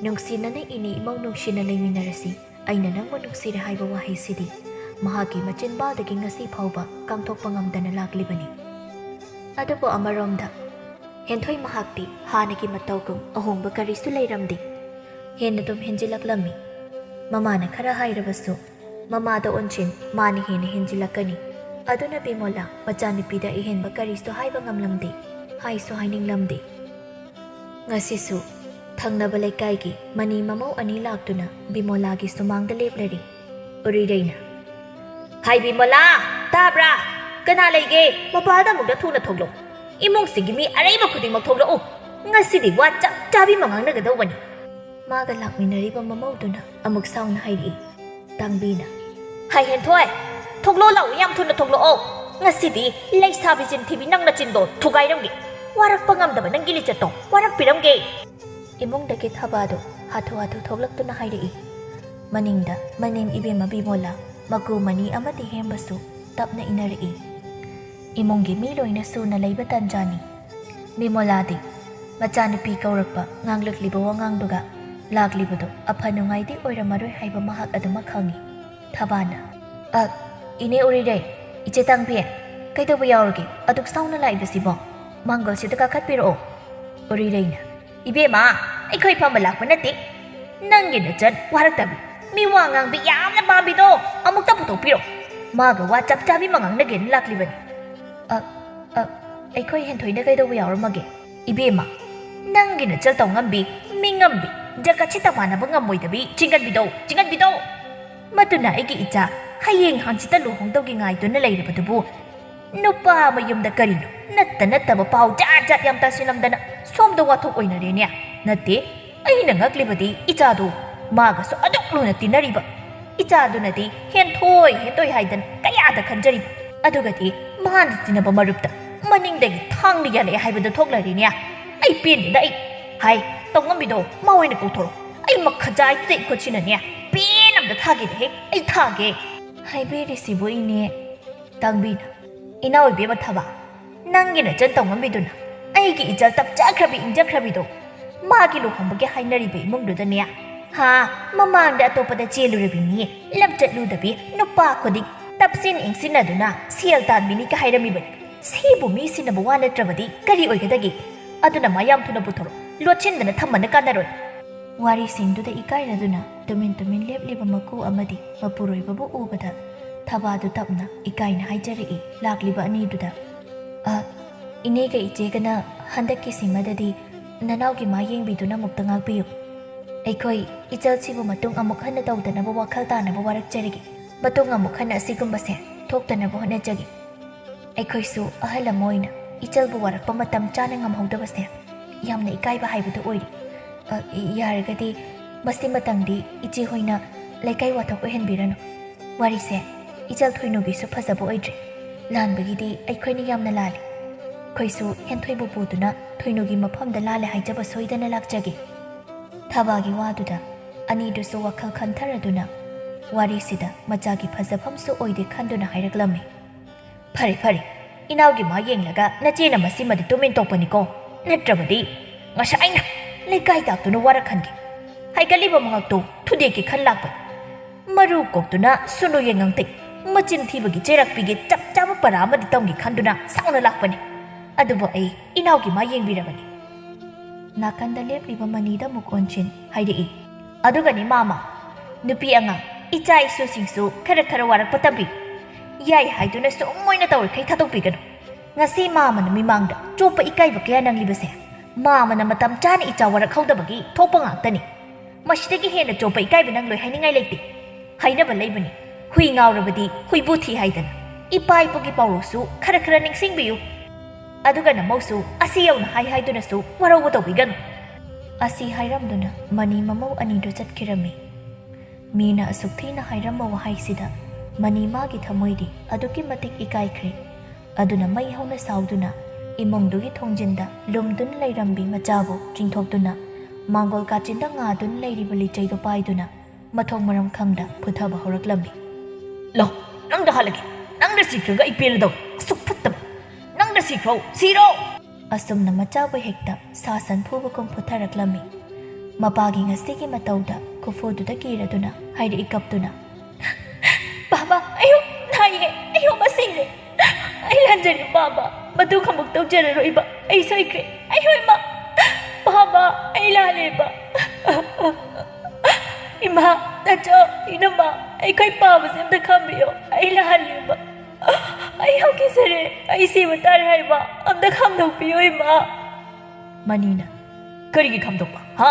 ꯅꯨꯡꯁꯤꯅꯅ ꯏꯅꯦ ꯏꯃꯧ ꯅꯨꯡꯁꯤꯅ ꯂꯩꯃꯤꯟꯅꯔꯁꯤ, ꯑꯩꯅ ꯅꯪꯕꯨ ꯅꯨꯡꯁꯤꯔꯦ ꯍꯥꯏꯕ ꯋꯥꯍꯩꯁꯤꯗꯤ ꯃꯍꯥꯛꯀꯤ ꯃꯆꯤꯟꯕꯥꯜꯗꯒꯤ ꯉꯁꯤ ꯐꯥꯎꯕ ꯀꯥꯡꯊꯣꯛꯄ ꯉꯝꯗꯅ ꯂꯥꯛꯂꯤꯕꯅꯤ꯫ ꯑꯗꯨꯕꯨ ꯑꯃꯔꯣꯝꯗ ꯍꯦꯟꯊꯣꯏ ꯃꯍꯥꯛꯇꯤ ꯍꯥꯟꯅꯒꯤ ꯃꯇꯧꯒꯨꯝ ꯑꯍꯣꯡꯕ ꯀꯔꯤꯁꯨ ꯂꯩꯔꯝꯗꯦ꯫ ꯍꯦꯟꯅ ꯑꯗꯨꯝ ꯍꯦꯟꯖꯤꯜꯂꯛꯂꯝꯃꯤ꯫ ꯃꯃꯥꯅ ꯈꯔ ꯍꯥꯏꯔꯕꯁꯨ ꯃꯃꯥꯗ ꯑꯣꯟꯁꯤꯟ ꯃꯥꯅ ꯍꯦꯟꯅ ꯍꯦꯟꯖꯤꯜꯂꯛꯀꯅꯤ꯫ ꯑꯗꯨꯅ ꯕꯤꯃꯣꯂꯥ ꯃꯆꯥꯅꯨꯄꯤꯗ ꯑꯍꯦꯟꯕ ꯀꯔꯤꯁꯨ ꯍꯥꯏꯕ ꯉꯝꯂꯝꯗꯦ, ꯍꯥꯏꯁꯨ ꯍꯥꯏꯅꯤꯡꯂꯝꯗꯦ꯫ ꯉꯁꯤꯁꯨ ꯊꯪꯅꯕ ꯂꯩꯀꯥꯏꯒꯤ ꯃꯅꯤ ꯃꯃꯧ ꯑꯅꯤ ꯂꯥꯛꯇꯨꯅ ꯕꯤꯃꯣꯂꯥꯒꯤ ꯁꯨꯃꯥꯡꯗ ꯂꯦꯞꯂꯔꯤ꯫ ꯎꯔꯤꯔꯩꯅ, "ꯍꯥꯏ ꯕꯤꯃꯣꯂꯥ, ꯇꯥꯕ꯭ꯔꯥ? ꯀꯅꯥ ꯂꯩꯒꯦ? ꯃꯄꯥꯜꯗ ꯑꯃꯨꯛꯇ ꯊꯨꯅ ꯊꯣꯛꯂꯛꯎ꯫ ꯏꯃꯨꯡꯁꯤꯒꯤ ꯃꯤ ꯑꯔꯩꯕ ꯈꯨꯗꯤꯡꯃꯛ ꯊꯣꯛꯂꯛꯎ꯫ ꯉꯁꯤꯗꯤ ꯋꯥ ꯆꯞ ꯆꯥꯕꯤ ꯑꯃ ꯉꯥꯡꯅꯒꯗꯧꯕꯅꯤ"꯫ ꯃꯥꯒ ꯂꯥꯛꯃꯤꯟꯅꯔꯤꯕ ꯃꯃꯧꯗꯨꯅ ꯑꯃꯨꯛ ꯁꯥꯎꯅ ꯍꯥꯏꯔꯛꯏ꯫ ꯇꯥꯡꯕꯤꯅ, "ꯍꯥꯏ ꯍꯦꯟꯊꯣꯏ, ꯊꯣꯛꯂꯛꯑꯣ ꯂꯥꯛꯑꯣ, ꯌꯥꯝ ꯊꯨꯅ ꯊꯣꯛꯂꯛꯑꯣ꯫ ꯉꯁꯤꯗꯤ ꯂꯩꯁꯥꯕꯤ ꯆꯤꯟꯊꯤꯕꯤ ꯅꯪ ꯅꯆꯤꯟꯗꯣ ꯊꯨꯒꯥꯏꯔꯝꯒꯦ꯫ ꯋꯥꯔꯛꯄ ꯉꯝꯗꯕ ꯅꯪꯒꯤ ꯂꯤꯆꯠꯇꯣ ꯋꯥꯔꯛꯄꯤꯔꯝꯒꯦ"꯫ ꯏꯃꯨꯡꯗꯒꯤ ꯊꯕꯥꯗꯨ ꯍꯥꯊꯨ ꯍꯥꯊꯨ ꯊꯣꯛꯂꯛꯇꯨꯅ ꯍꯥꯏꯔꯛꯏ꯫ ꯃꯅꯤꯡꯗ ꯃꯅꯦꯝ ꯏꯕꯦꯝꯃ ꯕꯤꯃꯣꯂꯥ, ꯃꯀꯨ ꯃꯅꯤ ꯑꯃꯗꯤ ꯍꯦꯝꯕꯁꯨ ꯇꯞꯅ ꯏꯟꯅꯔꯛꯏ꯫ ꯏꯃꯨꯡꯒꯤ ꯃꯤ ꯂꯣꯏꯅ ꯁꯨꯅ ꯂꯩꯕ ꯇꯟꯖꯥꯅꯤ꯫ ꯕꯤꯃꯣꯂꯥꯗꯤ ꯃꯆꯥꯅꯨꯄꯤ ꯀꯧꯔꯛꯄ, ꯉꯥꯡꯂꯛꯂꯤꯕ ꯋꯥꯉꯥꯡꯗꯨꯒ ꯂꯥꯛꯂꯤꯕꯗꯨ ꯑꯐ ꯅꯨꯡꯉꯥꯏꯗꯤ ꯑꯣꯏꯔꯝꯃꯔꯣꯏ ꯍꯥꯏꯕ ꯃꯍꯥꯛ ꯑꯗꯨꯃꯛ ꯈꯪꯏ꯫ ꯊꯕꯥꯅ, "ꯑ, ꯏꯅꯦ ꯎꯔꯤꯔꯩ, ꯏꯆꯦ ꯇꯥꯡꯕꯤ, ꯀꯩꯗꯧꯕ ꯌꯥꯎꯔꯒꯦ? ꯑꯗꯨꯛ ꯁꯥꯎꯅ ꯂꯥꯛꯏꯕꯁꯤꯕꯣ? ꯃꯥꯡꯒꯣꯜꯁꯤꯗ ꯀꯥꯈꯠꯄꯤꯔꯛꯑꯣ"꯫ ꯎꯔꯤꯔꯩꯅ, "ꯏꯕꯦꯝꯃ, ꯑꯩꯈꯣꯏ ꯐꯝꯕ ꯂꯥꯛꯄ ꯅꯠꯇꯦ꯫ ꯅꯪꯒꯤ ꯅꯆꯟ ꯋꯥꯔꯛꯇꯕꯤ, ꯃꯤ ꯋꯥ ꯉꯥꯡꯕꯤ ꯌꯥꯝꯅ ꯄꯥꯝꯕꯤꯗꯣ ꯑꯃꯨꯛꯇ ꯄꯨꯊꯣꯛꯄꯤꯔꯣ꯫ ꯃꯥꯒ ꯋꯥ ꯆꯞ ꯆꯥꯕꯤ ꯑꯃ ꯉꯥꯡꯅꯒꯦꯅ ꯂꯥꯛꯂꯤꯕꯅꯤ"꯫ "ꯑ, ꯑ, ꯑꯩꯈꯣꯏ ꯍꯦꯟꯊꯣꯏꯅ ꯀꯩꯗꯧꯕ ꯌꯥꯎꯔꯝꯃꯒꯦ?" "ꯏꯕꯦꯝꯃ, ꯅꯪꯒꯤ ꯅꯆꯜ ꯇꯧꯉꯝꯕꯤ, ꯃꯤꯉꯝꯕꯤ, ꯖꯒꯠꯁꯤꯗ ꯃꯥꯟꯅꯕ ꯉꯝꯃꯣꯏꯗꯕꯤ ꯆꯤꯡꯒꯟꯕꯤꯗꯣ, ꯆꯤꯡꯒꯟꯕꯤꯗꯣ! ꯃꯗꯨꯅ ꯑꯩꯒꯤ ꯏꯆꯥ ꯍꯌꯦꯡ ꯍꯪꯆꯤꯠꯇ ꯂꯨꯍꯣꯡꯗꯧꯒꯤ ꯉꯥꯏꯗꯨꯅ ꯂꯩꯔꯕꯗꯨꯕꯨ, ꯅꯨꯄꯥ ꯃꯌꯨꯝꯗ ꯀꯔꯤꯅꯣ ꯅꯠꯇ ꯅꯠꯇꯕ ꯄꯥꯎ ꯖꯥꯠ ꯖꯥꯠ ꯌꯥꯝ ꯇꯥꯁꯤꯜꯂꯝꯗꯅ ꯁꯣꯝꯗ ꯋꯥꯊꯣꯛ ꯑꯣꯏꯅꯔꯦꯅꯦ꯫ ꯅꯠꯇꯦ, ꯑꯩꯅ ꯉꯛꯂꯤꯕꯗꯤ ꯏꯆꯥꯗꯣ ꯃꯥꯒꯁꯨ ꯑꯗꯨꯛ ꯂꯨꯅ ꯇꯤꯟꯅꯔꯤꯕ ꯏꯆꯥꯗꯨꯅꯗꯤ ꯍꯦꯟꯊꯣꯏ ꯍꯦꯟꯊꯣꯏ ꯍꯥꯏꯗꯅ ꯀꯌꯥꯗ ꯈꯟꯖꯔꯤꯕ, ꯑꯗꯨꯒꯗꯤ ꯃꯥꯅ ꯇꯤꯟꯅꯕ ꯃꯔꯨꯞꯇ ꯃꯅꯤꯡꯗꯒꯤ ꯊꯥꯡꯅ ꯌꯥꯜꯂꯛꯑꯦ ꯍꯥꯏꯕꯗꯨ ꯊꯣꯛꯂꯔꯤꯅꯦ꯫ ꯑꯩ ꯄꯦꯟꯗꯦꯗ ꯑꯩ꯫ ꯍꯥꯏ, ꯇꯧꯉꯝꯕꯤꯗꯣ ꯃꯥ ꯑꯣꯏꯅ ꯀꯧꯊꯣꯔꯛꯑꯣ꯫ ꯑꯩ ꯃꯈꯖꯥꯏꯗꯨꯗ ꯏꯈꯨꯠꯁꯤꯅꯅꯦ ꯄꯦꯟ ꯑꯝꯇ ꯊꯥꯒꯦꯗ ꯍꯦ, ꯑꯩ ꯊꯥꯒꯦ꯫ ꯍꯥꯏꯕꯤꯔꯤꯁꯤꯕꯨ ꯏꯅꯦ ꯇꯥꯡꯕꯤꯅ꯫ ꯏꯅꯥꯎ ꯏꯕꯦꯝꯃ ꯊꯕ, ꯅꯪꯒꯤ ꯅꯆꯟ ꯇꯧꯉꯝꯕꯤꯗꯨꯅ ꯑꯩꯒꯤ ꯏꯆꯜ ꯇꯞꯆꯈ꯭ꯔꯕꯤ ꯏꯟꯖꯈ꯭ꯔꯕꯤꯗꯣ ꯃꯥꯒꯤ ꯂꯨꯍꯣꯡꯕꯒꯤ ꯍꯥꯏꯅꯔꯤꯕ ꯏꯃꯨꯡꯗꯨꯗꯅꯦ, ꯍꯥ, ꯃꯃꯥꯡꯗ ꯑꯇꯣꯞꯄꯗ ꯆꯦꯜꯂꯨꯔꯕꯤꯅꯤ, ꯂꯝꯆꯠꯂꯨꯗꯕꯤ ꯅꯨꯄꯥ ꯈꯨꯗꯤꯡ ꯇꯞꯁꯤꯟ ꯏꯪꯁꯤꯟꯅꯗꯨꯅ ꯁꯦꯜ ꯇꯥꯟꯕꯤꯅꯤꯒ ꯍꯥꯏꯔꯝꯃꯤꯕꯅꯤ꯫ ꯁꯤꯕꯨ ꯃꯤ ꯁꯤꯟꯅꯕ ꯋꯥ ꯅꯠꯇ꯭ꯔꯕꯗꯤ ꯀꯔꯤ ꯑꯣꯏꯒꯗꯒꯦ? ꯑꯗꯨꯅ ꯃꯥ ꯌꯥꯝ ꯊꯨꯅ ꯄꯨꯊꯣꯔꯛꯎ, ꯂꯣꯠꯁꯤꯟꯗꯅ ꯊꯝꯕꯅ ꯀꯥꯟꯅꯔꯣꯏ꯫ ꯋꯥꯔꯤꯁꯤꯡꯗꯨꯗ ꯏꯀꯥꯏꯔꯗꯨꯅ ꯇꯨꯃꯤꯟ ꯇꯨꯃꯤꯟ ꯂꯦꯞꯂꯤꯕ ꯃꯀꯨ ꯑꯃꯗꯤ ꯃꯄꯨꯔꯣꯏꯕꯕꯨ ꯎꯕꯗ ꯊꯕꯥꯗꯨ ꯇꯞꯅ ꯏꯀꯥꯏꯅ ꯍꯥꯏꯖꯔꯛꯏ ꯂꯥꯛꯂꯤꯕ ꯑꯅꯤꯗꯨꯗ꯫ "ꯑ, ꯏꯅꯦꯒ ꯏꯆꯦꯒꯅ ꯍꯟꯗꯛꯀꯤꯁꯤꯃꯗꯗꯤ ꯅꯅꯥꯎꯒꯤ ꯃꯥ ꯌꯦꯡꯕꯤꯗꯨꯅ ꯑꯃꯨꯛꯇ ꯉꯥꯛꯄꯤꯌꯨ꯫ ꯑꯩꯈꯣꯏ ꯏꯆꯜꯁꯤꯕꯨ ꯃꯇꯨꯡ ꯑꯃꯨꯛ ꯍꯟꯅ ꯇꯧꯗꯅꯕ ꯋꯥꯈꯜ ꯇꯥꯅꯕ ꯋꯥꯔꯛꯆꯔꯒꯦ꯫ ꯃꯇꯨꯡ ꯑꯃꯨꯛ ꯍꯟꯅ ꯑꯁꯤꯒꯨꯝꯕꯁꯦ ꯊꯣꯛꯇꯅꯕ ꯍꯣꯠꯅꯖꯒꯦ꯫ ꯑꯩꯈꯣꯏꯁꯨ ꯑꯍꯜ ꯑꯃ ꯑꯣꯏꯅ ꯏꯆꯜꯕꯨ ꯋꯥꯔꯛꯄ ꯃꯇꯝ ꯆꯥꯅ ꯉꯝꯍꯧꯗꯕꯁꯦ ꯌꯥꯝꯅ ꯏꯀꯥꯏꯕ ꯍꯥꯏꯕꯗꯨ ꯑꯣꯏꯔꯦ꯫ ꯑ, ꯌꯥꯔꯒꯗꯤ ꯃꯁꯤꯃꯇꯪꯗꯤ ꯏꯆꯦ ꯍꯣꯏꯅ ꯂꯩꯀꯥꯏ ꯋꯥꯊꯣꯛ ꯑꯣꯏꯍꯟꯕꯤꯔꯅꯨ꯫ ꯋꯥꯔꯤꯁꯦ ꯏꯆꯜ ꯊꯣꯏꯅꯨꯒꯤꯁꯨ ꯐꯖꯕ ꯑꯣꯏꯗ꯭ꯔꯦ꯫ ꯂꯥꯟꯕꯒꯤꯗꯤ ꯑꯩꯈꯣꯏꯅ ꯌꯥꯝꯅ ꯂꯥꯜꯂꯤ꯫ ꯑꯩꯈꯣꯏꯁꯨ ꯍꯦꯟꯊꯣꯏꯕꯨ ꯄꯨꯗꯨꯅ ꯊꯣꯏꯅꯨꯒꯤ ꯃꯐꯝꯗ ꯂꯥꯜꯂꯦ ꯍꯥꯏꯖꯕ ꯁꯣꯏꯗꯅ ꯂꯥꯛꯆꯒꯦ"꯫ ꯊꯕꯥꯒꯤ ꯋꯥꯗꯨꯗ ꯑꯅꯤꯗꯨꯁꯨ ꯋꯥꯈꯜ ꯈꯟꯊꯔꯗꯨꯅ ꯋꯥꯔꯤꯁꯤꯗ ꯃꯆꯥꯒꯤ ꯐꯖꯐꯝꯁꯨ ꯑꯣꯏꯗꯦ ꯈꯟꯗꯨꯅ ꯍꯥꯏꯔꯛꯂꯝꯃꯤ꯫ "ꯐꯔꯦ, ꯐꯔꯦ, ꯏꯅꯥꯎꯒꯤ ꯃꯥ ꯌꯦꯡꯂꯒ ꯅꯆꯦꯅ ꯃꯁꯤꯃꯗꯤ ꯇꯨꯃꯤꯟ ꯇꯣꯛꯄꯅꯤꯀꯣ, ꯅꯠꯇ꯭ꯔꯕꯗꯤ ꯉꯁꯥꯏꯅ ꯂꯩꯀꯥꯏ ꯇꯥꯛꯇꯨꯅ ꯋꯥꯔꯛꯍꯟꯒꯦ꯫ ꯍꯥꯏꯒꯠꯂꯤꯕ ꯃꯉꯛꯇꯣ ꯊꯨꯗꯦꯛꯀꯦ ꯈꯟ ꯂꯥꯛꯄꯅꯤ꯫ ꯃꯔꯨ ꯀꯣꯛꯇꯨꯅ ꯁꯨꯅꯨ ꯌꯦꯡꯉꯪꯇꯩ, ꯃꯆꯤꯟ ꯊꯤꯕꯒꯤ ꯆꯩꯔꯛ ꯄꯤꯒꯦ ꯆꯞ ꯆꯥꯕ ꯄꯔꯥ ꯑꯃꯗꯤ ꯇꯝꯒꯦ ꯈꯟꯗꯨꯅ ꯁꯥꯎꯅ ꯂꯥꯛꯄꯅꯤ꯫ ꯑꯗꯨꯕꯨ ꯑꯩ ꯏꯅꯥꯎꯒꯤ ꯃꯥ ꯌꯦꯡꯕꯤꯔꯕꯅꯤ"꯫ ꯅꯥꯀꯟꯗ ꯂꯦꯞꯂꯤꯕ ꯃꯅꯤꯗ ꯑꯃꯨꯛ ꯑꯣꯟꯁꯤꯟ ꯍꯥꯏꯔꯛꯏ꯫ "ꯑꯗꯨꯒꯅꯤ ꯃꯥꯃ, ꯅꯨꯄꯤ ꯑꯉꯥꯡ, ꯏꯆꯥ ꯏꯁꯨꯁꯤꯡꯁꯨ ꯈꯔ ꯈꯔ ꯋꯥꯔꯛꯄ ꯇꯝꯕꯤ꯫ ꯌꯥꯏ ꯍꯥꯏꯗꯨꯅ ꯁꯨꯝ ꯃꯣꯏꯅ ꯇꯧꯔꯤꯈꯩ ꯊꯥꯗꯣꯛꯄꯤꯒꯅꯨ꯫ ꯉꯁꯤ ꯃꯥꯃꯅ ꯃꯤꯃꯥꯡꯗ ꯆꯣꯞꯄ ꯏꯀꯥꯏꯕ ꯀꯌꯥ ꯅꯪꯂꯤꯕꯁꯦ ꯃꯥ ꯑꯃꯅ ꯃꯇꯝ ꯆꯥꯅ ꯏꯆꯥ ꯋꯥꯔꯛꯍꯧꯗꯕꯒꯤ ꯊꯣꯛꯄ ꯉꯥꯛꯇꯅꯤ꯫ ꯃꯁꯤꯗꯒꯤ ꯍꯦꯟꯅ ꯆꯣꯞꯄ ꯏꯀꯥꯏꯕ ꯅꯪ ꯂꯣꯏ ꯍꯥꯏꯅꯤꯡꯉꯥꯏ ꯂꯩꯇꯦ꯫ ꯍꯥꯏꯅꯕ ꯂꯩꯕꯅꯤ, "ꯍꯨꯏ ꯉꯥꯎꯔꯕꯗꯤ ꯍꯨꯏꯕꯨ ꯊꯤ" ꯍꯥꯏꯗꯅ꯫ ꯏꯄꯥ ꯏꯄꯨꯒꯤ ꯄꯥꯎꯔꯧꯁꯨ ꯈꯔ ꯈꯔ ꯅꯤꯡꯁꯤꯡꯕꯤꯌꯨ꯫ ꯑꯗꯨꯒ ꯅꯃꯧꯁꯨ ꯑꯁꯤ ꯌꯧꯅ ꯍꯥꯏ ꯍꯥꯏꯗꯨꯅꯁꯨ ꯋꯥꯔꯧꯕ ꯇꯧꯕꯤꯒꯅꯨ꯫ ꯑꯁꯤ ꯍꯥꯏꯔꯝꯗꯨꯅ ꯃꯅꯤ ꯃꯃꯧ ꯑꯅꯤꯗꯨ ꯆꯠꯈꯤꯔꯝꯃꯤ꯫ ꯃꯤꯅ ꯑꯁꯨꯛ ꯊꯤꯅ ꯍꯥꯏꯔꯝꯕ ꯋꯥꯍꯩꯁꯤꯗ ꯃꯅꯤ ꯃꯥꯒꯤ ꯊꯃꯣꯏꯗꯤ ꯑꯗꯨꯛꯀꯤ ꯃꯇꯤꯛ ꯏꯀꯥꯏꯈ꯭ꯔꯦ꯫ ꯑꯗꯨꯅ ꯃꯩ ꯍꯧꯅ ꯁꯥꯎꯗꯨꯅ ꯏꯃꯨꯡꯗꯨꯒꯤ ꯊꯣꯡꯖꯤꯟꯗ ꯂꯨꯝꯗꯨꯅ ꯂꯩꯔꯝꯕꯤ ꯃꯆꯥꯕꯨ ꯆꯤꯡꯊꯣꯛꯇꯨꯅ ꯃꯥꯡꯒꯣꯜ ꯀꯥꯆꯤꯟꯗ ꯉꯥꯗꯨꯅ ꯂꯩꯔꯤꯕ ꯂꯤꯆꯩꯗꯨ ꯄꯥꯏꯗꯨꯅ ꯃꯊꯣꯡ ꯃꯔꯝ ꯈꯪꯗ ꯐꯨꯊꯕ ꯍꯧꯔꯛꯂꯝꯃꯤ꯫ "ꯂꯣ, ꯅꯪꯗ ꯍꯥꯜꯂꯒꯦ, ꯅꯪꯗ ꯁꯤꯈ꯭ꯔꯒ ꯑꯩ ꯄꯦꯜꯂꯗꯧ, ꯑꯁꯨꯛ ꯐꯠꯇꯕ, ꯅꯪꯗ ꯁꯤꯈ꯭ꯔꯣ, ꯁꯤꯔꯣ!" ꯑꯁꯨꯝꯅ ꯃꯆꯥꯕꯨ ꯍꯦꯛꯇ ꯁꯥ ꯁꯟ ꯐꯨꯕꯒꯨꯝ ꯐꯨꯊꯔꯛꯂꯝꯃꯤ꯫ ꯃꯄꯥꯒꯤ ꯉꯁꯤꯒꯤ ꯃꯇꯧꯗ ꯈꯨꯐꯨꯗꯨꯗ ꯀꯤꯔꯗꯨꯅ ꯍꯥꯏꯔꯛꯏ ꯀꯞꯇꯨꯅ, "ꯕꯥꯕꯥ, ꯑꯩꯌꯨ ꯅꯥꯏꯌꯦ, ꯑꯩꯌꯨ ꯃꯁꯤꯔꯦ꯫ ꯑꯩ ꯂꯥꯟꯖꯔꯦ ꯕꯥꯕꯥ, ꯃꯇꯨꯡ ꯑꯃꯨꯛ ꯇꯧꯖꯔꯔꯣꯏꯕ꯫ ꯑꯩ ꯁꯣꯏꯈ꯭ꯔꯦ, ꯑꯩꯌꯨ ꯏꯃꯥ, ꯕꯥꯕꯥ, ꯑꯩ ꯂꯥꯜꯂꯦꯕ꯫ ꯏꯃꯥ, ꯅꯆꯥ, ꯏꯅꯝꯃ, ꯑꯩꯈꯣꯏ ꯄꯥꯕꯁꯦ ꯑꯝꯇ ꯈꯥꯝꯕꯤꯌꯣ, ꯑꯩ ꯂꯥꯜꯂꯦꯕ꯫ ꯑꯩ ꯌꯥꯝ ꯀꯤꯖꯔꯦ, ꯑꯩ ꯁꯤꯕ ꯇꯥꯔꯦ ꯍꯥꯏꯕ, ꯑꯝꯇ ꯈꯥꯝꯗꯣꯛꯄꯤꯌꯣ ꯏꯃꯥ꯫" ꯃꯅꯤꯅ, "ꯀꯔꯤꯒꯤ ꯈꯥꯝꯗꯣꯛꯄ, ꯍꯥ?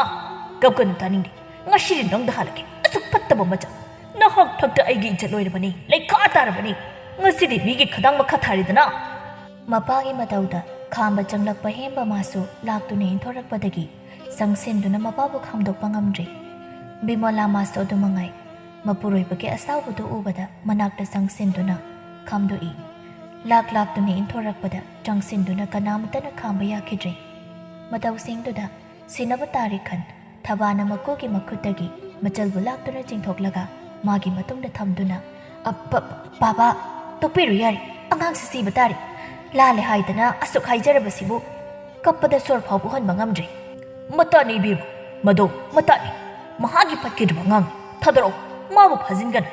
ꯀꯞꯀꯅꯨ, ꯇꯥꯅꯤꯡꯗꯦ꯫ ꯉꯁꯤꯗꯤ ꯅꯪꯗ ꯍꯥꯜꯂꯒꯦ, ꯑꯁꯨꯛ ꯐꯠꯇꯕ ꯃꯆꯥ꯫ ꯅꯍꯥꯛ ꯊꯛꯇ ꯑꯩꯒꯤ ꯏꯖꯠ ꯂꯣꯏꯔꯕꯅꯤ, ꯂꯩꯈꯥ ꯇꯥꯔꯕꯅꯤ꯫ ꯉꯁꯤꯗꯤ ꯃꯤꯒꯤ ꯈꯗꯥꯡ ꯃꯈꯥ ꯊꯥꯔꯤꯗꯅ꯫" ꯃꯄꯥꯒꯤ ꯃꯇꯧꯗ ꯈꯥꯝꯕ ꯆꯪꯂꯛꯄ ꯍꯦꯝꯕ ꯃꯥꯁꯨ ꯂꯥꯛꯇꯨꯅ ꯏꯟꯊꯣꯔꯛꯄꯗꯒꯤ ꯆꯪꯁꯤꯟꯗꯨꯅ ꯃꯄꯥꯕꯨ ꯈꯥꯝꯗꯣꯛꯄ ꯉꯝꯗ꯭ꯔꯦ꯫ ꯕꯤꯃꯣꯂꯥ ꯃꯥꯁꯨ ꯑꯗꯨ ꯃꯉꯥꯏ꯫ ꯃꯄꯨꯔꯣꯏꯕꯒꯤ ꯑꯁꯥꯎꯕꯗꯨ ꯎꯕꯗ ꯃꯅꯥꯛꯇ ꯆꯪꯁꯤꯟꯗꯨꯅ ꯈꯥꯝꯗꯣꯛꯏ꯫ ꯂꯥꯛ ꯂꯥꯛꯇꯨꯅ ꯏꯟꯊꯣꯔꯛꯄꯗ ꯆꯪꯁꯤꯟꯗꯨꯅ ꯀꯅꯥꯃꯠꯇꯅ ꯈꯥꯝꯕ ꯌꯥꯈꯤꯗ꯭ꯔꯦ꯫ ꯃꯇꯧꯁꯤꯡꯗꯨꯗ ꯁꯤꯟꯅꯕ ꯇꯥꯔꯦ ꯈꯟ ꯊꯕꯥꯅ ꯃꯀꯨꯒꯤ ꯃꯈꯨꯠꯇꯒꯤ ꯃꯆꯜꯕꯨ ꯂꯥꯛꯇꯨꯅ ꯆꯤꯡꯊꯣꯛꯂꯒ ꯃꯥꯒꯤ ꯃꯇꯨꯡꯗ ꯊꯝꯗꯨꯅ, "ꯑ, ꯄ-, ꯄ-, ꯕꯥꯕꯥ, ꯇꯣꯛꯄꯤꯔꯨ ꯌꯥꯔꯦ, ꯑꯉꯥꯡꯁꯤ ꯁꯤꯕ ꯇꯥꯔꯦ꯫ ꯂꯥꯜꯂꯦ ꯍꯥꯏꯗꯅ ꯑꯁꯨꯛ ꯍꯥꯏꯖꯔꯕꯁꯤꯕꯨ ꯀꯞꯄꯗ ꯁꯣꯔ ꯐꯥꯎꯕ ꯍꯣꯟꯕ ꯉꯝꯗ꯭ꯔꯦ꯫" "ꯃꯇꯥꯅꯤ ꯏꯕꯦꯝꯃ, ꯃꯗꯣ ꯃꯇꯥꯅꯤ꯫ ꯃꯍꯥꯛꯀꯤ ꯐꯠꯈꯤꯗ꯭ꯔꯕ ꯑꯉꯥꯡꯅꯤ꯫ ꯊꯥꯗꯣꯔꯛꯑꯣ, ꯃꯥꯕꯨ ꯐꯥꯖꯤꯟꯒꯅꯨ꯫"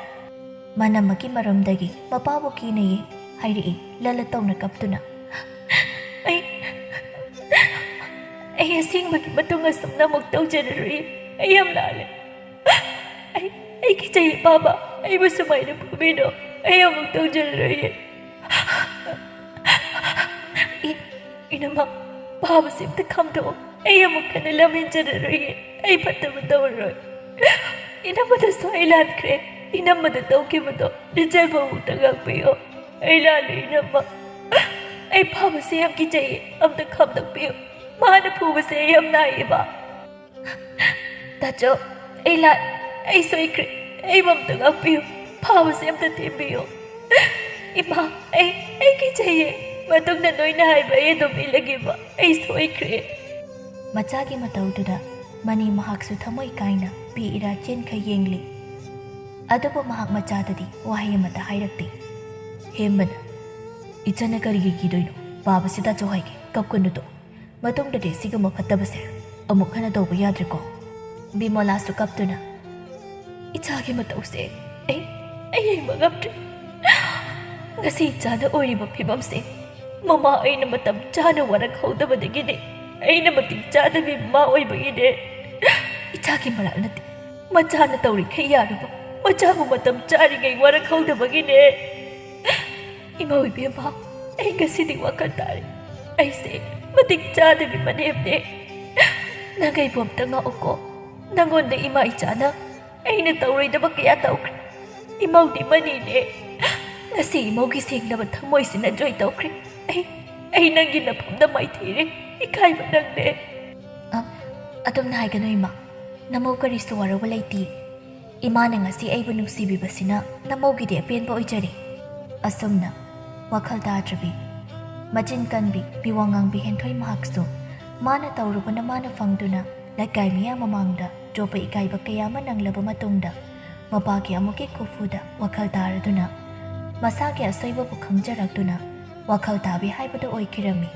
ꯃꯅꯝꯃꯒꯤ ꯃꯔꯨꯝꯗꯒꯤ ꯃꯄꯥꯕꯨ ꯀꯤꯅꯩꯌꯦ ꯍꯥꯏꯔꯛꯏ ꯂꯂ ꯇꯧꯅ ꯀꯞꯇꯨꯅ꯫ "ꯑꯩ, ꯑꯩ ꯑꯁꯦꯡꯕꯒꯤ ꯃꯇꯨꯡ ꯑꯁꯨꯝꯅ ꯑꯃꯨꯛ ꯇꯧꯖꯔꯔꯣꯏ꯫ ꯑꯩ ꯌꯥꯝ ꯂꯥꯜꯂꯦ꯫ ꯑꯩ, ꯑꯩ ꯀꯤꯖꯩ ꯕꯥꯕꯥ, ꯑꯩꯕꯨ ꯁꯨꯃꯥꯏꯅ ꯐꯨꯕꯤꯅꯨ꯫ ꯑꯩ ꯑꯃꯨꯛ ꯇꯧꯖꯔꯔꯣꯏꯌꯦ꯫" "ꯏ-, ꯏꯅꯝꯃ, ꯐꯥꯕꯁꯦ ꯑꯝꯇ ꯈꯥꯝꯗꯣꯛꯑꯣ꯫ ꯑꯩ ꯑꯃꯨꯛ ꯍꯟꯅ ꯂꯝꯍꯦꯟꯖꯔꯔꯣꯏꯒꯦ꯫ ꯑꯩ ꯐꯠꯇꯕ ꯇꯧꯔꯔꯣꯏ꯫ ꯏꯅꯝꯃꯗꯁꯨ ꯑꯩ ꯂꯥꯟꯈ꯭ꯔꯦ꯫ ꯏꯅꯝꯃꯗ ꯇꯧꯈꯤꯕꯗꯣ ꯅꯤꯡꯁꯤꯡꯕ ꯑꯃꯨꯛꯇ ꯉꯥꯛꯄꯤꯌꯣ꯫ ꯑꯩ ꯂꯥꯜꯂꯦ ꯏꯅꯝꯃ꯫ ꯑꯩ ꯐꯥꯕꯁꯦ ꯌꯥꯝ ꯀꯤꯖꯩꯌꯦ꯫ ꯑꯝꯇ ꯈꯥꯝꯗꯣꯛꯄꯤꯌꯨ꯫ ꯃꯥꯅ ꯐꯨꯕꯁꯦ ꯑꯩ ꯌꯥꯝ ꯅꯥꯏꯌꯦꯕ꯫ ꯇꯥꯆꯧ, ꯑꯩ ꯂꯥꯟ-, ꯑꯩ ꯁꯣꯏꯈ꯭ꯔꯦ꯫ ꯑꯩꯕꯨ ꯑꯝꯇ ꯉꯥꯛꯄꯤꯌꯨ꯫ ꯐꯥꯕꯁꯦ ꯑꯝꯇ ꯊꯦꯝꯕꯤꯌꯨ꯫ ꯏꯃꯥ, ꯑꯩ, ꯑꯩ ꯀꯤꯖꯩꯌꯦ꯫ ꯃꯇꯨꯡꯗ ꯅꯣꯏꯅ ꯍꯥꯏꯕ ꯑꯩ ꯑꯗꯨꯝ ꯏꯜꯂꯒꯦꯕ꯫ ꯑꯩ ꯁꯣꯏꯈ꯭ꯔꯦ꯫ ꯃꯆꯥꯒꯤ ꯃꯇꯧꯗꯨꯗ ꯃꯅꯤ ꯃꯍꯥꯛꯁꯨ ꯊꯃꯣꯏ ꯀꯥꯏꯅ ꯄꯤ ꯏꯔꯥ ꯆꯦꯟꯈꯩ ꯌꯦꯡꯂꯤ꯫ ꯑꯗꯨꯕꯨ ꯃꯍꯥꯛ ꯃꯆꯥꯗꯗꯤ ꯋꯥꯍꯩ ꯑꯃꯠꯇ ꯍꯥꯏꯔꯛꯇꯦ꯫ ꯍꯦꯝꯕꯅ, "ꯏꯆꯟꯅ ꯀꯔꯤꯒꯤ ꯀꯤꯗꯣꯏꯅꯣ? ꯐꯥꯕꯁꯦ ꯇꯥꯆꯧ ꯍꯥꯏꯒꯦ, ꯀꯞꯀꯅꯨꯗꯣ꯫ ꯃꯇꯨꯡꯗꯗꯤ ꯁꯤꯒꯨꯝꯕ ꯐꯠꯇꯕꯁꯦ ꯑꯃꯨꯛ ꯍꯟꯅ ꯇꯧꯕ ꯌꯥꯗ꯭ꯔꯦꯀꯣ?" ꯕꯤꯃꯣꯂꯥꯁꯨ ꯀꯞꯇꯨꯅ, "ꯏꯆꯥꯒꯤ ꯃꯇꯧꯁꯦ ꯑꯩ, ꯑꯩ ꯌꯦꯡꯕ ꯉꯝꯗ꯭ꯔꯦ꯫ ꯉꯁꯤ ꯏꯆꯥꯅ ꯑꯣꯏꯔꯤꯕ ꯐꯤꯕꯝꯁꯦ ꯃꯃꯥ ꯑꯩꯅ ꯃꯇꯝ ꯆꯥꯅ ꯋꯥꯔꯛꯍꯧꯗꯕꯗꯒꯤꯅꯦ꯫ ꯑꯩꯅ ꯃꯇꯤꯛ ꯆꯥꯗꯕꯤ ꯃꯃꯥ ꯑꯣꯏꯕꯒꯤꯅꯦ꯫ ꯏꯆꯥꯒꯤ ꯃꯔꯥꯜ ꯅꯠꯇꯦ꯫ ꯃꯆꯥꯅ ꯇꯧꯔꯤꯈꯩ ꯌꯥꯔꯕ ꯃꯆꯥꯕꯨ ꯃꯇꯝ ꯆꯥꯔꯤꯉꯩ ꯋꯥꯔꯛꯍꯧꯗꯕꯒꯤꯅꯦ꯫ ꯏꯃꯧ ꯏꯕꯦꯝꯃ, ꯑꯩ ꯉꯁꯤꯗꯤ ꯋꯥꯈꯜ ꯇꯥꯔꯦ꯫ ꯑꯩꯁꯦ ꯃꯇꯤꯛ ꯆꯥꯗꯕꯤ ꯃꯅꯦꯝꯅꯦ꯫ ꯅꯪ ꯑꯩꯕꯨ ꯑꯝꯇ ꯉꯥꯛꯎꯀꯣ꯫ ꯅꯪꯉꯣꯟꯗ ꯏꯃꯥ ꯏꯆꯥꯅ ꯑꯩꯅ ꯇꯧꯔꯣꯏꯗꯕ ꯀꯌꯥ ꯇꯧꯈ꯭ꯔꯦ꯫ ꯏꯃꯧꯗꯤ ꯃꯅꯤꯅꯦ꯫ ꯉꯁꯤ ꯏꯃꯧꯒꯤ ꯁꯦꯡꯂꯕ ꯊꯃꯣꯏꯁꯤꯅ ꯖꯣꯏ ꯇꯧꯈ꯭ꯔꯦ꯫ ꯑꯩ, ꯑꯩ ꯅꯪꯒꯤ ꯅꯐꯝꯗ ꯃꯥꯏꯊꯤꯔꯦ꯫ ꯏꯀꯥꯏꯕ ꯅꯪꯅꯦ꯫" ꯑ, ꯑꯗꯨꯝꯅ ꯍꯥꯏꯒꯅꯨ ꯏꯃꯥ꯫ ꯅꯃꯧ ꯀꯔꯤꯁꯨ ꯋꯥꯔꯧꯕ ꯂꯩꯇꯦ꯫ ꯏꯃꯥꯅ ꯉꯁꯤ ꯑꯩꯕꯨ ꯅꯨꯡꯁꯤꯕꯤꯕꯁꯤꯅ ꯅꯃꯧꯒꯤꯗꯤ ꯑꯄꯦꯟꯕ ꯑꯣꯏꯖꯔꯦ꯫ ꯑꯁꯨꯝꯅ ꯋꯥꯈꯜ ꯇꯥꯗ꯭ꯔꯕꯤ, ꯃꯆꯤꯟ ꯀꯟꯕꯤ, ꯃꯤꯋꯥ ꯉꯥꯡꯕꯤ ꯍꯦꯟꯊꯣꯏ ꯃꯍꯥꯛꯁꯨ ꯃꯥꯅ ꯇꯧꯔꯨꯕꯅ ꯃꯥꯅ ꯐꯪꯗꯨꯅ ꯂꯩꯀꯥꯏ ꯃꯤꯌꯥꯝ ꯃꯃꯥꯡꯗ ꯆꯣꯞꯄ ꯏꯀꯥꯏꯕ ꯀꯌꯥ ꯑꯃ ꯅꯪꯂꯕ ꯃꯇꯨꯡꯗ ꯃꯄꯥꯒꯤ ꯑꯃꯨꯛꯀꯤ ꯈꯨꯐꯨꯗ ꯋꯥꯈꯜ ꯇꯥꯔꯗꯨꯅ ꯃꯁꯥꯒꯤ ꯑꯁꯣꯏꯕꯕꯨ ꯈꯪꯖꯔꯛꯇꯨꯅ ꯋꯥꯈꯜ ꯇꯥꯕꯤ ꯍꯥꯏꯕꯗꯨ ꯑꯣꯏꯈꯤꯔꯝꯃꯤ꯫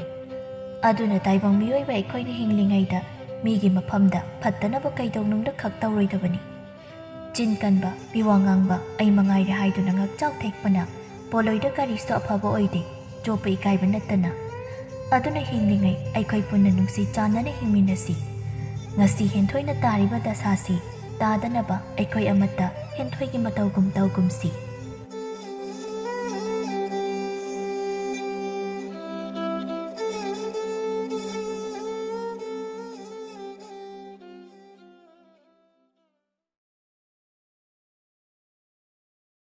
ꯑꯗꯨꯅ ꯇꯥꯏꯕꯪ ꯃꯤꯑꯣꯏꯕ ꯑꯩꯈꯣꯏꯅ ꯍꯤꯡꯂꯤꯉꯩꯗ ꯃꯤꯒꯤ ꯃꯐꯝꯗ ꯐꯠꯇꯅꯕ ꯀꯩꯗꯧꯅꯨꯡꯗ ꯈꯛ ꯇꯧꯔꯣꯏꯗꯕꯅꯤ꯫ ꯆꯤꯟ ꯀꯟꯕ, ꯃꯤꯋꯥ ꯉꯥꯡꯕ, ꯑꯩ ꯃꯉꯥꯏꯔꯦ ꯍꯥꯏꯗꯨꯅ ꯉꯛꯆꯥꯎ ꯊꯦꯛꯄꯅ ꯄꯣꯂꯣꯏꯗ ꯀꯔꯤꯁꯨ ꯑꯐꯕ ꯑꯣꯏꯗꯦ, ꯆꯣꯞꯄ ꯏꯀꯥꯏꯕ ꯅꯠꯇꯅ꯫ ꯑꯗꯨꯅ ꯍꯤꯡꯂꯤꯉꯩ ꯑꯩꯈꯣꯏ ꯄꯨꯟꯅ ꯅꯨꯡꯁꯤ ꯆꯥꯟꯅꯅ ꯍꯤꯡꯃꯤꯟꯅꯁꯤ꯫ ꯉꯁꯤ ꯍꯦꯟꯊꯣꯏꯅ ꯇꯥꯔꯤꯕ ꯗꯁꯥꯁꯤ ꯇꯥꯗꯅꯕ ꯑꯩꯈꯣꯏ ꯑꯃꯠꯇ ꯍꯦꯟꯊꯣꯏꯒꯤ ꯃꯇꯧꯒꯨꯝ ꯇꯧꯒꯨꯝꯁꯤ꯫